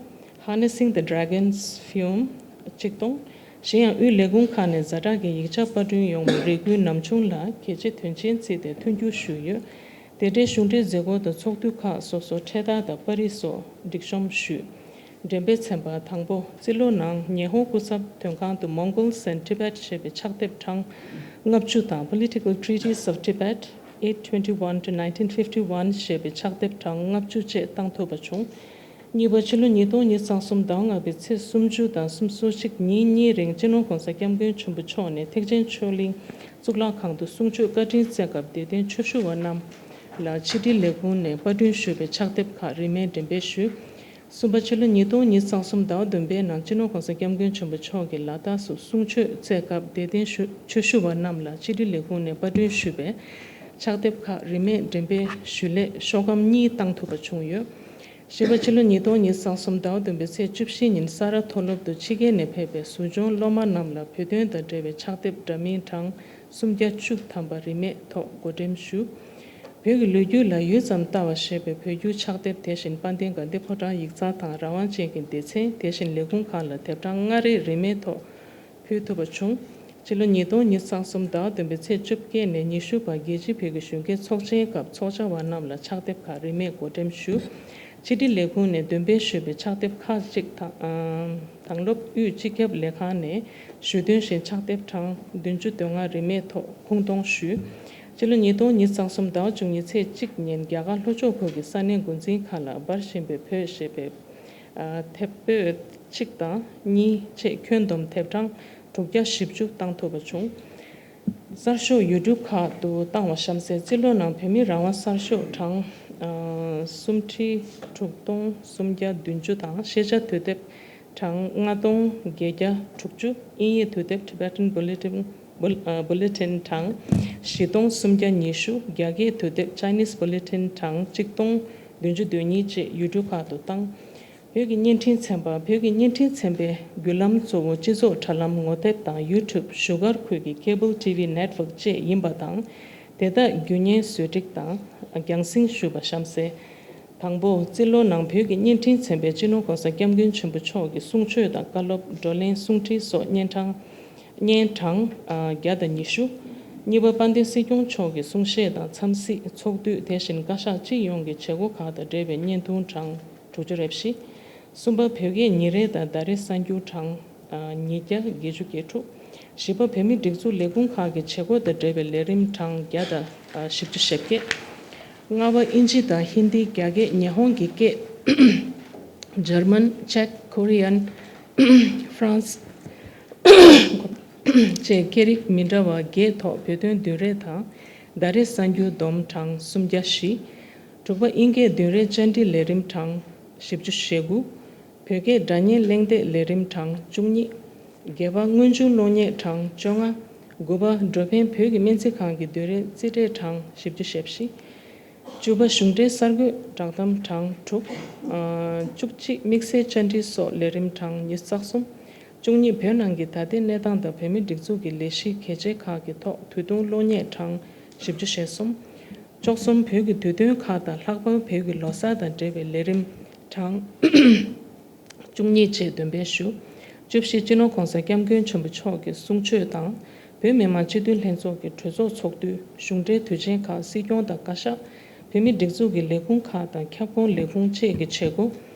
Harnessing the Dragon's Fume གཅིག་སྟོང་། གཞན་ཡང་དབུས་ལས་ཁུངས་ཁག་ནས་ཛ་དྲག་གི་ཡིག་ཆ་པར་སྐྲུན་ཡོང་བའི་རེ་སྐུལ་ནམ་བྱུང་ལ་གལ་ཆེ་དོན་ཆེན་བརྩིས་ཏེ་མཐུན་འགྱུར་ཞུས་ཡོད། དེ་འབྲེལ་གཞུང་འབྲེལ་མཛད་སྒོ་དང་ཚོགས་འདུ་ཁག་སོ་སོར་འཕྲེད་དར་དང་པར་རིས་སོགས་སྒྲིག་གཤོམ་ཞུས། འགྲེམས་སྤེལ་ཚན་པ་དང་པོ། རྩིས་ལོ་ནང་ཉི་ཧོང་སྐུ་ཚབ་དོན་ཁང་དུ་Mongols and Tibet ཞེས་པའི་ཕྱག་དེབ་གྲངས་ལྔ་བཅུ་དང་Political Treatise of Tibet eight twenty-one to nineteen fifty-one ཞེས་པའི་ཕྱག་དེབ་གྲངས་ལྔ་བཅུ་བཅས་བཏང་ཐུབ་པ་བྱུང་། གཉིས་པ། ཕྱི་ལོ་ཉིས་སྟོང་ཉི་ཤུ་རྩ་གསུམ་ཟླ་བ་ལྔ་པའི་ཚེས་སུམ་ཅུ་དང་སུམ་ཅུ་སོ་གཅིག་ཉིན་གཉིས་རིང་སྤྱི་ནོར་༸གོང་ས་༸སྐྱབས་མགོན་ཆེན་པོ་མཆོག་ནས་ཐེག་ཆེན་ཆོས་གླིང་གཙུག་ལག་ཁང་དུ་གསུང་ཆོས་བཀའ་དྲིན་སྩལ་སྐབས་དད་ལྡན་ཆོས་ཞུ་བ་རྣམས་ལ་ཕྱི་དྲིལ་ལས་ཁུངས་ནས་པར་སྐྲུན་ཞུས་པའི་ཕྱག་དེབ་ཁག་རིན་མེད་འགྲེམས་སྤེལ་ཞུས། གསུམ་པ། ཕྱི་ལོ་ཉིས་སྟོང་ཉི་ཤུ་རྩ་གསུམ་ཟླ་བ་བདུན་པའི་ནང་སྤྱི་ནོར་༸གོང་ས་༸སྐྱབས་མགོན་ཆེན་པོ་མཆོག་གིས་ལ་དྭགས་སུ་གསུང་ཆོས་སྩལ་སྐབས་དད་ལྡན་ཞུ་ཆོས་ཞུ་བ་རྣམས་ལ་ཕྱི་དྲིལ་ལས་ཁུངས་ནས་པར་སྐྲུན་ཞུས་པའི་ཕྱག་དེབ་ཁག་རིན་མེད་འགྲེམས་སྤེལ་ཞུ་སླད་ཤོག་སྒམ་གཉིས་བཏང་ཐུབ་པ་བྱུང་ཡོད། བཞི་པ། ཕྱི་ལོ་ཉིས་སྟོང་ཉི་ཤུ་རྩ་གསུམ་ཟླ་བ་བདུན་པའི་ཚེས་བཅུ་བཞི་ཉིན་ས་རཱ་མཐོ་སློབ་ཏུ་ཕྱི་རྒྱལ་ནས་ཕེབས་པའི་ཟུར་སྦྱོང་སློབ་མ་རྣམས་ལ་བོད་དོན་དང་འབྲེལ་བའི་ཕྱག་དེབ་འདྲ་མིན་གྲངས་སུམ་བརྒྱ་བཅུ་ཐམ་པ་རིན་མེད་ཐོག་བགོ་འགྲེམས་ཞུ། བོད་ཀྱི་ལོ་རྒྱུས་ལ་ཡུད་ཙམ་ལྟ་བ་ཞེས་པའི་བོད་བསྒྱུར་ཕྱག་དེབ། དེ་བཞིན་དཔལ་ལྡན་དགའ་ལྡན་ཕོ་བྲང་ཡིག་ཚང་དང་རང་དབང་ཅན་གྱི་སྡེ་ཚན། དེ་བཞིན་ལས་ཁུངས་ཁག་ལ་དེབ་གྲངས་ལྔ་རེ་རིན་མེད་ཐོག་ཕུལ་ཐུབ་པ་བྱུང་། སྤྱི་ལོ་ཉིས་སྟོང་ཉི་ཤུ་རྩ་གསུམ་ཟླ་བ་བདུན་པའི་ཚེས་བཅོ་བརྒྱད་ནས་ཉི་ཤུ་བར་རྒྱལ་སྤྱིའི་བོད་ཀྱི་གཞོན་སྐྱེས་ཚོགས་ཆེན་སྐབས་ཚོགས་བཅར་བ་རྣམས་ལ་ཕྱག་དེབ་ཁག་རིན་མེད་བགོ་འགྲེམས་ཞུ། ཕྱི་དྲིལ་ལས་ཁུངས་ནས་འདོན་སྤེལ་ཞུས་པའི་ཕྱག་དེབ་ཁག་ཅིག་དང་། དང་སློབ་དབུས་སྤྱི་ཁྱབ་ལས་ཁང་ནས་ཞུ་དོན་བཞིན་ཕྱག་དེབ་གྲངས་བདུན་ཅུ་དོན་ལྔ་རིན་མེད་ཐོག་ཁུངས་གཏོང་ཞུས། སྤྱི་ལོ་ཉིས་སྟོང་ཉི་ཤུ་རྩ་གསུམ་ཟླ་བ་བཅུ་གཉིས་ཚེས་གཅིག་ཉིན་རྒྱ་གར་ལྷོ་ཕྱོགས་ཁུལ་གྱི་ས་གནས་འགོ་འཛིན་ཁག་ལ་འབར་བཞིན་པའི་བོད་ཞེས་པའི་ཨ་དེབ་པོད་གཅིག་དང་གཉིས་བཅས་ཁྱོན་བསྡོམས་དེབ་གྲངས་དྲུག་བརྒྱ་བཞི་བཅུ་བཏང་ཐུབ་པ་བྱུང་། གསར་ཤོག་YouTube་ཁག་ཏུ་བཏང་བ་གཤམ་གསལ། རྩིས་ལོ་ནང་བོད་མི་རང་དབང་གསར་ཤོག་གྲངས་ཨ་སུམ་ཁྲི་དྲུག་སྟོང་སུམ་བརྒྱ་བདུན་ཅུ་དང་། ཤེས་བྱ་དུས་དེབ་གྲངས་ལྔ་སྟོང་བརྒྱད་བརྒྱ་དྲུག་ཅུ། དབྱིན་ཡིག་དུས་དེབ་Tibetan Bulletin Bul- ཨ་Bulletin་གྲངས་བཞི་སྟོང་སུམ་བརྒྱ་ཉི་ཤུ། རྒྱ་སྐད་དུས་དེབ་Chinese Bulletin་གྲངས་གཅིག་སྟོང་བདུན་ཅུ་དོན་གཉིས་བཅས་YouTube་ཁག་ཏུ་བཏང་། བོད་ཀྱི་བརྙན་འཕྲིན་ཚན་པ། བོད་ཀྱི་བརྙན་འཕྲིན་ཚན་པའི་བརྒྱུད་ལམ་གཙོ་བོ་སྤྱི་ཚོགས་དྲ་ལམ་ངོ་དེབ་དང་YouTube། བཞུགས་སྒར་ཁུལ་གྱི་Cable T V Network་བཅས་ཡིན་པ་དང་། དེ་དག་བརྒྱུད་བརྙན་བཟོ་སྒྲིག་དང་རྒྱང་སྲིང་ཞུས་པ་གཤམ་གསལ། དང་པོ། རྩིས་ལོ་ནང་བོད་ཀྱི་བརྙན་འཕྲིན་ཚན་པས་སྤྱི་ནོར་༸གོང་ས་༸སྐྱབས་མགོན་ཆེན་པོ་མཆོག་གི་གསུང་ཆོས་དང་བཀའ་སློབ། བགྲོ་གླེང་། གསུང་འཕྲིན་སོགས་བརྙན་ཐུང་བརྙན་གྲངས་ཨ་བརྒྱ་དང་ཉི་ཤུ། གཉིས་པ། དཔལ་ལྡན་སྲིད་སྐྱོང་མཆོག་གི་གསུང་བཤད་དང་འཚམས་གཟིགས། ཚོགས་འདུ། དེ་བཞིན་བཀའ་ཤག་སྤྱི་ཡོངས་ཀྱི་བྱེད་སྒོ་ཁག་དང་འབྲེལ་བའི་བརྙན་ཐུང་གྲངས་དྲུག་ཅུ་རེ་བཞི། གསུམ་པ། བོད་སྐད་ཉིན་རེ་དང་ཟླ་རེ་གསར་འགྱུར་གྲངས་ཨ་ཉིས་བརྒྱ་བརྒྱད་ཅུ་གྱ་དྲུག། བཞི་པ། བོད་མིའི་སྒྲིག་འཛུགས་ལས་ཁུངས་ཁག་གི་བྱེད་སྒོ་དང་འབྲེལ་བའི་ལས་རིམ་གྲངས་བརྒྱ་དང་ཨ་བཞི་བཅུ་ཞེ་བརྒྱད། ལྔ་པ། དབྱིན་ཇི་དང་ཧིན་དི། རྒྱ་སྐད། ཉི་ཧོང་གི་སྐད། ཇར་མན། ཅེཀ། ཀོ་རི་ཡན། ཧྥ་རན་སི་བཅས་སྐད་རིགས་མི་འདྲ་བ་བརྒྱད་ཐོག་བོད་དོན་བདུན་རེ་དང་། ཟླ་རེ་གསར་འགྱུར་བསྡོམས་གྲངས་སུམ་བརྒྱ་བཞི། དྲུག་པ། དབྱིན་སྐད་བདུན་རེ་བཅར་འདྲི་ལས་རིམ་གྲངས་བཞི་བཅུ་ཞེ་དགུ། བོད་སྐད་སྒྲ་སྙན་གླེང་སྟེགས་ལས་རིམ་གྲངས་བཅུ་གཉིས། བརྒྱད་པ། དངོས་བྱུང་གློག་བརྙན་གྲངས་བཅོ་ལྔ། དགུ་པ། འགྲོ་ཕན་བོད་ཀྱི་སྨན་རྩིས་ཁང་གི་བདུན་རེ་རྩིས་ཁྲའི་གྲངས་བཞི་བཅུ་ཞེ་བཞི། བཅུ་པ། གཞུང་འབྲེལ་གསར་འགོད་བསྒྲགས་གཏམ་གྲངས་དྲུག། ཨ་བཅུ་གཅིག། དམིགས་བསལ་བཅར་འདྲི་སོགས་ལས་རིམ་གྲངས་ཉི་ཤུ་རྩ་གསུམ། བཅུ་གཉིས། བོད་ནང་གི་ད་ལྟའི་གནས་སྟངས་དང་བོད་མིའི་སྒྲིག་འཛུགས་ཀྱི་ལས་གཞི་གལ་ཆེ་ཁག་གི་ཐོག་དུས་ཐུང་གློག་བརྙན་གྲངས་བཞི་བཅུ་ཞེ་གསུམ། བཅུ་གསུམ། བོད་ཀྱི་དུས་སྟོན་ཁག་དང་ལྷག་པར་བོད་ཀྱི་ལོ་གསར་དང་འབྲེལ་བའི་ལས་རིམ་གྲངས་བཅུ་གཉིས་བཅས་འདོན་སྤེལ་ཞུ། བཅུ་བཞི། སྤྱི་ནོར་༸གོང་ས་༸སྐྱབས་མགོན་ཆེན་པོ་མཆོག་གི་གསུང་ཆོས་དང་། བོད་མི་མང་སྤྱི་འཐུས་ལྷན་ཚོགས་ཀྱི་གྲོས་ཚོགས་ཚོགས་དུས། གཞུང་འབྲེལ་དུས་ཆེན་ཁག་སྲིད་སྐྱོང་དང་བཀའ་ཤག་བོད་མིའི་སྒྲིག་འཛུགས་ཀྱི་ལས་ཁུངས་ཁག་དང་ཁྱབ་ཁོངས་ལས་ཁུངས་བཅས་ཀྱི་བྱེད་སྒོ།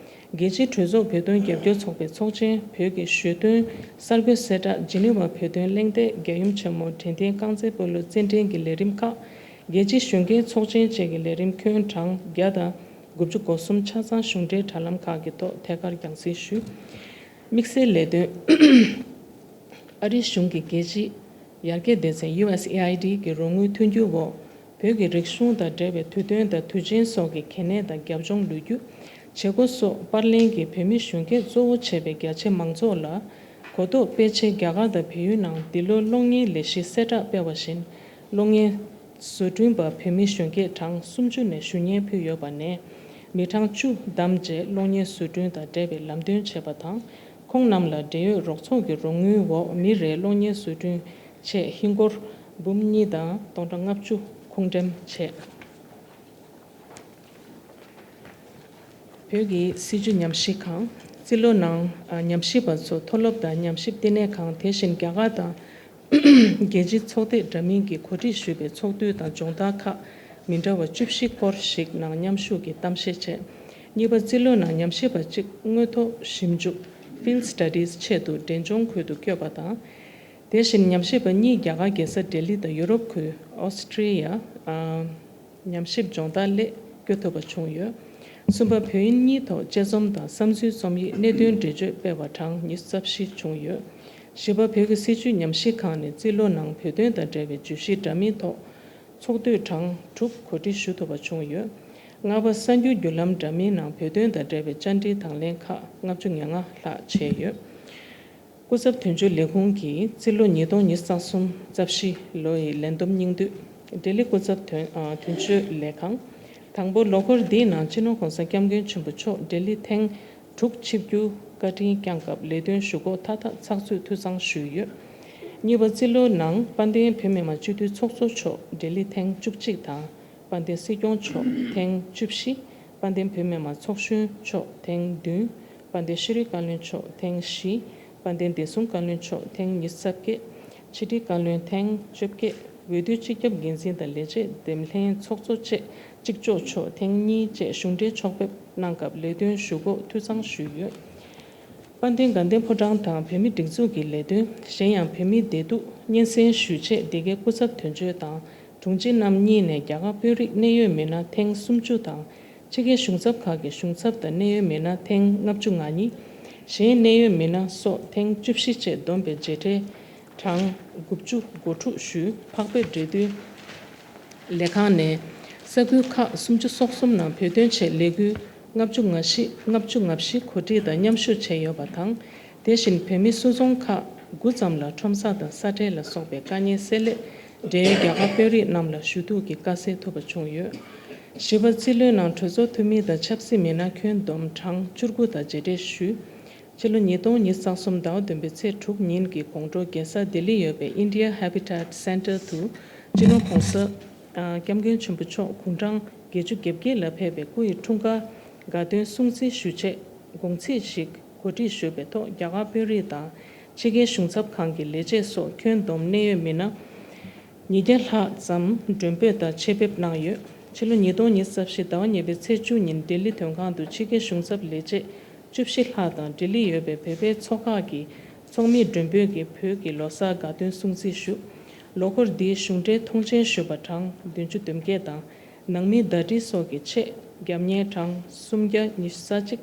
རྒྱལ་སྤྱིའི་གྲོས་ཚོགས་བོད་དོན་རྒྱབ་སྐྱོར་ཚོགས་པའི་ཚོགས་ཆེན། བོད་ཀྱི་ཞོ་སྟོན་གསར་འགོད་གསལ་བསྒྲགས། ཇི་ནི་ཝ་བོད་དོན་གླེང་སྟེགས། རྒྱལ་ཡུམ་ཆེན་མོ། དྲན་རྟེན་རྐང་རྩེད་སྤོ་ལོ་རྩེད་འགྲན་གྱི་ལས་རིམ་ཁག་རྒྱལ་སྤྱིའི་གཞོན་སྐྱེས་ཚོགས་ཆེན་བཅས་ཀྱི་ལས་རིམ་ཁྱོན་གྲངས་བརྒྱ་དང་དགུ་བཅུ་གོ་གསུམ་ཆ་ཚང་གཞུང་འབྲེལ་དྲ་ལམ་ཁག་གི་ཐོག་ཐད་ཀར་རྒྱང་སྲིང་ཞུས། དམིགས་བསལ་ལས་དོན། ཨ་རིའི་གཞུང་གི་རྒྱལ་སྤྱིའི་ཡར་རྒྱས་སྡེ་ཚན་ཡུ་ཨེས་ཨེ་ཨའི་ཌི་གི་རོགས་དངུལ་མཐུན་འགྱུར་འོག་བོད་ཀྱི་རིག་གཞུང་དང་འབྲེལ་བའི་དུས་སྟོན་དང་དུས་ཆེན་སོགས་ཀྱི་གལ་གནད་དང་རྒྱབ་ལྗོངས། ལོ་རྒྱུས། བྱེད་སྒོ་སོགས་པར་ལེན་གྱིས་བོད་མི་གཞོན་སྐྱེས་གཙོ་བོ་བྱས་པའི་རྒྱ་ཆེ་མང་ཚོགས་ལ་གོ་རྟོགས་སྤེལ་ཆེད། རྒྱ་གར་དང་བལ་ཡུལ་ནང་འདི་ལོའི་གློག་བརྙན་ལས་གཞི་གསལ་བསྒྲགས་སྤེལ་བ་བཞིན། གློག་བརྙན་བཟོ་སྐྲུན་པ་བོད་མི་གཞོན་སྐྱེས་གྲངས་སུམ་ཅུ་ནས་ཞུ་སྙན་ཕུལ་ཡོད་པ་ནས། མི་གྲངས་བཅུ་བདམས་རྗེས་གློག་བརྙན་བཟོ་སྐྲུན་དང་འབྲེལ་བའི་ལམ་སྟོན་བྱས་པ་དང་། ཁོང་རྣམས་ལ་འབྲེལ་ཡོད་རོགས་ཚོགས་ཀྱི་རོགས་དངུལ་འོག་མི་རེར་གློག་བརྙན་བཟོ་སྐྲུན་ཆེད་ཧིན་སྒོར་འབུམ་གཉིས་དང་སྟོང་ཕྲག་ལྔ་བཅུ་ཁུངས་འགྲེམས་བྱས། བོད་ཀྱི་སྲིད་བྱུས་ཉམས་ཞིབ་ཁང་། རྩིས་ལོ་ནང་ཨ་ཉམས་ཞིབ་པ་ཚོ་མཐོ་སློབ་དང་ཉམས་ཞིབ་བསྟི་གནས་ཁང་། དེ་བཞིན་རྒྱ་གར་དང་རྒྱལ་སྤྱིའི་ཚོགས་སྡེ་འདྲ་མིན་གྱིས་གོ་སྒྲིག་ཞུས་པའི་ཚོགས་འདུ་དང་སྦྱོང་བརྡར་ཁག་མི་འདྲ་བ་བཅུ་བཞི་སྐོར་ཞིག་ནང་མཉམ་ཞུགས་ཀྱིས་གཏམ་བཤད་བྱས། གཉིས་པ། རྩིས་ལོ་ནང་ཉམས་ཞིབ་པ་གཅིག་དངོས་ཐོག་ཞིབ་འཇུག་Field Studies་ཆེད་དུ་འབྲས་ལྗོངས་ཁུལ་དུ་བསྐྱོད་པ་དང་། དེ་བཞིན་ཉམས་ཞིབ་པ་གཉིས་རྒྱ་གར་རྒྱལ་ས་ལྡི་ལི་དང་ཡུ་རོབ་ཁུལ། ཨོ་སི་ཀྲི་ཡ། ཨ། ཉམས་ཞིབ་སྦྱོང་བརྡར་སླད་བསྐྱོད་ཐུབ་པ་བྱུང་ཡོད། གསུམ་པ། བོད་དབྱིན་གཉིས་ཐོག་དཔྱད་རྩོམ་དང་བསམ་ཚུལ་རྩོམ་ཡིག་གནད་དོན་འགྲེལ་བརྗོད་སྤེལ་བ་གྲངས་ཉི་ཤུ་རྩ་བཞི་བྱུང་ཡོད། བཞི་པ། བོད་ཀྱི་སྲིད་བྱུས་ཉམས་ཞིབ་ཁང་ནས་རྩིས་ལོ་ནང་བོད་དོན་དང་འབྲེལ་བའི་བརྗོད་གཞི་འདྲ་མིན་ཐོག་ཚོགས་འདུ་གྲངས་དྲུག་གོ་སྒྲིག་ཞུ་ཐུབ་པ་བྱུང་ཡོད། ལྔ་པ། གསར་འགྱུར་བརྒྱུད་ལམ་འདྲ་མིན་ནང་བོད་དོན་དང་འབྲེལ་བའི་བཅར་འདྲི་དང་ལེན་ཁག་ལྔ་བཅུ་ང་ལྔ་ལྷག་བྱས་ཡོད། སྐུ་ཚབ་དོན་གཅོད་ལས་ཁུངས་ཀྱིས་རྩིས་ལོ་ཉིས་སྟོང་ཉི་ཤུ་རྩ་གསུམ་རྩ་བཞི་ལོ་ཡི་ལས་བསྡོམས་སྙིང་བསྡུས། ལྡི་ལི་སྐུ་ཚབ་དོན་ཨ་དོན་གཅོད་ལས་ཁང་། དང་པོ། ལོ་འཁོར་འདིའི་ནང་སྤྱི་ནོར་༸གོང་ས་༸སྐྱབས་མགོན་ཆེན་པོ་མཆོག་ལྡི་ལི་ཐེངས་དྲུག་ཆིབས་བསྒྱུར་བཀའ་དྲིན་བསྐྱངས་སྐབས་ལས་དོན་ཞུ་སྒོ་མཐའ་དག་ཚགས་ཚུད་འཐུས་ཚང་ཞུས་ཡོད། གཉིས་པ། རྩིས་ལོའི་ནང་དཔལ་ལྡན་བོད་མི་མང་སྤྱི་འཐུས་ཚོགས་གཙོ་མཆོག་ལྡི་ལི་ཐེངས་བཅུ་གཅིག་དང་། དཔལ་ལྡན་སྲིད་སྐྱོང་མཆོག་ཐེངས་བཅུ་བཞི། དཔལ་ལྡན་བོད་མི་མང་ཚོགས་གཞོན་མཆོག་ཐེངས་བདུན། དཔལ་ལྡན་ཤེས་རིག་བཀའ་བློན་མཆོག་ཐེངས་བཞི། དཔལ་ལྡན་བདེ་སྲུང་བཀའ་བློན་མཆོག་ཐེངས་ཉི་ཤུ་རྩ་བརྒྱད། ཕྱི་དྲིལ་བཀའ་བློན་ཐེངས་བཅོ་བརྒྱད། འོས་བསྡུ་སྤྱི་ཁྱབ་འགན་འཛིན་དང་ལས་བྱེད་འདེམས་ལྷན་ཚོགས་གཙོ་བཅས་གཅིག་ལྕོགས་མཆོག་ཐེངས་གཉིས་བཅས་གཞུང་འབྲེལ་ཕྱོགས་ཕེབས་གནང་སྐབས་ལས་དོན་ཞུ་སྒོ་འཐུས་ཚང་ཞུས་ཡོད། དཔལ་ལྡན་དགའ་ལྡན་ཕོ་བྲང་དང་བོད་མིའི་སྒྲིག་འཛུགས་ཀྱི་ལས་དོན། གཞན་ཡང་བོད་མིའི་བདེ་སྡུག་སྙན་སེང་ཞུས་ཆེད་འདི་གའི་སྐུ་ཚབ་དོན་གཅོད་དང་དྲུང་ཆེ་རྣམ་གཉིས་ནས་རྒྱ་གར་དཔོན་རིགས་གནད་ཡོད་མི་སྣ་ཐེངས་སུམ་ཅུ་དང་། ཕྱི་རྒྱལ་གཞུང་ཚབ་ཁག་གི་གཞུང་ཚབ་དང་གནད་ཡོད་མི་སྣ་ཐེངས་ལྔ་བཅུ་ང་གཉིས། གཞན་གནད་ཡོད་མི་སྣ་སོགས་ཐེངས་བཅུ་བཞི་བཅས་བསྡོམས་པའི་མཇལ་འཕྲད་ གྲངས་དགུ་བཅུ་གོ་དྲུག་ཞུས། འཕགས་བོད་འབྲེལ་མཐུད་ལས་ཁང་ནས་ས་ཁུལ་ཁག་སུམ་ཅུ་སོ་གསུམ་ནང་བོད་དོན་ཆེད་ལས་འགུལ་ལྔ་བཅུ་ང་བཞི་ལྔ་བཅུ་ང་བཞི་གོ་སྒྲིག་དང་མཉམ་ཞུགས་བྱས་ཡོད་པ་དང་། དེ་བཞིན་བོད་མི་སུད་ཚོང་ཁག་དགུ་ཙམ་ལ་ཁྲོམ་ས་དང་ས་ཁྲལ་ལ་སོགས་པའི་དཀའ་ངལ་སེལ་སླད་འབྲེལ་ཡོད་རྒྱ་གར་དཔོན་རིགས་རྣམས་ལ་ཞུ་གཏུག་གི་དཀའ་སེལ་ཐུབ་པ་བྱུང་ཡོད། བཞི་པ། རྩིས་ལོའི་ནང་གྲོས་ཚོགས་འཐུས་མི་དང་ཆབ་སྲིད་མི་སྣ་ཁྱོན་བསྡོམས་གྲངས་བཅུ་དགུ་དང་མཇལ་འཕྲད་ཞུས། ཕྱི་ལོ་ཉིས་སྟོང་ཉི་ཤུ་རྩ་གསུམ་ཟླ་བ་བདུན་པའི་ཚེས་དྲུག་ཉིན་གྱི་དགོང་དྲོ་རྒྱལ་ས་ལྡི་ལི་ཡོད་པའི་India Habitat Centre དུ་སྤྱི་ནོར་༸གོང་ས་༸སྐྱབས་མགོན་ཆེན་པོ་མཆོག་དགུང་གྲངས་བརྒྱད་ཅུ་གྱ་བརྒྱད་ལ་ཕེབས་པའི་སྐུ་ཡི་འཁྲུངས་སྐར་དགའ་སྟོན་སྲུང་བརྩི་ཞུ་ཆེད་དགོང་ཚིགས་ཤིག་གོ་སྒྲིག་ཞུས་པའི་ཐོག་རྒྱ་གར་དཔོན་རིགས་དང་ཕྱི་རྒྱལ་གཞུང་ཚབ་ཁང་གི་ལས་བྱེད་སོགས་ཁྱོན་བསྡོམས་གནད་ཡོད་མི་སྣ་ཉིས་བརྒྱ་ལྷག་ཙམ་མགྲོན་འབོད་དང་ཆེད་ཕེབས་གནང་ཡོད། ཕྱི་ལོ་ཉིས་སྟོང་ཉི་ཤུ་རྩ་བཞི་ཟླ་བ་གཉིས་པའི་ཚེས་བཅུ་ཉིན་ལྡི་ལི་དོན་ཁང་དུ་ཕྱི་རྒྱལ་གཞུང་ཚབ་ལས་བྱེད་བཅུ་བཞི་ལྷག་དང་ལྡི་ལི་ཡོད་པའི་བོད་པའི་ཚོགས་ཁག་གི་ཚོགས་མིའི་མགྲོན་འབོད་ཀྱིས་བོད་ཀྱི་ལོ་གསར་དགའ་སྟོན་སྲུང་བརྩི་ཞུ། ལོ་འཁོར་འདིའི་གཞུང་འབྲེལ་མཐོང་མཆན་ཞུས་པ་གྲངས་བདུན་ཅུ་དོན་བརྒྱད་དང་། ནང་མིའི་ཟླ་སྒྲིལ་སོགས་ཀྱི་ཆེད་རྒྱབ་གཉེར་གྲངས་སུམ་བརྒྱ་ཉི་ཤུ་རྩ་གཅིག་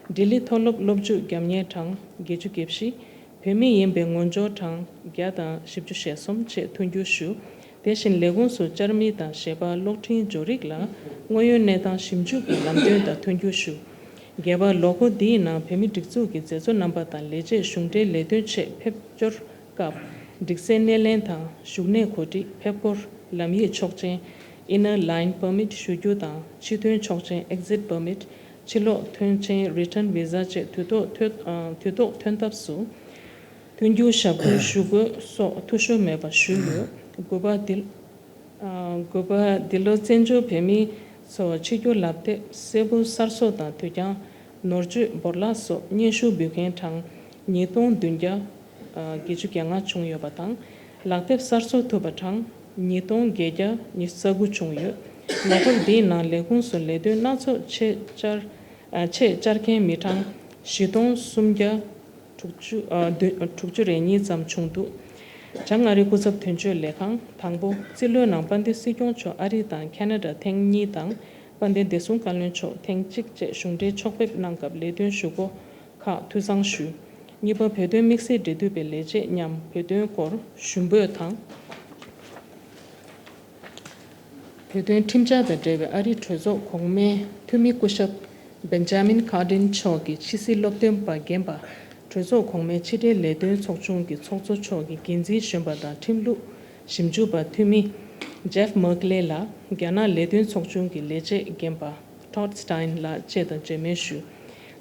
ལྡི་ལི་མཐོ་སློབ་སློབ་འཇུག་རྒྱབ་གཉེར་གྲངས་བརྒྱད་ཅུ་གྱ་བཞི། བོད་མི་ཡིན་པའི་ངོ་སྦྱོར་གྲངས་བརྒྱ་དང་བཞི་བཅུ་ཞེ་གསུམ་བཅས་མཐུན་འགྱུར་ཞུ། དེ་བཞིན་ལས་ཁུངས་སུ་བཅར་མི་དང་གཞས་པ་གློག་འཕྲིན་འབྱོར་རིགས་ལ་དངོས་ཡོད་གནས་སྟངས་ཞིབ་འཇུག་གི་ལམ་སྟོན་དང་མཐུན་འགྱུར་ཞུ། བརྒྱད་པ། ལོ་འཁོར་འདིའི་ནང་བོད་མི་སྒྲིག་འཛུགས་ཀྱི་མཛད་གཙོ་རྣམ་པ་དང་ལས་བྱེད་གཞུང་འབྲེལ་ལས་དོན་ཆེད་ཕེབས་འབྱོར་སྐབས་སྒྲིག་སའི་སྣེ་ལེན་དང་བཞུགས་གནས་གོ་སྒྲིག་ཕེབས་འཁོར་ལམ་ཡིག་ཆོག་མཆན་Inner Line Permit ཞུ་རྒྱུ་དང་ཕྱི་ཐོན་ཆོག་མཆན་Exit Permit ཕྱི་ལོགས་ཐོན་མཆན་Return Visa བཅས་དུས་ཐོག་ཐོན་དུས་ཐོག་ཐོན་ཐབས་སུ་མཐུན་འགྱུར་ཞབས་སྐུལ་ཞུ་དགོས་སོགས་འཐུས་ཤོར་མེད་པ་ཞུས་ཡོད། དགུ་པ། འདི་དགུ་པ། འདི་ལོ་བཙན་བྱོལ་བོད་མིའི་ཚོགས་ཆིབས་བསྒྱུར་ལག་དེབ་སེར་པོ་གསར་བཟོ་དང་དུས་འགྱངས་ནོར་བཅོས་འབོར་ལག་སོགས་སྙན་ཞུ་འབུལ་མཁན་གྲངས་ཉིས་སྟོང་བདུན་བརྒྱ་བརྒྱད་ཅུ་གྱ་ལྔ་བྱུང་ཡོད་པ་དང་། ལག་དེབ་གསར་བཟོ་ཐུབ་པ་གྲངས་ཉིས་སྟོང་བརྒྱད་བརྒྱ་ཉི་ཤུ་རྩ་དགུ་བྱུང་ཡོད། ལོ་འཁོར་འདིའི་ནང་ལས་ཁུངས་སུ་ལས་དོན་སྣ་ཚོགས་ཆེད་བཅར་ཆེད་བཅར་མཁན་མི་གྲངས་བཞི་སྟོང་སུམ་བརྒྱ་དྲུག་ཅུ་དྲུག་ཅུ་རེ་གཉིས་ཙམ་བྱུང་འདུག་བྱང་ཨ་རིའི་སྐུ་ཚབ་དོན་གཅོད་ལས་ཁང་། དང་པོ། རྩིས་ལོའི་ནང་དཔལ་ལྡན་སྲིད་སྐྱོང་མཆོག་ཨ་རི་དང་ཁ་ན་ཌ་ཐེངས་གཉིས་དང་། དཔལ་ལྡན་བདེ་སྲུང་བཀའ་བློན་མཆོག་ཐེངས་གཅིག་བཅས་གཞུང་འབྲེལ་ཕྱོགས་ཕེབས་གནང་སྐབས་ལས་དོན་ཞུ་སྒོ་ཁག་འཐུས་ཚང་ཞུས། གཉིས་པ། བོད་དོན་དམིགས་བསལ་འབྲེལ་མཐུད་པའི་ལས་བྱེད་མཉམ་བོད་དོན་སྐོར་ཞུ་འབོད་དང་། བོད་དོན་ཁྲིམས་འཆར་དང་འབྲེལ་བའི་ཨ་རིའི་གྲོས་ཚོགས་གོང་མའི་འཐུས་མི་སྐུ་ཞབས་Benjamin Cardin མཆོག་གིས་ཕྱི་སྲིད་སློབ་སྟོན་པ་རྒན་པ། གྲོས་ཚོགས་གོང་མའི་ཕྱི་འབྲེལ་ལས་དོན་ཚོགས་ཆུང་གི་ཚོགས་གཙོ་མཆོག་གི་འགན་འཛིན་གཞོན་པ་དང་ཁྲིམས་ལུགས་ཞིབ་འཇུག་པ་འཐུས་མི་Jeff Merkley ལ་རྒྱ་ནག་ལས་དོན་ཚོགས་ཆུང་གི་ལས་བྱེད་རྒན་པ་Todd Stein ལགས་བཅས་དང་མཇལ་མོལ་ཞུས།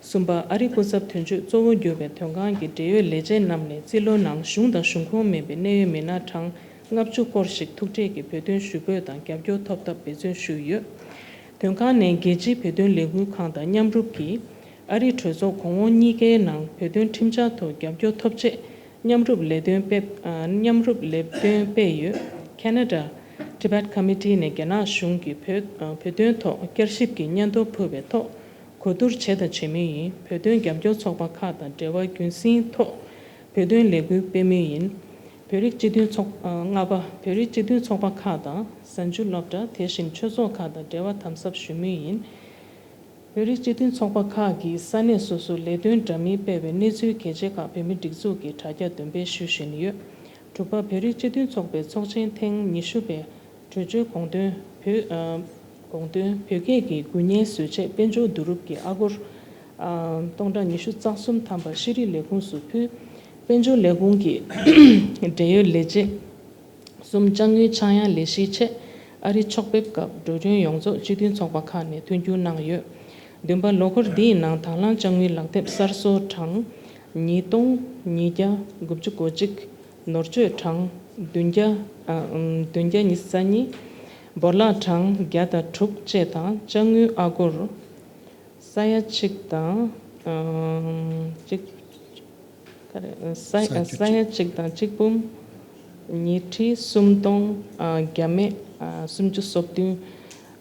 གསུམ་པ། ཨ་རིའི་སྐུ་ཚབ་དོན་གཅོད་གཙོ་བོ་གྱུར་པའི་དོན་ཁང་གི་འབྲེལ་ཡོད་ལས་བྱེད་རྣམས་ནས་རྩིས་ལོ་ནང་གཞུང་དང་གཞུང་ཁོངས་མིན་པའི་གནད་ཡོད་མི་སྣ་གྲངས་ལྔ་བཅུ་སྐོར་ཞིག་ཐུག་འཕྲད་ཀྱིས་བོད་དོན་ཞུ་འབོད་དང་རྒྱབ་སྐྱོར་ཐོབ་ཐབས་འབད་བརྩོན་ཞུས་ཡོད། དོན་ཁང་ནས་རྒྱལ་སྤྱིའི་བོད་དོན་ལས་འགུལ་ཁང་དང་མཉམ་རུབ་ཀྱིས་ཨ་རིའི་གྲོས་ཚོགས་གོང་འོག་གཉིས་ཀའི་ནང་བོད་དོན་ཁྲིམས་འཆར་ཐོག་རྒྱབ་སྐྱོར་ཐོབ་ཆེད་མཉམ་རུབ་ལས་དོན་སྤེལ་མཉམ་རུབ་ལས་དོན་སྤེལ་ཡོད། Canada Tibet Committee ནས་རྒྱ་ནག་གཞུང་གིས་བོད་བོད་དོན་ཐོག་བསྐྱར་ཞིབ་ཀྱི་སྙན་ཐོ་ཕུལ་བའི་ཐོག་གོ་བསྡུར་བྱས་དང་བྱེད་མུས་ཡིན། བོད་དོན་རྒྱབ་སྐྱོར་ཚོགས་པ་ཁག་དང་འབྲེལ་བ་རྒྱུན་སྲིང་ཐོག་བོད་དོན་ལས་འགུལ་སྤེལ་མུས་ཡིན། བོད་རིགས་སྤྱི་མཐུན་ཚོགས་ལྔ་པ། བོད་རིགས་སྤྱི་མཐུན་ཚོགས་པ་ཁག་དང་གཟའ་མཇུག་སློབ་གྲྭ། དེ་བཞིན་ཆོས་ཚོགས་ཁག་དང་འབྲེལ་བ་དམ་ཟབ་ཞུ་མུས་ཡིན། བོད་རིགས་སྤྱི་མཐུན་ཚོགས་པ་ཁག་གིས་ས་གནས་སོ་སོར་ལས་དོན་འདྲ་མིན་སྤེལ་བའི་གནས་ཚུལ་གལ་ཆེ་ཁག་བོད་མིའི་སྒྲིག་འཛུགས་ཀྱི་དྲ་རྒྱ་འདོན་སྤེལ་ཞུ་བཞིན་ཡོད། དྲུག་པ། བོད་རིགས་སྤྱི་མཐུན་ཚོགས་པའི་ཚོགས་ཆེན་ཐེངས་ཉི་ཤུ་པའི་གྲོས་ཆོད་དགོངས་དོན་བོད་ཨ་དགོངས་དོན་བོད་སྐད་ཀྱི་འགུལ་བརྙན་བཟོས་རྗེས་དཔལ་འབྱོར་བསྡུ་རུབ་ཀྱི་ཨ་སྒོར་ཨ་སྟོང་ཕྲག་ཉི་ཤུ་རྩ་གསུམ་ཐམ་པ་ཤེས་རིག་ལས་ཁུངས་སུ་ཕུལ། དཔལ་འབྱོར་ལས་ཁུངས་ཀྱི་འབྲེལ་ཡོད་ལས་བྱེད་གསུམ་དཔྱ་དངུལ་ཆག་ཡང་ལས་གཞིའི་ཆེད་ཨ་རི་ཕྱོགས་ཕེབས་སྐབས་འགྲོ་གྲོན་ཡོངས་རྫོགས་སྤྱི་མཐུན་ཚོགས་པ་ཁག་ནས་མཐུན་འགྱུར་གནང་ཡོད། བདུན་པ། ལོ་འཁོར་འདིའི་ནང་དང་བླངས་དཔྱ་དངུལ་ལག་དེབ་གསར་བཟོ་གྲངས་ཉིས་སྟོང་ཉིས་བརྒྱ་དགུ་བཅུ་གོ་གཅིག་ནོར་བཅོས་གྲངས་བདུན་བརྒྱ་ཨ་ཨམ་བདུན་བརྒྱ་ཉི་ཤུ་རྩ་གཉིས། བོར་བརླག་གྲངས་བརྒྱ་དང་དྲུག་བཅས་དང་དཔྱ་དངུལ་ཨ་སྒོར་ས་ཡ་གཅིག་དང་ཨམ་གཅིག་ག་རེ་ས་ས་ཡ་གཅིག་དང་གཅིག་འབུམ་ཉི་ཁྲི་སུམ་སྟོང་ཨ་བརྒྱ་མེད་ཨ་སུམ་ཅུ་སོ་བདུན་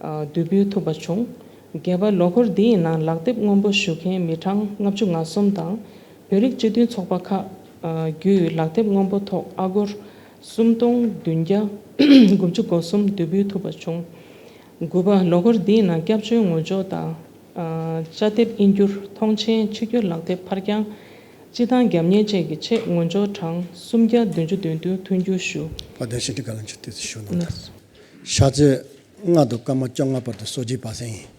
ཨ་བསྡུ་འབུལ་ཐུབ་པ་བྱུང་། བརྒྱད་པ། ལོ་འཁོར་འདིའི་ནང་ལག་དེབ་སྔོན་པོ་ཞུ་མཁན་མི་གྲངས་ལྔ་བཅུ་ང་གསུམ་དང་། བོད་རིགས་སྤྱི་མཐུན་ཚོགས་པ་ཁག་ཨ་བརྒྱུད་ལག་དེབ་སྔོན་པོ་ཐོག་ཨ་སྒོར་སུམ་སྟོང་བདུན་བརྒྱ་དགུ་བཅུ་གོ་གསུམ་བསྡུ་འབུལ་ཐུབ་པ་བྱུང་། དགུ་པ། ལོ་འཁོར་འདིའི་ནང་སྐྱབས་བཅོལ་ངོ་ལྕོག་དང་ཨ་དཔྱ་དེབ་དབྱིན་བསྒྱུར། མཐོང་མཆན། ཕྱི་སྐྱོད་ལག་དེབ་ཕར་འགྱངས་ སྤྱི་བཏང་རྒྱབ་གཉེར་ཅན་གྱི་ཆེད་ངོ་སྦྱོར་གྲངས་སུམ་བརྒྱ་བདུན་ཅུ་དོན་བདུན་མཐུན་འགྱུར་ཞུ། བཀའ་དྲིན་ཆེ། བཀའ་དྲིན་ཆེ། དེ་ཚོ་ཞུ་གནང་། ལགས་སོ། ཕྱག་ཚོད་ལྔ་དང་སྐར་མ་བཅོ་ལྔ་བར་དུ་གསོལ་ཇའི་བར་གསེང་ཡིན།